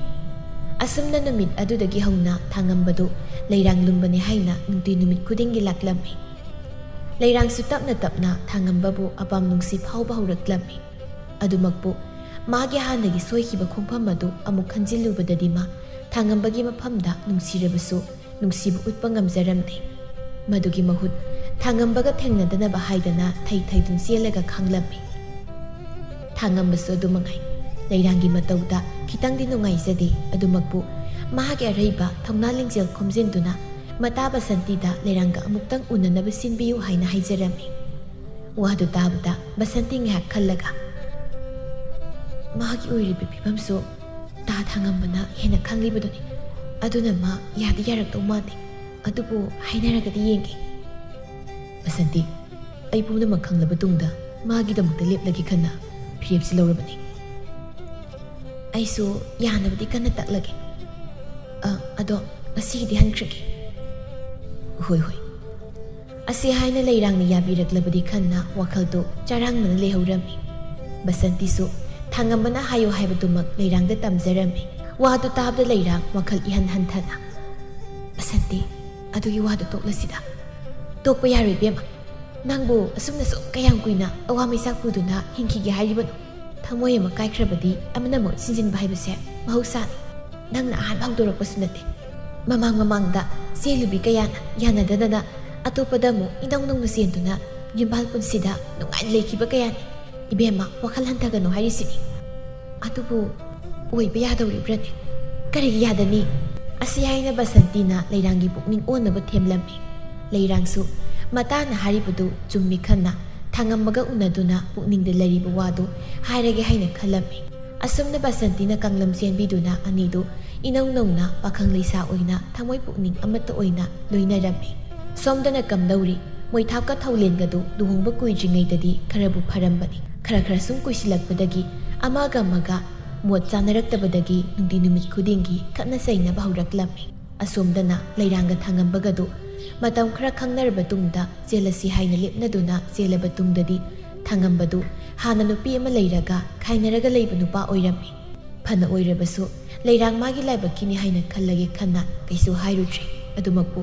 ꯑꯁꯨꯝꯅ ꯅꯨꯃꯤꯠ ꯑꯗꯨꯗꯒꯤ ꯍꯧꯅ ꯊꯥꯡꯉꯝꯕꯗꯨ ꯂꯩꯔꯥꯡ ꯂꯨꯝꯕꯅꯤ ꯍꯥꯏꯅ ꯅꯨꯡꯇꯤ ꯅꯨꯃꯤꯠ ꯈꯨꯗꯤꯡꯒꯤ ꯂꯥꯛꯂꯝꯃꯤ꯫ ꯂꯩꯔꯥꯡꯁꯨ ꯇꯞꯅ ꯇꯞꯅ ꯊꯥꯡꯉꯝꯕꯕꯨ ꯑꯄꯥꯝ ꯅꯨꯡꯁꯤ ꯐꯥꯎꯕ ꯍꯧꯔꯛꯂꯝꯃꯤ꯫ ꯑꯗꯨꯃꯛꯄꯨ ꯃꯥꯒꯤ ꯍꯥꯟꯅꯒꯤ ꯁꯣꯏꯈꯤꯕ ꯈꯣꯡꯐꯝ ꯑꯗꯨ ꯑꯃꯨꯛ ꯈꯟꯖꯤꯜꯂꯨꯕꯗꯗꯤ ꯃꯥ ꯊꯥꯡꯉꯝꯕꯒꯤ ꯃꯐꯝꯗ ꯅꯨꯡꯁꯤꯔꯕꯁꯨ ꯅꯨꯡꯁꯤꯕ ꯎꯠꯄ ꯉꯝꯖꯔꯝꯗꯦ꯫ ꯃꯗꯨꯒꯤ ꯃꯍꯨꯠ ꯊꯥꯡꯉꯝꯕꯒ ꯊꯦꯡꯅꯗꯅꯕ ꯍꯥꯏꯗꯅ ꯊꯩ ꯊꯩꯗꯨꯅ ꯆꯦꯜꯂꯒ ꯈꯥꯡꯂꯝꯃꯤ꯫ ꯊꯥꯡꯉꯝꯕꯁꯨ ꯑꯗꯨ ꯃꯉꯥꯏ꯫ ꯂꯩꯔꯥꯡꯒꯤ ꯃꯇꯧꯗ ꯈꯤꯇꯪꯗꯤ ꯅꯨꯡꯉꯥꯏꯖꯗꯦ, ꯑꯗꯨꯃꯛꯄꯨ ꯃꯍꯥꯛꯀꯤ ꯑꯔꯩꯕ ꯊꯧꯅꯥ ꯂꯤꯡꯖꯦꯜ ꯈꯣꯝꯖꯤꯟꯗꯨꯅ ꯃꯇꯥ ꯕꯁꯟꯇꯤꯗ ꯂꯩꯔꯥꯡꯒ ꯑꯃꯨꯛꯇꯪ ꯎꯅꯅꯕ ꯁꯤꯟꯕꯤꯌꯨ ꯍꯥꯏꯅ ꯍꯥꯏꯖꯔꯝꯃꯤ꯫ ꯋꯥꯗꯨ ꯇꯥꯕꯗ ꯕꯁꯟꯇꯤ ꯉꯥꯏꯍꯥꯛ ꯈꯜꯂꯒ, "ꯃꯥꯒꯤ ꯑꯣꯏꯔꯤꯕ ꯐꯤꯕꯝꯁꯨ ꯇꯥ ꯊꯥꯡꯉꯝꯕꯅ ꯍꯦꯟꯅ ꯈꯪꯂꯤꯕꯗꯨꯅꯤ꯫ ꯑꯗꯨꯅ ꯃꯥ ꯌꯥꯗꯤ ꯌꯥꯔꯛꯇꯧ ꯃꯥꯟꯗꯦ꯫ ꯑꯗꯨꯕꯨ ꯍꯥꯏꯅꯔꯒꯗꯤ ꯌꯦꯡꯒꯦ꯫" "ꯕꯁꯟꯇꯤ, ꯑꯩ ꯄꯨꯝꯅꯃꯛ ꯈꯪꯂꯕ ꯇꯨꯡꯗ ꯃꯥꯒꯤꯗꯃꯛꯇ ꯂꯦꯞꯂꯒꯦ ꯈꯟꯅ ꯐꯤꯔꯦꯞꯁꯤ ꯂꯧꯔꯕꯅꯤ꯫ ꯑꯩꯁꯨ ꯌꯥꯅꯕꯗꯤ ꯀꯟꯅ ꯇꯛꯂꯒꯦ꯫ ꯑ, ꯑꯗꯣ ꯉꯁꯤꯒꯤꯗꯤ ꯍꯟꯈ꯭ꯔꯒꯦ꯫" "ꯍꯣꯏ, ꯍꯣꯏ꯫" ꯑꯁꯤ ꯍꯥꯏꯅ ꯂꯩꯔꯥꯡꯅ ꯌꯥꯕꯤꯔꯛꯂꯕꯗꯤ ꯈꯟꯅ ꯋꯥꯈꯜꯗꯨ ꯆꯔꯥꯡꯅꯅ ꯂꯩꯍꯧꯔꯝꯃꯤ꯫ ꯕꯁꯟꯇꯤꯁꯨ ꯊꯥꯡꯉꯝꯕꯅ ꯍꯥꯏꯌꯨ ꯍꯥꯏꯕꯗꯨꯃꯛ ꯂꯩꯔꯥꯡꯗ ꯇꯝꯖꯔꯝꯃꯤ꯫ ꯋꯥꯗꯨ ꯇꯥꯕꯗ ꯂꯩꯔꯥꯡ ꯋꯥꯈꯜ ꯏꯍꯟ ꯍꯟꯊꯅ, "ꯕꯁꯟꯇꯤ, ꯑꯗꯨꯒꯤ ꯋꯥꯗꯨ ꯇꯣꯛꯂꯁꯤꯗ꯫ ꯇꯣꯛꯄ ꯌꯥꯔꯣꯏ ꯏꯕꯦꯝꯃ꯫ ꯅꯪꯕꯨ ꯑꯁꯨꯝꯅ ꯁꯨꯝ ꯀꯌꯥꯝ ꯀꯨꯏꯅ ꯑꯋꯥ ꯃꯩꯆꯥꯛ ꯄꯨꯗꯨꯅ ꯍꯤꯡꯈꯤꯒꯦ ꯍꯥꯏꯔꯤꯕꯅꯣ? ꯊꯃꯣꯏ ꯑꯃ ꯀꯥꯏꯈ꯭ꯔꯕꯗꯤ ꯑꯃꯅ ꯑꯃꯨꯛ ꯁꯤꯟꯖꯤꯟꯕ ꯍꯥꯏꯕꯁꯦ ꯃꯍꯧꯁꯥꯅꯤ꯫ ꯅꯪꯅ ꯑꯍꯥꯟꯕ ꯍꯧꯗꯣꯔꯛꯄꯁꯨ ꯅꯠꯇꯦ꯫ ꯃꯃꯥꯡ ꯃꯃꯥꯡꯗ ꯆꯦꯜꯂꯨꯕꯤ ꯀꯌꯥꯅ ꯌꯥꯅꯗꯗꯅ ꯑꯇꯣꯞꯄꯗ ꯑꯃꯨꯛ ꯏꯅꯧ ꯅꯧꯅ ꯆꯦꯟꯗꯨꯅ ꯌꯨꯝꯕꯥꯜ ꯄꯨꯟꯁꯤꯗ ꯅꯨꯡꯉꯥꯏꯅ ꯂꯩꯈꯤꯕ ꯀꯌꯥꯅꯤ꯫ ꯏꯕꯦꯝꯃ, ꯋꯥꯈꯜ ꯍꯟꯊꯒꯅꯨ ꯍꯥꯏꯔꯤꯁꯤꯅꯤ꯫ ꯑꯗꯨꯕꯨ ꯑꯣꯏꯕ ꯌꯥꯗꯧꯔꯤꯕ꯭ꯔꯅꯦ? ꯀꯔꯤꯒꯤ ꯌꯥꯗꯅꯤ?" ꯑꯁꯤ ꯍꯥꯏꯅ ꯕꯁꯟꯇꯤꯅ ꯂꯩꯔꯥꯡꯒꯤ ꯄꯨꯛꯅꯤꯡ ꯑꯣꯟꯅꯕ ꯊꯦꯝꯂꯝꯃꯤ꯫ ꯂꯩꯔꯥꯡꯁꯨ ꯃꯇꯥꯅ ꯍꯥꯏꯔꯤꯕꯗꯨ ꯆꯨꯝꯃꯤ ꯈꯟꯅ ꯊꯥꯡꯉꯝꯕꯒ ꯎꯅꯗꯨꯅ ꯄꯨꯛꯅꯤꯡꯗ ꯂꯩꯔꯤꯕ ꯋꯥꯗꯨ ꯍꯥꯏꯔꯒꯦ ꯍꯥꯏꯅ ꯈꯜꯂꯝꯃꯤ꯫ ꯑꯁꯨꯝꯅ ꯕꯁꯟꯇꯤꯅ ꯀꯥꯡꯂꯝ ꯆꯦꯟꯕꯤꯗꯨꯅ ꯑꯅꯤꯗꯨ ꯏꯅꯧ ꯅꯧꯅ ꯄꯥꯈꯪ ꯂꯩꯁꯥ ꯑꯣꯏꯅ ꯊꯃꯣꯏ ꯄꯨꯛꯅꯤꯡ ꯑꯃꯠꯇ ꯑꯣꯏꯅ ꯂꯣꯏꯅꯔꯝꯃꯤ꯫ ꯁꯣꯝꯗꯅ ꯀꯝꯗꯧꯔꯤ? ꯃꯣꯏꯊꯥꯞꯀ ꯊꯧꯂꯦꯟꯒꯗꯨ ꯂꯨꯍꯣꯡꯕ ꯀꯨꯏꯗ꯭ꯔꯤꯉꯩꯗꯗꯤ ꯈꯔꯕꯨ ꯐꯔꯝꯕꯅꯤ꯫ ꯈꯔ ꯈꯔ ꯁꯨꯝ ꯀꯨꯏꯁꯤꯜꯂꯛꯄꯗꯒꯤ ꯑꯃꯒ ꯑꯃꯒ ꯃꯣꯠ ꯆꯥꯅꯔꯛꯇꯕꯗꯒꯤ ꯅꯨꯡꯇꯤ ꯅꯨꯃꯤꯠ ꯈꯨꯗꯤꯡꯒꯤ ꯈꯠꯅ ꯆꯩꯅꯕ ꯍꯧꯔꯛꯂꯝꯃꯤ꯫ ꯑꯁꯣꯝꯗꯅ ꯂꯩꯔꯥꯡꯒ ꯊꯥꯡꯉꯝꯕꯒꯗꯨ ꯃꯇꯝ ꯈꯔ ꯈꯪꯅꯔꯕ ꯇꯨꯡꯗ ꯆꯦꯜꯂꯁꯤ ꯍꯥꯏꯅ ꯂꯦꯞꯅꯗꯨꯅ ꯆꯦꯜꯂꯕ ꯇꯨꯡꯗꯗꯤ ꯊꯥꯡꯉꯝꯕꯗꯨ ꯍꯥꯟꯅ ꯅꯨꯄꯤ ꯑꯃ ꯂꯩꯔꯒ ꯈꯥꯏꯅꯔꯒ ꯂꯩꯕ ꯅꯨꯄꯥ ꯑꯣꯏꯔꯝꯃꯤ꯫ ꯐꯅ ꯑꯣꯏꯔꯕꯁꯨ ꯂꯩꯔꯥꯡ ꯃꯥꯒꯤ ꯂꯥꯏꯕꯛꯀꯤꯅꯤ ꯍꯥꯏꯅ ꯈꯜꯂꯒꯦ ꯈꯟꯅ ꯀꯩꯁꯨ ꯍꯥꯏꯔꯨꯗ꯭ꯔꯦ꯫ ꯑꯗꯨꯃꯛꯄꯨ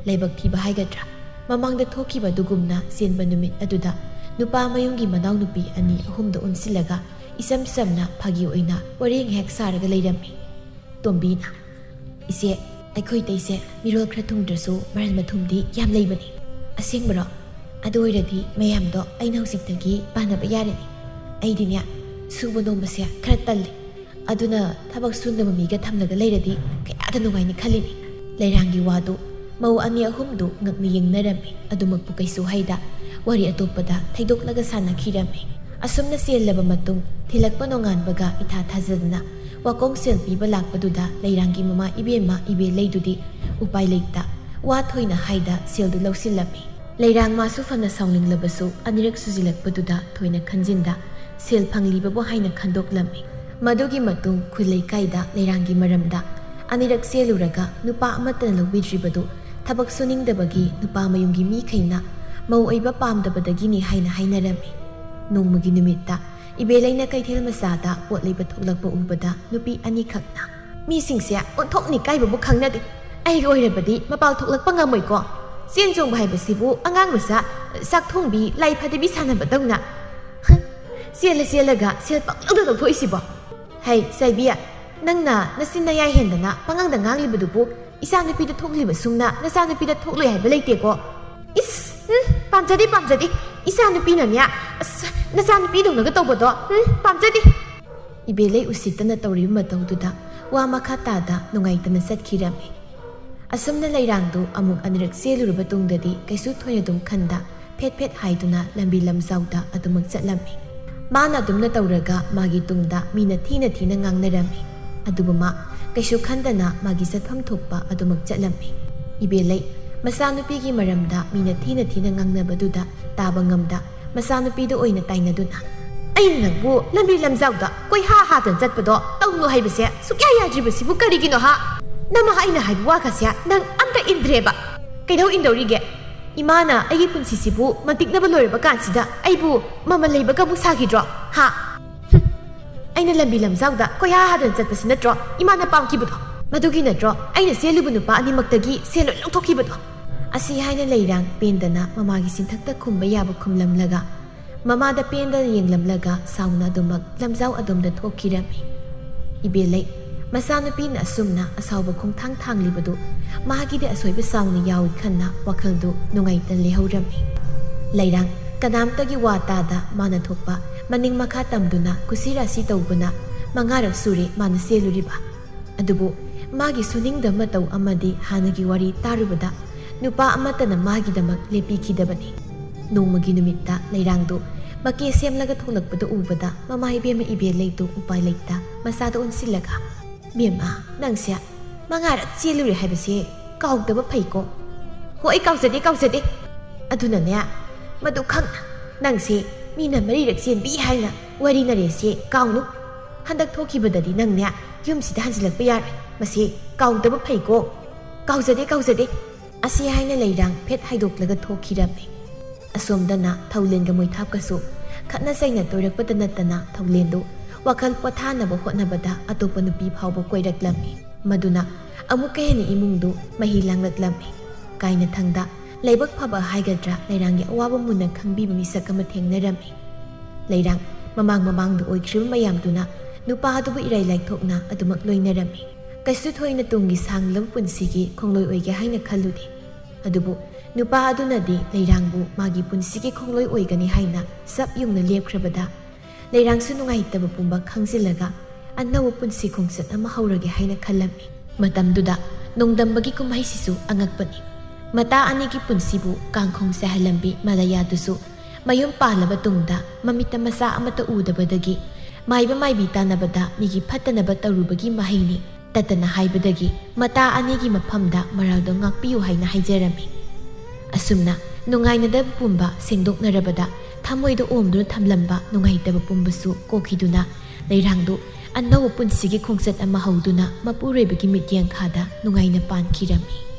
ꯂꯥꯏꯕꯛ ꯊꯤꯕ ꯍꯥꯏꯒꯗ꯭ꯔꯥ, ꯃꯃꯥꯡꯗ ꯊꯣꯛꯈꯤꯕ ꯑꯗꯨꯒꯨꯝꯅ ꯆꯦꯟꯕ ꯅꯨꯃꯤꯠ ꯑꯗꯨꯗ ꯅꯨꯄꯥ ꯃꯌꯨꯝꯒꯤ ꯃꯅꯥꯎꯅꯨꯄꯤ ꯑꯅꯤ ꯑꯍꯨꯝꯗ ꯑꯣꯟꯁꯤꯜꯂꯒ ꯏꯆꯝ ꯆꯝꯅ ꯐꯥꯒꯤ ꯑꯣꯏꯅ ꯋꯥꯔꯤ ꯉꯥꯏꯍꯥꯛ ꯁꯥꯔꯒ ꯂꯩꯔꯝꯃꯤ꯫ ꯇꯣꯝꯕꯤꯅ, "ꯏꯆꯦ, ꯑꯩꯈꯣꯏ ꯏꯇꯩꯁꯦ ꯃꯤꯔꯣꯜ ꯈꯔ ꯊꯨꯡꯗ꯭ꯔꯁꯨ ꯃꯔꯟ ꯃꯊꯨꯝꯗꯤ ꯌꯥꯝ ꯂꯩꯕꯅꯤ꯫ ꯑꯁꯦꯡꯕꯔꯣ? ꯑꯗꯨ ꯑꯣꯏꯔꯗꯤ ꯃꯌꯥꯝꯗꯣ ꯑꯩꯅ ꯍꯧꯖꯤꯛꯇꯒꯤ ꯄꯥꯅꯕ ꯌꯥꯔꯅꯤ꯫ ꯑꯩꯗꯤꯅꯦ, ꯁꯨꯕ ꯅꯣꯝꯕꯁꯦ ꯈꯔ ꯇꯜꯂꯤ꯫ ꯑꯗꯨꯅ ꯊꯕꯛ ꯁꯨꯅꯕ ꯃꯤꯒ ꯊꯝꯂꯒ ꯂꯩꯔꯗꯤ ꯀꯌꯥꯗ ꯅꯨꯡꯉꯥꯏꯅꯤ ꯈꯜꯂꯤꯅꯤ꯫" ꯂꯩꯔꯥꯡꯒꯤ ꯋꯥꯗꯨ ꯃꯧ ꯑꯅꯤ ꯑꯍꯨꯝꯗꯨ ꯉꯛꯅ ꯌꯦꯡꯅꯔꯝꯃꯤ꯫ ꯑꯗꯨꯃꯛꯄꯨ ꯀꯩꯁꯨ ꯍꯥꯏꯗ ꯋꯥꯔꯤ ꯑꯇꯣꯞꯄꯗ ꯊꯩꯗꯣꯛꯂꯒ ꯁꯥꯟꯅꯈꯤꯔꯝꯃꯤ꯫ ꯑꯁꯨꯝꯅ ꯆꯦꯜꯂꯕ ꯃꯇꯨꯡ ꯊꯤꯜꯂꯛꯄ ꯅꯣꯡꯉꯥꯟꯕꯒ ꯏꯊꯥ ꯊꯥꯖꯗꯅ ꯋꯥꯀꯣꯡ ꯁꯦꯜ ꯄꯤꯕ ꯂꯥꯛꯄꯗꯨꯗ ꯂꯩꯔꯥꯡꯒꯤ ꯃꯃꯥ ꯏꯕꯦꯝꯃ ꯏꯕꯦꯂꯩꯗꯨꯗꯤ ꯎꯄꯥꯏ ꯂꯩꯇ ꯋꯥ ꯊꯣꯏꯅ ꯍꯥꯏꯗ ꯁꯦꯜꯗꯨ ꯂꯧꯁꯤꯜꯂꯝꯃꯤ꯫ ꯂꯩꯔꯥꯡ ꯃꯥꯁꯨ ꯐꯅ ꯁꯥꯎꯅꯤꯡꯂꯕꯁꯨ ꯑꯅꯤꯔꯛ ꯁꯨꯖꯤꯜꯂꯛꯄꯗꯨꯗ ꯊꯣꯏꯅ ꯈꯟꯖꯤꯟꯗ ꯁꯦꯜ ꯐꯪꯂꯤꯕꯕꯨ ꯍꯥꯏꯅ ꯈꯟꯗꯣꯛꯂꯝꯃꯤ꯫ ꯃꯗꯨꯒꯤ ꯃꯇꯨꯡ ꯈꯨꯜ ꯂꯩꯀꯥꯏꯗ ꯂꯩꯔꯥꯡꯒꯤ ꯃꯔꯝꯗ ꯑꯅꯤꯔꯛ ꯆꯦꯜꯂꯨꯔꯒ ꯅꯨꯄꯥ ꯑꯃꯠꯇꯅ ꯂꯧꯕꯤꯗ꯭ꯔꯤꯕꯗꯨ ꯊꯕꯛ ꯁꯨꯅꯤꯡꯗꯕꯒꯤ ꯅꯨꯄꯥ ꯃꯌꯨꯝꯒꯤ ꯃꯤꯈꯩꯅ ꯃꯧ ꯑꯣꯏꯕ ꯄꯥꯝꯗꯕꯗꯒꯤꯅꯤ ꯍꯥꯏꯅ ꯍꯥꯏꯅꯔꯝꯃꯤ꯫ ꯅꯣꯡꯃꯒꯤ ꯅꯨꯃꯤꯠꯇ ꯏꯕꯦꯂꯩꯅ ꯀꯩꯊꯦꯜ ꯃꯆꯥꯗ ꯄꯣꯠ ꯂꯩꯕ ꯊꯣꯛꯂꯛꯄ ꯎꯕꯗ ꯅꯨꯄꯤ ꯑꯅꯤꯈꯛꯅ, "ꯃꯤꯁꯤꯡꯁꯦ ꯑꯣꯟꯊꯣꯛꯅ ꯏꯀꯥꯏꯕꯕꯨ ꯈꯪꯅꯗꯦ꯫ ꯑꯩꯒ ꯑꯣꯏꯔꯕꯗꯤ ꯃꯄꯥꯜ ꯊꯣꯛꯂꯛꯄ ꯉꯝꯃꯣꯏꯀꯣ꯫ ꯆꯦꯟ ꯆꯣꯡꯕ ꯍꯥꯏꯕꯁꯤꯕꯨ ꯑꯉꯥꯡ ꯃꯆꯥ ꯆꯥꯛ ꯊꯣꯡꯕꯤ ꯂꯥꯏ ꯐꯗꯕꯤ ꯁꯥꯟꯅꯕꯗꯧꯅ꯫ ꯍ, ꯆꯦꯜꯂ ꯆꯦꯜꯂꯒ ꯁꯦꯜ ꯄꯪꯂꯧꯗ ꯂꯧꯊꯣꯛꯏꯁꯤꯕꯣ? ꯍꯩ ꯆꯩꯕꯤ, ꯅꯪꯅ ꯅꯆꯤꯟ ꯅꯌꯥ ꯍꯦꯟꯗꯅ ꯄꯉꯥꯡꯗ ꯉꯥꯡꯂꯤꯕꯗꯨꯕꯨ ꯏꯆꯥꯅꯨꯄꯤꯗ ꯊꯣꯛꯂꯤꯕ ꯁꯨꯝꯅ ꯅꯆꯥꯅꯨꯄꯤꯗ ꯊꯣꯛꯂꯣꯏ ꯍꯥꯏꯕ ꯂꯩꯇꯦꯀꯣ꯫ ꯏꯁ, ꯎꯝ, ꯄꯥꯝꯖꯗꯦ, ꯄꯥꯝꯖꯗꯦ꯫ ꯏꯆꯥꯅꯨꯄꯤꯅꯅꯦ, ꯑꯁ, ꯅꯆꯥꯅꯨꯄꯤꯗꯧꯅꯒ ꯇꯧꯕꯗꯣ, ꯎꯝ, ꯄꯥꯝꯖꯗꯦ꯫" ꯏꯕꯦꯂꯩ ꯎꯁꯤꯠꯇꯅ ꯇꯧꯔꯤꯕ ꯃꯇꯧꯗꯨꯗ ꯋꯥ ꯃꯈꯥ ꯇꯥꯗ ꯅꯨꯡꯉꯥꯏꯇꯅ ꯆꯠꯈꯤꯔꯝꯃꯤ꯫ ꯑꯁꯨꯝꯅ ꯂꯩꯔꯥꯡꯗꯨ ꯑꯃꯨꯛ ꯑꯅꯤꯔꯛ ꯆꯦꯜꯂꯨꯔꯕ ꯇꯨꯡꯗꯗꯤ ꯀꯩꯁꯨ ꯊꯣꯏꯅ ꯑꯗꯨꯝ ꯈꯟꯗ ꯐꯦꯠ ꯐꯦꯠ ꯍꯥꯏꯗꯨꯅ ꯂꯝꯕꯤ ꯂꯝꯖꯥꯎꯗ ꯑꯗꯨꯃꯛ ꯆꯠꯂꯝꯃꯤ꯫ ꯃꯥꯅ ꯑꯗꯨꯝꯅ ꯇꯧꯔꯒ ꯃꯥꯒꯤ ꯇꯨꯡꯗ ꯃꯤꯅ ꯊꯤꯅ ꯊꯤꯅ ꯉꯥꯡꯅꯔꯝꯃꯤ꯫ ꯑꯗꯨꯕꯨ ꯃꯥ ꯀꯩꯁꯨ ꯈꯟꯗꯅ ꯃꯥꯒꯤ ꯆꯠꯐꯝ ꯊꯣꯛꯄ ꯑꯗꯨꯃꯛ ꯆꯠꯂꯝꯃꯤ꯫ ꯏꯕꯦꯂꯩ ꯃꯆꯥꯅꯨꯄꯤꯒꯤ ꯃꯔꯝꯗ ꯃꯤꯅ ꯊꯤꯅ ꯊꯤꯅ ꯉꯥꯡꯅꯕꯗꯨꯗ ꯇꯥꯕ ꯉꯝꯗ ꯃꯆꯥꯅꯨꯄꯤꯗ ꯑꯣꯏꯅ ꯇꯥꯏꯅꯗꯨꯅ, "ꯑꯩꯅ ꯅꯪꯕꯨ ꯂꯝꯕꯤ ꯂꯝꯖꯥꯎꯗ ꯀꯣꯏꯍꯥ ꯍꯥꯗꯅ ꯆꯠꯄꯗꯣ ꯇꯧꯅꯨ ꯍꯥꯏꯕꯁꯦ ꯁꯨꯛꯌꯥ ꯌꯥꯗ꯭ꯔꯤꯕꯁꯤꯕꯨ ꯀꯔꯤꯒꯤꯅꯣ ꯍꯥ? ꯅꯃꯥ ꯑꯩꯅ ꯍꯥꯏꯕ ꯋꯥꯒꯁꯦ ꯅꯪ ꯑꯝꯇ ꯏꯟꯗ꯭ꯔꯦꯕ꯫ ꯀꯩꯗꯧ ꯏꯟꯗꯧꯔꯤꯒꯦ? ꯏꯃꯥꯅ ꯑꯩꯒꯤ ꯄꯨꯟꯁꯤꯁꯤꯕꯨ ꯃꯟꯇꯤꯛꯅꯕ ꯂꯣꯏꯔꯕ ꯀꯥꯟꯁꯤꯗ ꯑꯩꯕꯨ ꯃꯃꯜ ꯂꯩꯕꯒ ꯑꯃꯨꯛ ꯁꯥꯈꯤꯗ꯭ꯔꯣ ꯍꯥ?" ꯍꯨꯝ꯫ ꯑꯩꯅ ꯂꯝꯕꯤ ꯂꯝꯖꯥꯎꯗ ꯀꯣꯏꯍꯥ ꯍꯥꯗꯅ ꯆꯠꯄꯁꯤ ꯅꯠꯇ꯭ꯔꯣ ꯏꯃꯥꯅ ꯄꯥꯝꯈꯤꯕꯗꯣ? ꯃꯗꯨꯒꯤ ꯅꯠꯇ꯭ꯔꯣ ꯑꯩꯅ ꯆꯦꯜꯂꯨꯕ ꯅꯨꯄꯥ ꯑꯅꯤꯃꯛꯇꯒꯤ ꯁꯦꯜ ꯂꯣꯏ ꯂꯧꯊꯣꯛꯈꯤꯕꯗꯣ?" ꯑꯁꯤ ꯍꯥꯏꯅ ꯂꯩꯔꯥꯡ ꯄꯦꯟꯗꯅ ꯃꯃꯥꯒꯤ ꯆꯤꯟꯊꯛꯇ ꯈꯨꯝꯕ ꯌꯥꯕ ꯈꯨꯝꯂꯝꯂꯒ, ꯃꯃꯥꯗ ꯄꯦꯟꯗꯅ ꯌꯦꯡꯂꯝꯂꯒ ꯁꯥꯎꯅ ꯑꯗꯨꯃꯛ ꯂꯝꯖꯥꯎ ꯑꯗꯣꯝꯗ ꯊꯣꯛꯈꯤꯔꯝꯃꯤ꯫ ꯏꯕꯦꯂꯩ, ꯃꯆꯥꯅꯨꯄꯤꯅ ꯑꯁꯨꯝꯅ ꯑꯁꯥꯎꯕ ꯈꯣꯡꯊꯥꯡ ꯊꯥꯡꯂꯤꯕꯗꯨ ꯃꯥꯒꯤꯗꯤ ꯑꯁꯣꯏꯕ ꯆꯥꯎꯅ ꯌꯥꯎꯏ ꯈꯟꯅ ꯋꯥꯈꯜꯗꯨ ꯅꯨꯡꯉꯥꯏꯇ ꯂꯩꯍꯧꯔꯝꯃꯤ꯫ ꯂꯩꯔꯥꯡ ꯀꯅꯥꯝꯇꯒꯤ ꯋꯥ ꯇꯥꯗ ꯃꯥꯅ ꯊꯣꯛꯄ ꯃꯅꯤꯡ ꯃꯈꯥ ꯇꯝꯗꯨꯅ ꯀꯨꯁꯤ ꯔꯥꯁꯤ ꯇꯧꯕꯅ ꯃꯉꯥꯔꯛ ꯁꯨꯔꯦ ꯃꯥꯅ ꯆꯦꯜꯂꯨꯔꯤꯕ꯫ ꯑꯗꯨꯕꯨ ꯃꯥꯒꯤ ꯁꯨꯅꯤꯡꯗꯕ ꯃꯇꯧ ꯑꯃꯗꯤ ꯍꯥꯟꯅꯒꯤ ꯋꯥꯔꯤ ꯇꯥꯔꯨꯕꯗ ꯅꯨꯄꯥ ꯑꯃꯠꯇꯅ ꯃꯥꯒꯤꯗꯃꯛ ꯂꯦꯞꯄꯤꯈꯤꯗꯕꯅꯤ꯫ ꯅꯣꯡꯃꯒꯤ ꯅꯨꯃꯤꯠꯇ ꯂꯩꯔꯥꯡꯗꯨ ꯃꯀꯦ ꯁꯦꯝꯂꯒ ꯊꯣꯛꯂꯛꯄꯗꯨ ꯎꯕꯗ ꯃꯃꯥ ꯏꯕꯦꯝꯃ ꯏꯕꯦꯂꯩꯗꯨ ꯎꯄꯥꯏ ꯂꯩꯇ ꯃꯆꯥꯗ ꯑꯣꯟꯁꯤꯜꯂꯒ, "ꯕꯦꯝꯃ, ꯅꯪꯁꯦ ꯃꯉꯥꯔꯛ ꯆꯦꯜꯂꯨꯔꯦ ꯍꯥꯏꯕꯁꯦ ꯀꯥꯎꯗꯕ ꯐꯩꯀꯣ?" "ꯍꯣꯏ, ꯀꯥꯎꯖꯗꯦ, ꯀꯥꯎꯖꯗꯦ꯫ ꯑꯗꯨꯅꯅꯦ, ꯃꯗꯨ ꯈꯪꯅ ꯅꯪꯁꯦ ꯃꯤꯅ ꯃꯔꯤꯔꯛ ꯆꯦꯟꯕꯤ ꯍꯥꯏꯅ ꯋꯥꯔꯤ ꯅꯔꯦꯁꯦ ꯀꯥꯎꯅꯨ꯫ ꯍꯟꯗꯛ ꯊꯣꯛꯈꯤꯕꯗꯗꯤ ꯅꯪꯅꯦ ꯌꯨꯝꯁꯤꯗ ꯍꯟꯖꯤꯜꯂꯛꯄ ꯌꯥꯔꯣꯏ꯫ ꯃꯁꯤ ꯀꯥꯎꯗꯕ ꯐꯩꯀꯣ?" "ꯀꯥꯎꯖꯗꯦ, ꯀꯥꯎꯖꯗꯦ," ꯑꯁꯤ ꯍꯥꯏꯅ ꯂꯩꯔꯥꯡ ꯐꯦꯠ ꯍꯥꯏꯗꯣꯛꯂꯒ ꯊꯣꯛꯈꯤꯔꯝꯃꯤ꯫ ꯑꯁꯣꯝꯗꯅ ꯊꯧꯂꯦꯟꯒ ꯃꯣꯏꯊꯥꯞꯀꯁꯨ ꯈꯠꯅ ꯆꯩꯅ ꯇꯣꯏꯔꯛꯄꯗ ꯅꯠꯇꯅ ꯊꯧꯂꯦꯟꯗꯨ ꯋꯥꯈꯜ ꯄꯣꯊꯥꯅꯕ ꯍꯣꯠꯅꯕꯗ ꯑꯇꯣꯞꯄ ꯅꯨꯄꯤ ꯐꯥꯎꯕ ꯀꯣꯏꯔꯛꯂꯝꯃꯤ꯫ ꯃꯗꯨꯅ ꯑꯃꯨꯛꯀ ꯍꯦꯟꯅ ꯏꯃꯨꯡꯗꯨ ꯃꯍꯤ ꯂꯥꯡꯂꯛꯂꯝꯃꯤ꯫ ꯀꯥꯏꯅꯊꯪꯗ ꯂꯥꯏꯕꯛ ꯐꯕ ꯍꯥꯏꯒꯗ꯭ꯔꯥ, ꯂꯩꯔꯥꯡꯒꯤ ꯑꯋꯥꯕ ꯃꯨꯟꯅ ꯈꯪꯕꯤꯕ ꯃꯤꯁꯛ ꯑꯃ ꯊꯦꯡꯅꯔꯝꯃꯤ꯫ ꯂꯩꯔꯥꯡ ꯃꯃꯥꯡ ꯃꯃꯥꯡꯗ ꯑꯣꯏꯈ꯭ꯔꯤꯕ ꯃꯌꯥꯝꯗꯨꯅ ꯅꯨꯄꯥ ꯑꯗꯨꯕꯨ ꯏꯔꯥꯏ ꯂꯥꯏꯊꯣꯛꯅ ꯑꯗꯨꯃꯛ ꯂꯣꯏꯅꯔꯝꯃꯤ꯫ ꯀꯩꯁꯨ ꯊꯣꯏꯅ ꯇꯨꯡꯒꯤ ꯁꯥꯡꯂꯕ ꯄꯨꯟꯁꯤꯒꯤ ꯈꯣꯡꯂꯣꯏ ꯑꯣꯏꯒꯦ ꯍꯥꯏꯅ ꯈꯜꯂꯨꯗꯦ꯫ ꯑꯗꯨꯕꯨ ꯅꯨꯄꯥ ꯑꯗꯨꯅꯗꯤ ꯂꯩꯔꯥꯡꯕꯨ ꯃꯥꯒꯤ ꯄꯨꯟꯁꯤꯒꯤ ꯈꯣꯡꯂꯣꯏ ꯑꯣꯏꯒꯅꯤ ꯍꯥꯏꯅ ꯆꯞ ꯌꯨꯡꯅ ꯂꯦꯞꯈ꯭ꯔꯕꯗ, ꯂꯩꯔꯥꯡꯁꯨ ꯅꯨꯡꯉꯥꯏꯇꯕ ꯄꯨꯝꯕ ꯈꯪꯖꯤꯜꯂꯒ ꯑꯅꯧꯕ ꯄꯨꯟꯁꯤ ꯈꯣꯡꯆꯠ ꯑꯃ ꯍꯧꯔꯒꯦ ꯍꯥꯏꯅ ꯈꯜꯂꯝꯃꯤ꯫ ꯃꯇꯝꯗꯨꯗ ꯅꯣꯡꯗꯝꯕꯒꯤ ꯀꯨꯝꯍꯩꯁꯤꯁꯨ ꯑꯉꯛꯄꯅꯤ꯫ ꯃꯇꯥ ꯑꯅꯤꯒꯤ ꯄꯨꯟꯁꯤꯕꯨ ꯀꯥꯡꯈꯣꯡ ꯆꯥꯏꯍꯜꯂꯝꯕꯤ ꯃꯂꯌꯥꯗꯨꯁꯨ ꯃꯌꯨꯝ ꯄꯥꯜꯂꯕ ꯇꯨꯡꯗ ꯃꯃꯤꯠꯇ ꯃꯆꯥ ꯑꯃꯠꯇ ꯎꯗꯕꯗꯒꯤ ꯃꯥꯏꯕ ꯃꯥꯏꯕꯤ ꯇꯥꯟꯅꯕꯗ ꯃꯤꯒꯤ ꯐꯠꯇꯅꯕ ꯇꯧꯔꯨꯕꯒꯤ ꯃꯍꯩꯅꯤ꯫ ꯇꯠꯇꯅ ꯍꯥꯏꯕꯗꯒꯤ ꯃꯇꯥ ꯑꯅꯤꯒꯤ ꯃꯐꯝꯗ ꯃꯔꯥꯜꯗꯣ ꯉꯥꯛꯄꯤꯌꯨ ꯍꯥꯏꯅ ꯍꯥꯏꯖꯔꯝꯃꯤ꯫ ꯑꯁꯨꯝꯅ ꯅꯨꯡꯉꯥꯏꯅꯗꯕ ꯄꯨꯝꯕ ꯁꯦꯡꯗꯣꯛꯅꯔꯕꯗ ꯊꯃꯣꯏꯗ ꯑꯣꯝꯗꯨꯅ ꯊꯝꯂꯝꯕ ꯅꯨꯡꯉꯥꯏꯇꯕ ꯄꯨꯝꯕꯁꯨ ꯀꯣꯛꯈꯤꯗꯨꯅ ꯂꯩꯔꯥꯡꯗꯨ ꯑꯅꯧꯕ ꯄꯨꯟꯁꯤꯒꯤ ꯈꯣꯡꯆꯠ ꯑꯃ ꯍꯧꯗꯨꯅ ꯃꯄꯨꯔꯣꯏꯕꯒꯤ ꯃꯤꯠꯌꯦꯡ ꯈꯥꯗ ꯅꯨꯡꯉꯥꯏꯅ ꯄꯥꯟꯈꯤꯔꯝꯃꯤ꯫